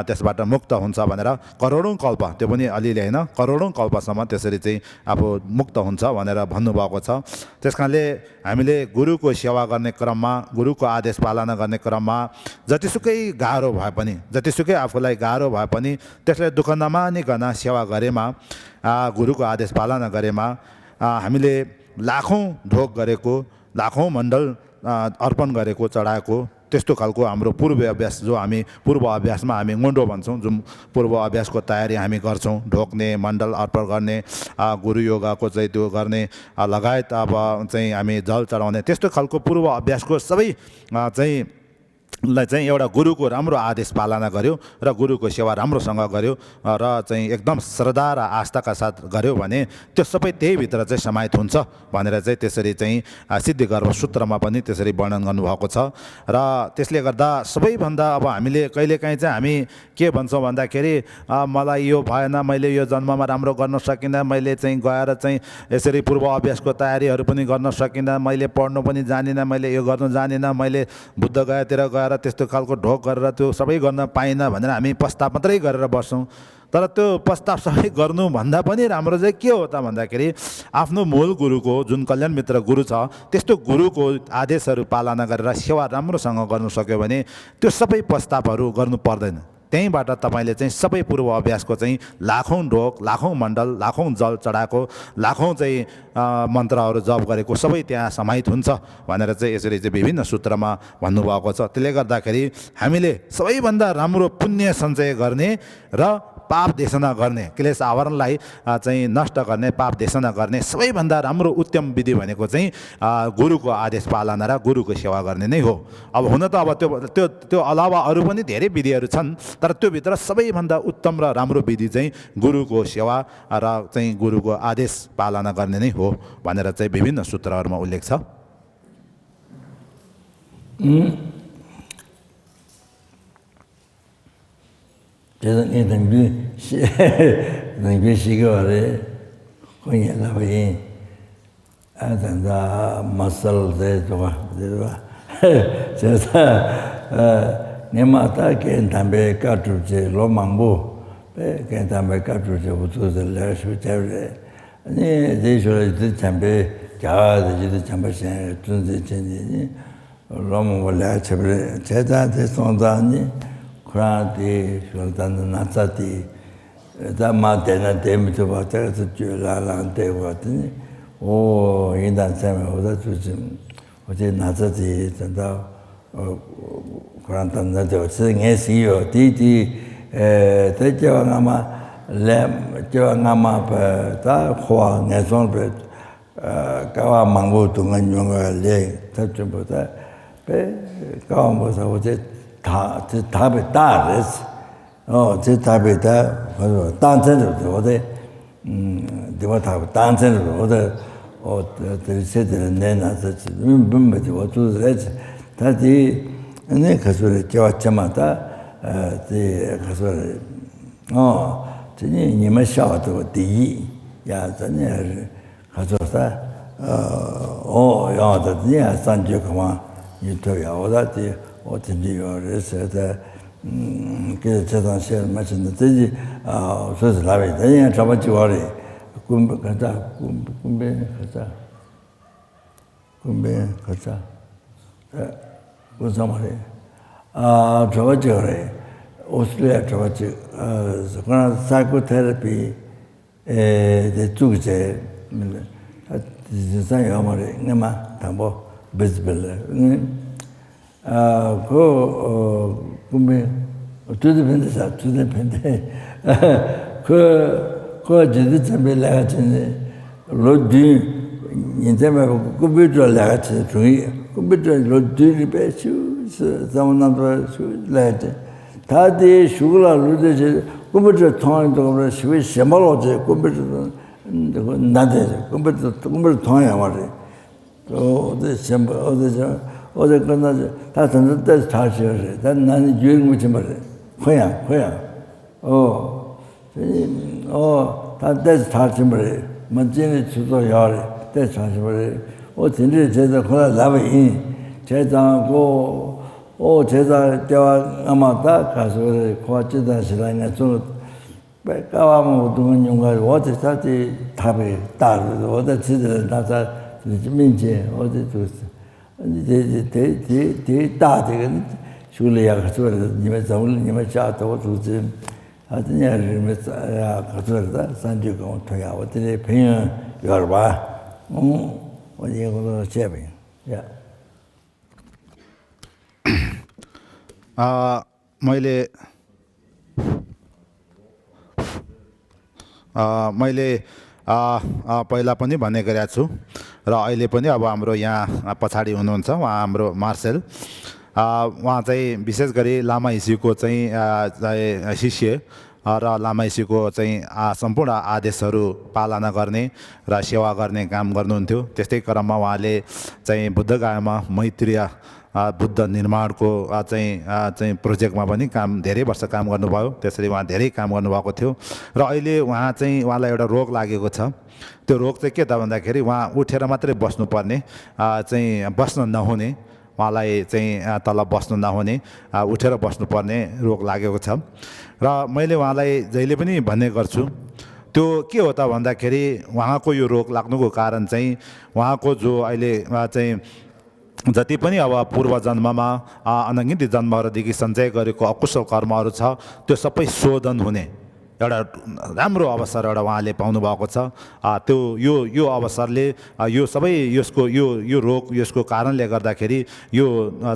त्यसबाट मुक्त हुन्छ भनेर करोडौँ कल्प त्यो पनि अलिअलि होइन करोडौँ कल्पसम्म त्यसरी चाहिँ अब मुक्त हुन्छ भनेर भन्नुभएको छ त्यस कारणले हामीले गुरुको सेवा गर्ने क्रममा गुरुको आदेश पालना गर्ने क्रममा जतिसुकै गाह्रो भए पनि जतिसुकै आफूलाई गाह्रो भए पनि त्यसलाई दुःख नमानिकन सेवा गरेमा गुरुको आदेश पालना गरेमा हामीले लाखौँ ढोग गरेको लाखौँ मण्डल अर्पण गरेको चढाएको त्यस्तो खालको हाम्रो पूर्व अभ्यास जो हामी पूर्व अभ्यासमा हामी गोन्डो भन्छौँ जुन पूर्व अभ्यासको तयारी हामी गर्छौँ ढोक्ने मण्डल अर्पण गर्ने गुरु योगाको चाहिँ त्यो गर्ने लगायत अब चाहिँ हामी जल चढाउने त्यस्तो खालको पूर्व अभ्यासको सबै चाहिँ एउटा गुरुको राम्रो आदेश पालना गर्यो र गुरुको सेवा राम्रोसँग गर्यो र चाहिँ एकदम श्रद्धा र आस्थाका साथ गर्यो भने त्यो सबै त्यही भित्र चाहिँ समाहित हुन्छ भनेर चाहिँ त्यसरी चाहिँ सिद्धिगर्भ सूत्रमा पनि त्यसरी वर्णन गर्नुभएको छ र त्यसले गर्दा सबैभन्दा अब हामीले कहिलेकाहीँ चाहिँ हामी के भन्छौँ भन्दाखेरि मलाई यो भएन मैले यो जन्ममा राम्रो गर्न सकिनँ मैले चाहिँ गएर चाहिँ यसरी पूर्व अभ्यासको तयारीहरू पनि गर्न सकिनँ मैले पढ्नु पनि जानिनँ मैले यो गर्नु जानिनँ मैले बुद्ध गयातिर गएर त्यस्तो खालको ढोक गरेर त्यो सबै गर्न पाइनँ भनेर हामी पस्ताव मात्रै गरेर बस्छौँ तर त्यो प्रस्ताव सबै गर्नुभन्दा पनि राम्रो चाहिँ के हो त भन्दाखेरि आफ्नो मूल गुरुको जुन कल्याण मित्र गुरु छ त्यस्तो गुरुको आदेशहरू पालना गरेर सेवा राम्रोसँग गर्नु सक्यो भने त्यो सबै प्रस्तावहरू गर्नु पर्दैन त्यहीँबाट तपाईँले चाहिँ सबै पूर्व अभ्यासको चाहिँ लाखौँ ढोक लाखौँ मण्डल लाखौँ जल चढाएको लाखौँ चाहिँ मन्त्रहरू जप गरेको सबै त्यहाँ समाहित हुन्छ भनेर चाहिँ यसरी चाहिँ विभिन्न सूत्रमा भन्नुभएको छ त्यसले गर्दाखेरि हामीले सबैभन्दा राम्रो पुण्य सञ्चय गर्ने र पाप देशना गर्ने क्लेश आवरणलाई चाहिँ नष्ट गर्ने पाप देशना गर्ने सबैभन्दा राम्रो उत्तम विधि भनेको चाहिँ गुरुको आदेश पालना र गुरुको सेवा गर्ने नै हो अब हुन त अब त्यो अलावा अरू पनि धेरै विधिहरू छन् तर त्यो भित्र सबैभन्दा उत्तम र राम्रो विधि चाहिँ गुरुको सेवा र चाहिँ गुरुको आदेश पालना गर्ने नै हो भनेर चाहिँ विभिन्न सूत्रहरूमा उल्लेख छ 그래서 이 등비 시기와래 거기라고 아단다 마살데 도와 제가 네마타 겐담베 까투제 로망부 베 겐담베 까투제 우투들 레슈 제르 아니 제쇼르 잠베 자아데 잠바신 tunze 전이 로망 원래 제브레 제자데 손다니 그라디 쇼단은 나자디 다마데나 데미도 바타서 줄라란데 왔더니 오 인단쌤에 오다 주좀 어제 나자디 전다 그란단데 생해시요 디디 대저나마 렘 저나마 다 코아 내손베 가와 망고 동안 용을 내 답좀보다 배 가와서 어제 다 답이 다르스 제 답이 다 그래서 단전도 어디 내가 답 단전도 어디 들세들 내놔서 문문지 어두래 다디 네 가서 저왔자마다 제 가서 저니 님은 샤도第一 야 저니 가서서 야다니 산지 그만 유토야 어디 어딘지요 그래서 그 제단실 맞는데 되지 그래서 라베 그냥 잡아지 와리 꿈be 가자 무슨 말이야 저거지 그래 오스트리아 저거지 그런 사이코테라피 에 주제 진짜 말이야 내가 담보 비즈빌 꿈에 두대 펜데 그 제대 참배 나가지네 로디 인테마 컴퓨터 나가지 중이 컴퓨터 로디를 배수 자원나도 수라데 다디 슈글라 로데 컴퓨터 통한다고 그래 시위 셈발로제 컴퓨터 나데 컴퓨터 통해야 말이야 어디 셈발 어제 끝나지 다 듣는 때 다시 해. 나는 유행 묻지 말래. 거야. 다 때서 다시 말래. 먼저는 주도 야래. 때 다시 말래. 진짜 제가 그걸 나비 제자고 제자 때와 아마 다 가서 고치다 시라냐 좀 까와면 어떤 용가를 어디 다시 답이 따로 어디 지들 나자 민지 어디 줬어.大这个修了呀，做的你们走了，你们家都组织，这年人们呀，做的3句跟我推呀，我这里朋友有吧，我以后都这边呀。मैले पहिला पनि भन्ने गरेको छु र अहिले पनि अब हाम्रो यहाँ पछाडि हुनुहुन्छ उहाँ हाम्रो मार्सेल उहाँ चाहिँ विशेष गरी लामा ऋषिको चाहिँ शिष्य र लामा ऋषिको चाहिँ सम्पूर्ण आदेशहरू पालना गर्ने र सेवा गर्ने काम गर्नुहुन्थ्यो। त्यस्तै क्रममा उहाँले चाहिँ बुद्धगयामा मैत्रीय बुद्ध निर्माणको चाहिँ प्रोजेक्टमा पनि धेरै वर्ष काम गर्नुभयो। त्यसरी उहाँ धेरै काम गर्नुभएको थियो र अहिले उहाँलाई एउटा रोग लागेको छ। त्यो रोग चाहिँ के त भन्दाखेरि उहाँ उठेर मात्रै बस्नुपर्ने चाहिँ बस्न नहुने, उहाँलाई चाहिँ तल बस्नु नहुने, उठेर बस्नुपर्ने रोग लागेको छ। र मैले उहाँलाई जहिले पनि भन्ने गर्छु त्यो के हो त भन्दाखेरि उहाँको यो रोग लाग्नुको कारण चाहिँ उहाँको जो अहिले चाहिँ जति पनि अब पूर्व जन्ममा अनगिन्ती जन्महरूदेखि सञ्चय गरेको अकुशल कर्महरू छ त्यो सबै शोधन हुने एउटा राम्रो अवसर एउटा उहाँले पाउनु भएको छ। त्यो यो अवसरले यो सबै यो रोग यसको कारणले गर्दाखेरि यो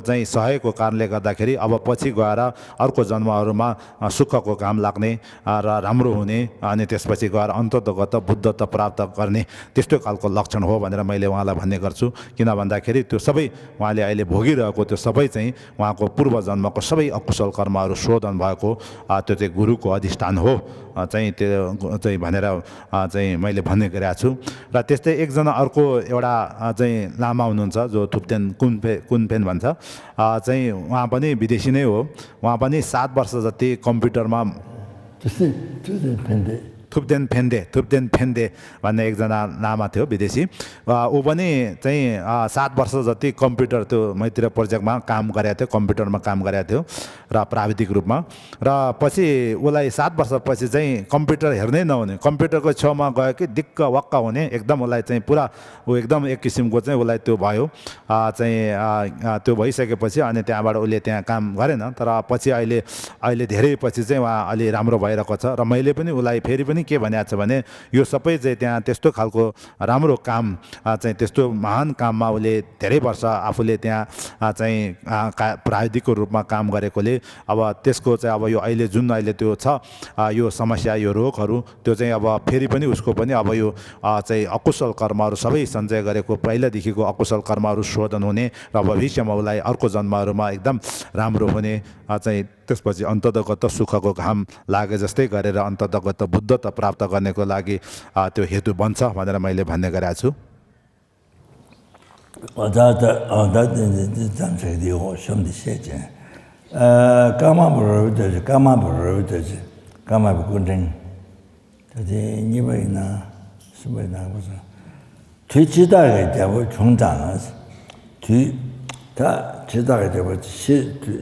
चाहिँ सहेको कारणले गर्दाखेरि अब पछि गएर अर्को जन्महरूमा सुखको काम लाग्ने र राम्रो हुने अनि त्यसपछि गएर अन्ततगत बुद्धत्व प्राप्त गर्ने त्यस्तो खालको लक्षण हो भनेर मैले उहाँलाई भन्ने गर्छु। किन भन्दाखेरि त्यो सबै उहाँले अहिले भोगिरहेको त्यो सबै चाहिँ उहाँको पूर्व जन्मको सबै अकुशल कर्महरू शोधन भएको त्यो चाहिँ गुरुको अधिष्ठान हो चाहिँ त्यो चाहिँ भनेर चाहिँ मैले भन्ने गरेको छु। र त्यस्तै एकजना अर्को एउटा चाहिँ लामा हुनुहुन्छ जो थुप्तेन कुनफेन भन्छ चाहिँ उहाँ पनि विदेशी नै हो। उहाँ पनि 7 वर्ष जति कम्प्युटरमा थुप्तेन फेन्डे भन्ने एकजना लामा थियो विदेशी। ऊ पनि चाहिँ 7 वर्ष जति कम्प्युटर त्यो मैत्री प्रोजेक्टमा काम गरेको थियो, कम्प्युटरमा काम गरेको थियो र प्राविधिक रूपमा। र पछि उसलाई 7 वर्षपछि चाहिँ कम्प्युटर हेर्नै नहुने, कम्प्युटरको छेउमा गयो कि दिक्क वक्क हुने, एकदम उसलाई चाहिँ पुरा ऊ एकदम एक किसिमको चाहिँ उसलाई त्यो भयो चाहिँ त्यो भइसकेपछि अनि त्यहाँबाट उसले त्यहाँ काम गरेन। तर पछि अहिले धेरै पछि चाहिँ उहाँ अलि राम्रो भइरहेको छ। र मैले पनि उसलाई फेरि पनि के भनेको छ भने यो सबै चाहिँ त्यहाँ त्यस्तो खालको राम्रो काम चाहिँ त्यस्तो महान काममा उसले धेरै वर्ष आफूले त्यहाँ चाहिँ प्राविधिकको रूपमा काम गरेकोले अब त्यसको चाहिँ अब यो अहिले जुन अहिले त्यो छ यो समस्या यो रोगहरू त्यो चाहिँ अब फेरि पनि उसको पनि अब यो चाहिँ अकुशल कर्महरू सबै सञ्चय गरेको पहिलादेखिको अकुशल कर्महरू शोधन हुने र भविष्यमा उसलाई अर्को जन्महरूमा एकदम राम्रो हुने चाहिँ त्यसपछि अन्ततगत सुखको घाम लागे जस्तै गरेर अन्ततगत बुद्धत्व प्राप्त गर्नेको लागि त्यो हेतु बन्छ भनेर मैले भन्ने गरेको छु। 다 지다게 되고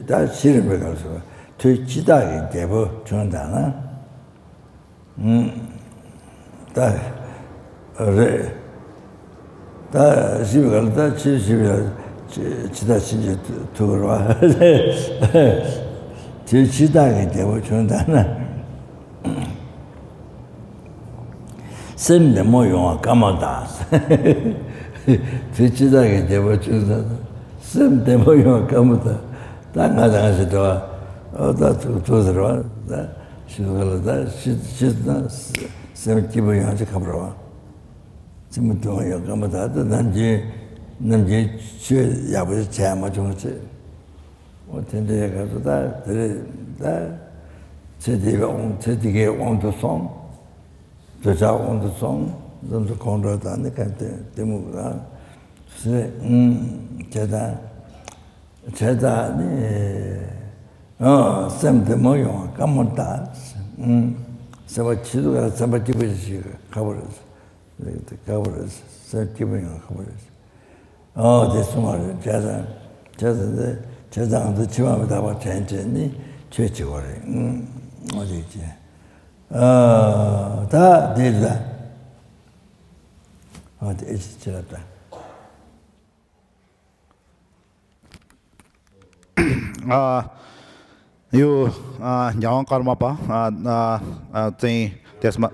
다 시름을 가서 지다게 되고 중단아 다 그래 다 시비가 다 시비가 지다 진짜 들어와 지다게 되고 중단아 쌤내 모용아 까마다 지다게 되고 중단아 쌤 대모요 까무다 다 나가서 다 도들어 다 시도가다 시나 쌤 기분이 아주 가버려 지금 또요 까무다 남지 제 야부지 제마 좀지 어떤데 가서 다 제디게 온도송 저자 온도송 좀 건드다는 게 때문에 제다니 쌤데 뭐요 까먹다 서버 치도가 서버 집에서 가버렸어 가버렸어 쌤 기분이 가버렸어 됐어 말이야 제자한테 지마에 다봐 전전이 최초거래 어디지 다 되다 어디 지났다 यो न्याउ कर्म पा चाहिँ त्यसमा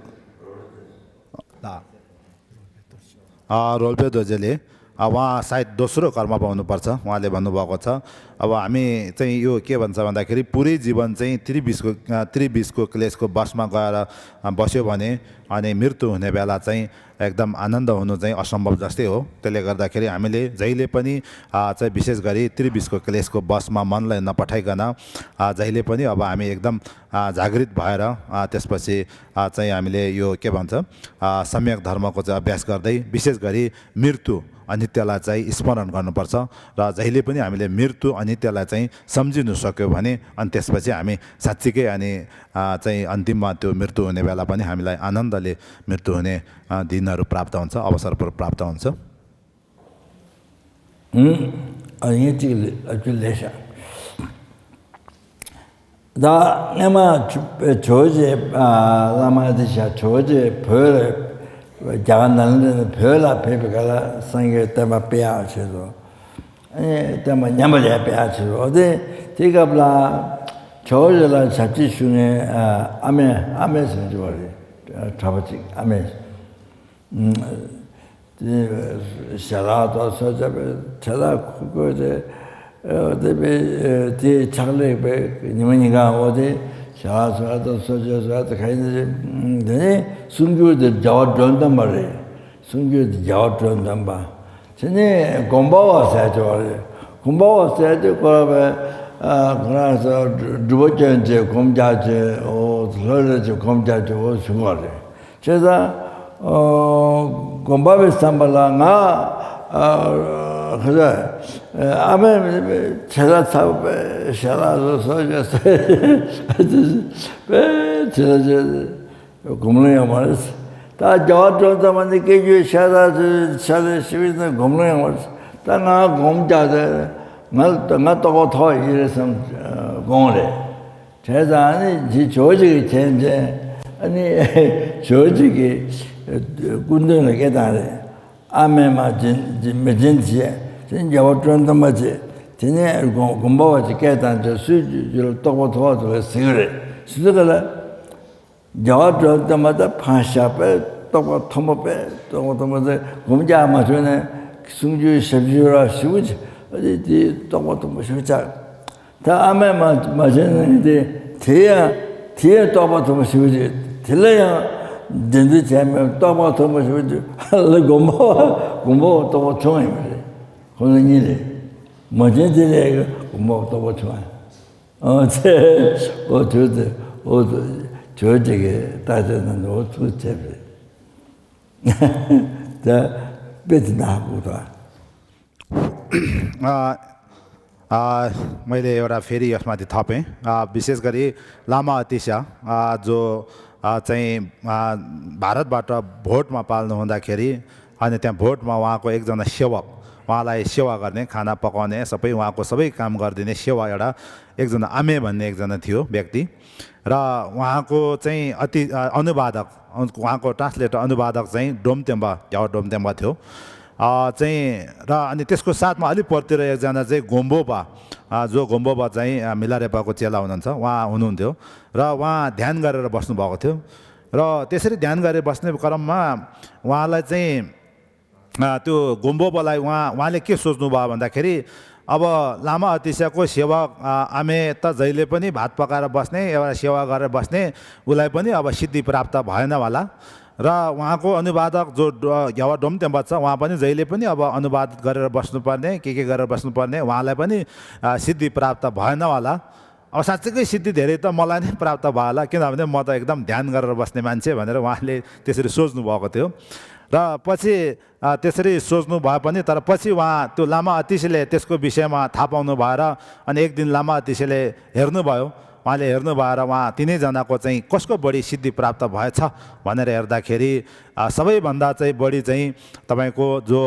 रोल्पे ध्वजले उहाँ सायद दोस्रो कर्म पाउनुपर्छ उहाँले भन्नुभएको छ अब हामी चाहिँ यो के भन्छ भन्दाखेरि पुरै जीवन चाहिँ त्रिविषको क्लेशको बसमा गएर बस्यो भने अनि मृत्यु हुने बेला चाहिँ एकदम आनन्द हुनु चाहिँ असम्भव जस्तै हो त्यसले गर्दाखेरि हामीले जहिले पनि चाहिँ विशेष गरी त्रिविषको क्लेशको बसमा मनलाई नपठाइकन जहिले पनि अब हामी एकदम जागृत भएर त्यसपछि चाहिँ हामीले यो के भन्छ सम्यक धर्मको चाहिँ अभ्यास गर्दै विशेष गरी मृत्यु अनित्यलाई चाहिँ स्मरण गर्नुपर्छ र जहिले पनि हामीले मृत्यु अनित्यलाई चाहिँ सम्झिनु सक्यो भने अनि त्यसपछि हामी साँच्चीकै अनि चाहिँ अन्तिममा त्यो मृत्यु हुने बेला पनि हामीलाई आनन्दले मृत्यु हुने दिनहरू प्राप्त हुन्छ अवसरहरू प्राप्त हुन्छ 다 내가 조제 라마디샤 조제 벌 자간다는 별 앞에 가라 생겨 때마 빼야지도 아니 때마 냠을 빼야지도 어디 제가블라 조제라 잡지 중에 아메스 좋아해 잡지 아메스 샤라도 서잡 샤라 그거에 어디 뒤 차례에 니만이가 어디 샤라도 서져서 가이는데 되네 순교들 자원단 말이에요 순교들 자원단 봐 전에 공부와서 좋아해 공부와서 그러면 그래서 두 번째 이제 공자제 설레죠 공자제 중요하래 제가 공부에 삼발랑아 그래 아멘 제가 사업에 샤라서 서져서 공론이 말했어 다 저한테만 느끼지 샤라 시비는 공론이 말했어 다 공자들 나 더 이래서 공원에 제자니 지 조직이 전제 아니 조직이 군대를 깨달아 아메마 진메진지 진짜 어쩐다 맞지 진에 공부하지 깨달아 수주를 또 도와줘 그래 수들을 저한테마다 파샤페 또 토모페 또 토모데 공자 맞으네 승주 섭주라 시우지 어디 또 시우자 다음에 맞는데 뒤에 또 시우지 들려야 진짜 재미 또 시우지 공부 또 좋아해 그런 일이 뭐든지 공부 또 좋아 저게 따져는 어떻게 자 베트남보다 मैले एउटा फेरि यसमाथि थपेँ विशेष गरी लामा अतिशा जो चाहिँ भारतबाट भोटमा पाल्नु हुँदाखेरि अनि त्यहाँ भोटमा उहाँको एकजना सेवक उहाँलाई सेवा गर्ने खाना पकाउने सबै उहाँको सबै काम गरिदिने सेवा एकजना आमे भन्ने एकजना थियो व्यक्ति र उहाँको चाहिँ अति अनुवादक उहाँको ट्रान्सलेटर अनुवादक चाहिँ डोमतेम्बा थियो चाहिँ र अनि त्यसको साथमा अलिक परतिर एकजना चाहिँ गोम्बोबा जो गोम्बोबा चाहिँ मिलारेपाको चेला हुनुहुन्छ उहाँ हुनुहुन्थ्यो र उहाँ ध्यान गरेर बस्नुभएको थियो र त्यसरी ध्यान गरेर बस्ने क्रममा उहाँलाई चाहिँ त्यो गोम्बोबालाई उहाँले के सोच्नुभयो भन्दाखेरि अब लामा अतिशयको सेवक आमे त जहिले पनि भात पकाएर बस्ने एउटा सेवा गरेर बस्ने उसलाई पनि अब सिद्धि प्राप्त भएन होला र उहाँको अनुवादक जो घ्यावा डोमतेम्बा छ उहाँ पनि जहिले पनि अब अनुवाद गरेर बस्नुपर्ने के गरेर बस्नुपर्ने उहाँलाई पनि सिद्धि प्राप्त भएन होला अब साँच्चैकै सिद्धि धेरै त मलाई नै प्राप्त भयो होला किनभने म त एकदम ध्यान गरेर बस्ने मान्छे भनेर उहाँले त्यसरी सोच्नु भएको थियो र पछि त्यसरी सोच्नु भए पनि तर पछि उहाँ त्यो लामा अतिशीले त्यसको विषयमा थाहा पाउनु भएर अनि एक दिन लामा अतिशीले हेर्नुभयो उहाँले हेर्नु भएर उहाँ तिनैजनाको चाहिँ कसको बढी सिद्धि प्राप्त भएछ भनेर हेर्दाखेरि सबैभन्दा चाहिँ बढी चाहिँ तपाईँको जो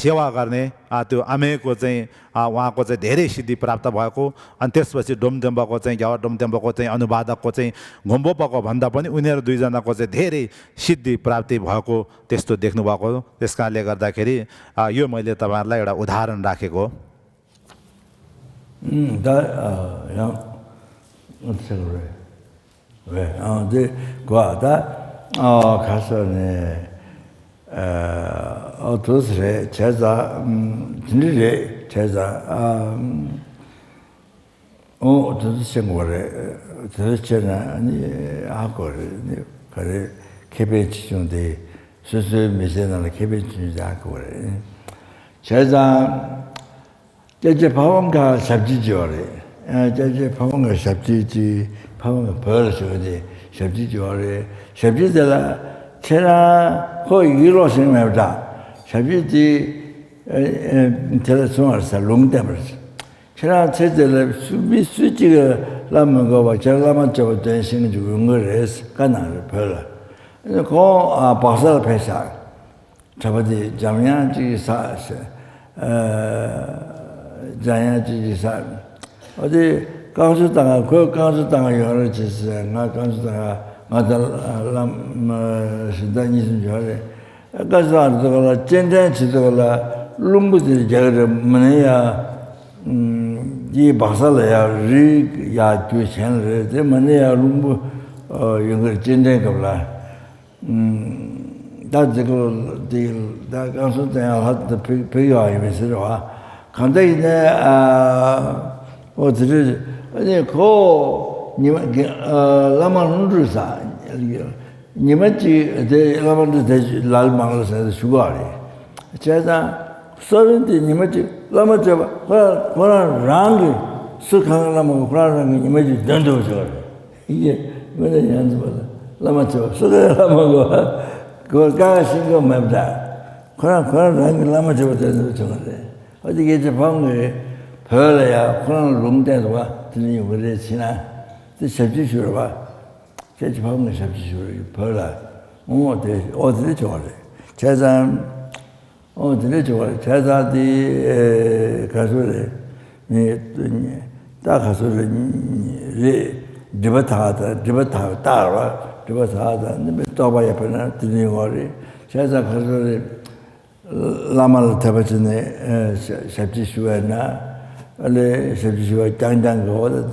सेवा गर्ने त्यो आमेको चाहिँ उहाँको चाहिँ धेरै सिद्धि प्राप्त भएको अनि त्यसपछि डोमतेम्बाको चाहिँ घ्यावा डोमतेम्बाको चाहिँ अनुवादकको चाहिँ घुम्बोपाको भन्दा पनि उनीहरू दुईजनाको चाहिँ धेरै सिद्धि प्राप्ति भएको त्यस्तो देख्नुभएको त्यस कारणले गर्दाखेरि यो मैले तपाईँहरूलाई एउटा उदाहरण राखेको हो 어떻게 그래? 왜? 이제 그거다. 가서네. 도스레 제자 진리레 제자 도스레 뭐래? 도스레는 아니 하고 그래 개변치 중대 수수 미세나는 개변치 하고 그래. 제자 이제 방언가 잡지죠래. 이제 방언가 잡지지 방언가 벌어서지 잡지죠래. 잡지들아 제가 거의 이루어지면다. 잡지지 telefonarsa lungdemers. 제가 제대로 수비수지가 라면 거봐. 제가만 저 대신 주는 거래서 가나를 벌어. 그 박사를 패사. 저번에 잠양지 사서 자야지 사 어디 강수당아 그 강수당아 여러 짓을 나 강수당아 마달람 시다니슨 저래 가서 그거라 젠젠치도라 룸부지 저거 뭐냐 이 박살이야 리야 뒤천을 때문에야 룸부 이거 젠젠 거라 다 저거 다 강수당아 하도 배워야면서 와 간다이네 어디를 아니 고 니만 라만루사 니만지 데 라만데 랄망을서 수고하리 제가 서른데 니만지 라마저 그런 랑이 수강라만 그런 니만지 던져서 이게 뭐냐 연습하다 라마저 수강라만 그걸 가신 거 맵다 그런 랑이 라마저 던져서 어디 이제 방에 벌어야 그런 롱대도가 들리 그래 지나 또 접지주로 봐. 제지 방에 접지주로 벌어. 어디를 좋아해. 제산 어디를 좋아해. 제자디 가서래. 딱 가서래. 디바타 따라. 디바타다. 또 봐야 되나 들리 거리. 제자 가서래. 라마를 잡아주네. 접지주에나 원래 접지주가 땅땅 거다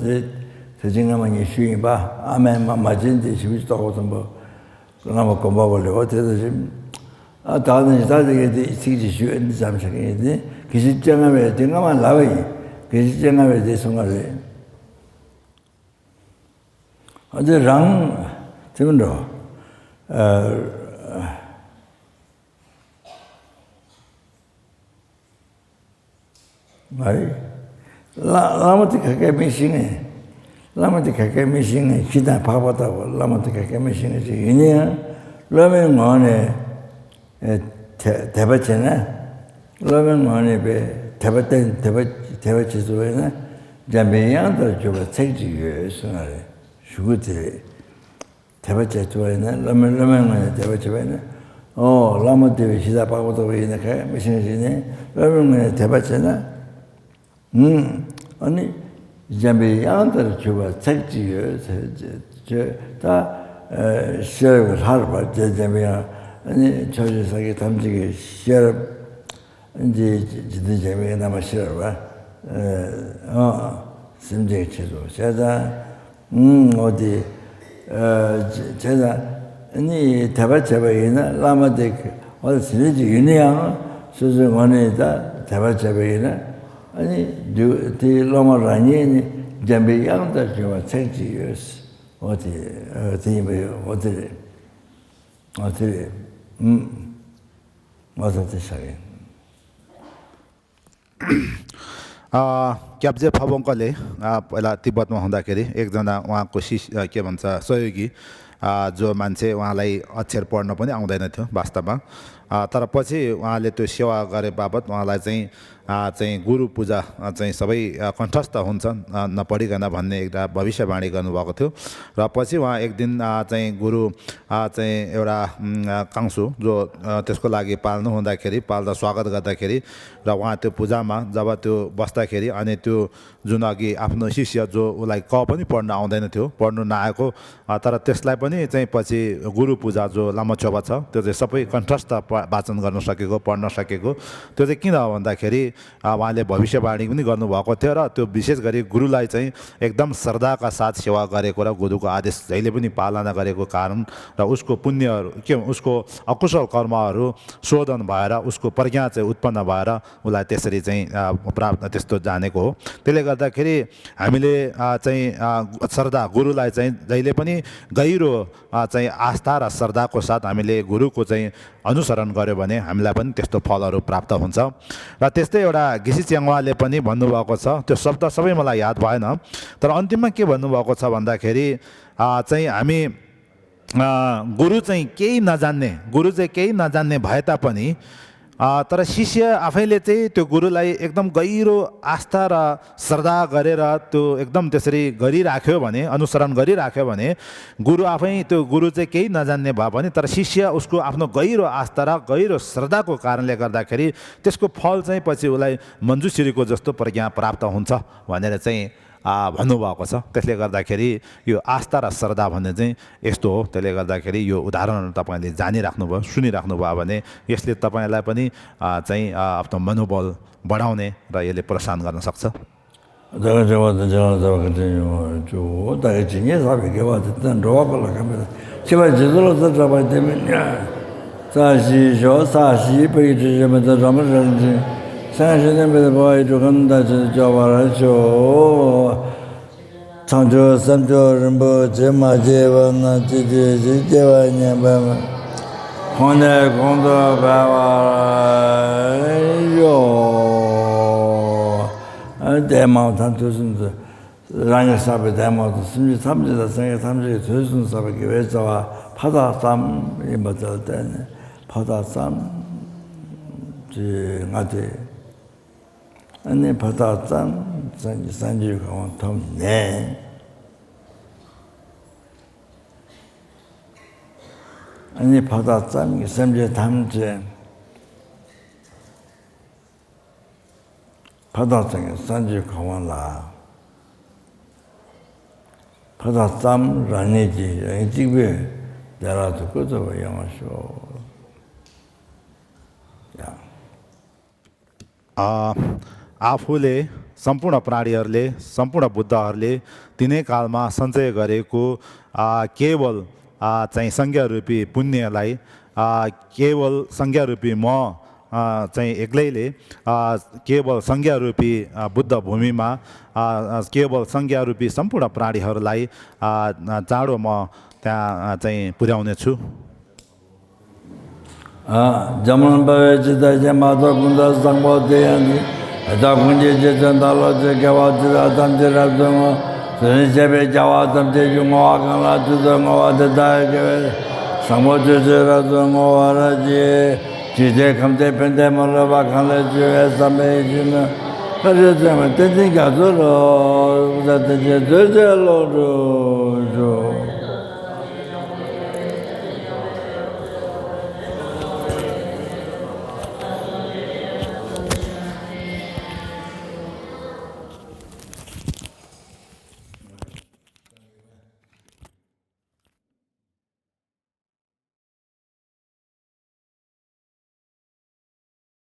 대징나만 예수님 봐 아멘만 맞은데 집도 하고서 뭐 그나마 공부하려고 어때서 지금 다른 자들에게 이직지주 있는 잠시에 기술장함에 등가만 나와이 기술장함에 대해서 말해 어제랑 지금도 말이 라마티 가게 미싱해. 라마티 가게 미싱해. 기다 바보다고 라마티 가게 미싱해. 이니야 라면 안에 대바체나 라면 안에 배 대바체도에나 자매양도 좀 책지에서 말해. 슈구티 대바체도에나 라면 안에 대바체에나 라마티 기다 바보다고 이니까 미싱해지네. 라면 안에 대바체나 아니 이제 양들 주가 책지요 저다 시험을 하러 제재면 아니 저주사기 담지기 시험 이제 지대재면 남아 시험 봐 심지어 제도 제가 어디 제가 아니 대바체바이나 라마데 어디 지지 유니양 수준 원에다 대바체바이나 아니 디 로마라니 잠비 양다 저 책지였어 어디 맞아 되셔요 क्याब्जे फबोङ्कले पहिला तिब्बतमा हुँदाखेरि एकजना उहाँको के भन्छ सहयोगी जो मान्छे उहाँलाई अक्षर पढ्न पनि आउँदैन थियो वास्तवमा तर पछि उहाँले त्यो सेवा गरे बापत उहाँलाई चाहिँ गुरु पूजा चाहिँ सबै कण्ठस्थ हुन्छ नपढिकन भन्ने एउटा भविष्यवाणी गर्नुभएको थियो र पछि उहाँ एक दिन चाहिँ गुरु चाहिँ एउटा काङ्सु जो त्यसको लागि पाल्नु हुँदाखेरि पाल्दा स्वागत गर्दाखेरि र उहाँ त्यो पूजामा जब त्यो बस्दाखेरि अनि त्यो जुन अघि आफ्नो शिष्य जो उसलाई पनि पढ्न आउँदैन थियो पढ्नु नआएको तर त्यसलाई पनि चाहिँ पछि गुरु पूजा जो लामोचोबा छ त्यो चाहिँ सबै कण्ठस्थ वाचन गर्न सकेको पढ्न सकेको त्यो चाहिँ किन हो भन्दाखेरि उहाँले भविष्यवाणी पनि गर्नुभएको थियो र त्यो विशेष गरी गुरुलाई चाहिँ एकदम श्रद्धाका साथ सेवा गरेको र गुरुको आदेश जहिले पनि पालना गरेको कारण र उसको पुण्यहरू उसको अकुशल कर्महरू शोधन भएर उसको प्रज्ञा चाहिँ उत्पन्न भएर उसलाई त्यसरी चाहिँ प्राप्त त्यस्तो जानेको हो त्यसले गर्दाखेरि हामीले चाहिँ श्रद्धा गुरुलाई चाहिँ जहिले पनि गहिरो चाहिँ आस्था र श्रद्धाको साथ हामीले गुरुको चाहिँ अनुसरण गर्यो भने हामीलाई पनि त्यस्तो फलहरू प्राप्त हुन्छ र त्यस्तै एउटा घिसी च्याङ्वाले पनि भन्नुभएको छ त्यो शब्द सबै मलाई याद भएन तर अन्तिममा के भन्नुभएको छ भन्दाखेरि चाहिँ हामी गुरु चाहिँ केही नजान्ने भए तापनि तर शिष्य आफैले चाहिँ त्यो गुरुलाई एकदम गहिरो आस्था र श्रद्धा गरेर त्यो एकदम त्यसरी गरिराख्यो भने अनुसरण गरिराख्यो भने गुरु आफै त्यो गुरु चाहिँ केही नजान्ने भए पनि तर शिष्य उसको आफ्नो गहिरो आस्था र गहिरो श्रद्धाको कारणले गर्दाखेरि त्यसको फल चाहिँ पछि उसलाई मञ्जुश्रीको जस्तो प्रज्ञा प्राप्त हुन्छ भनेर चाहिँ भन्नुभएको छ त्यसले गर्दाखेरि यो आस्था र श्रद्धा भन्ने चाहिँ यस्तो हो त्यसले गर्दाखेरि यो उदाहरणहरू तपाईँले जानिराख्नुभयो सुनिराख्नुभयो भने यसले तपाईँलाई पनि चाहिँ आफ्नो मनोबल बढाउने र यसले प्रोत्साहन गर्न सक्छ 这个这我这样这个就大概今年啥别给我这多不了，根本起码记住了这这把他们咱是说啥西北这些么这咱们人的30年没得把一种很大的叫完了就长久三久人不这么结婚那这结完年吧嘛，后来工作办完了哟。 대마우 단투순도 랑의 사베 대마우도 심지 삼지다 생에 삼지 조순 사베게 외자와 파다쌈 이 뭐들 때네 파다쌈 지 나데 아니 파다쌈 산지 가원 톰네 아니 파다쌈 심지 담지 바다장에 산지 가원라 바다쌈 라니지 집에 내라도 그저 영어쇼 야 आफूले सम्पूर्ण प्राणीहरूले सम्पूर्ण बुद्धहरूले तिनै कालमा सञ्चय गरेको केवल चाहिँ संज्ञारूपी पुण्यलाई केवल संज्ञारूपी म चाहिँ एक्लैले केवल संज्ञारूपी बुद्ध भूमिमा केवल संज्ञारूपी सम्पूर्ण प्राणीहरूलाई चाँडो म त्यहाँ चाहिँ पुर्याउने छु जमन बाबे जिदा जे माधव कुंदा संगो देयानी दा कुंजे जे चंदालो जे गवा जिदा दम जे राजो सने जेबे जावा दम जे जुंगो आगला जुदो ngwa de da ge संगो जे राजो ngwa जे 지제 감대 벤데 몰라바 칸레 주에 삼메진 그래서 저 때지 가서로 우다 저 저로로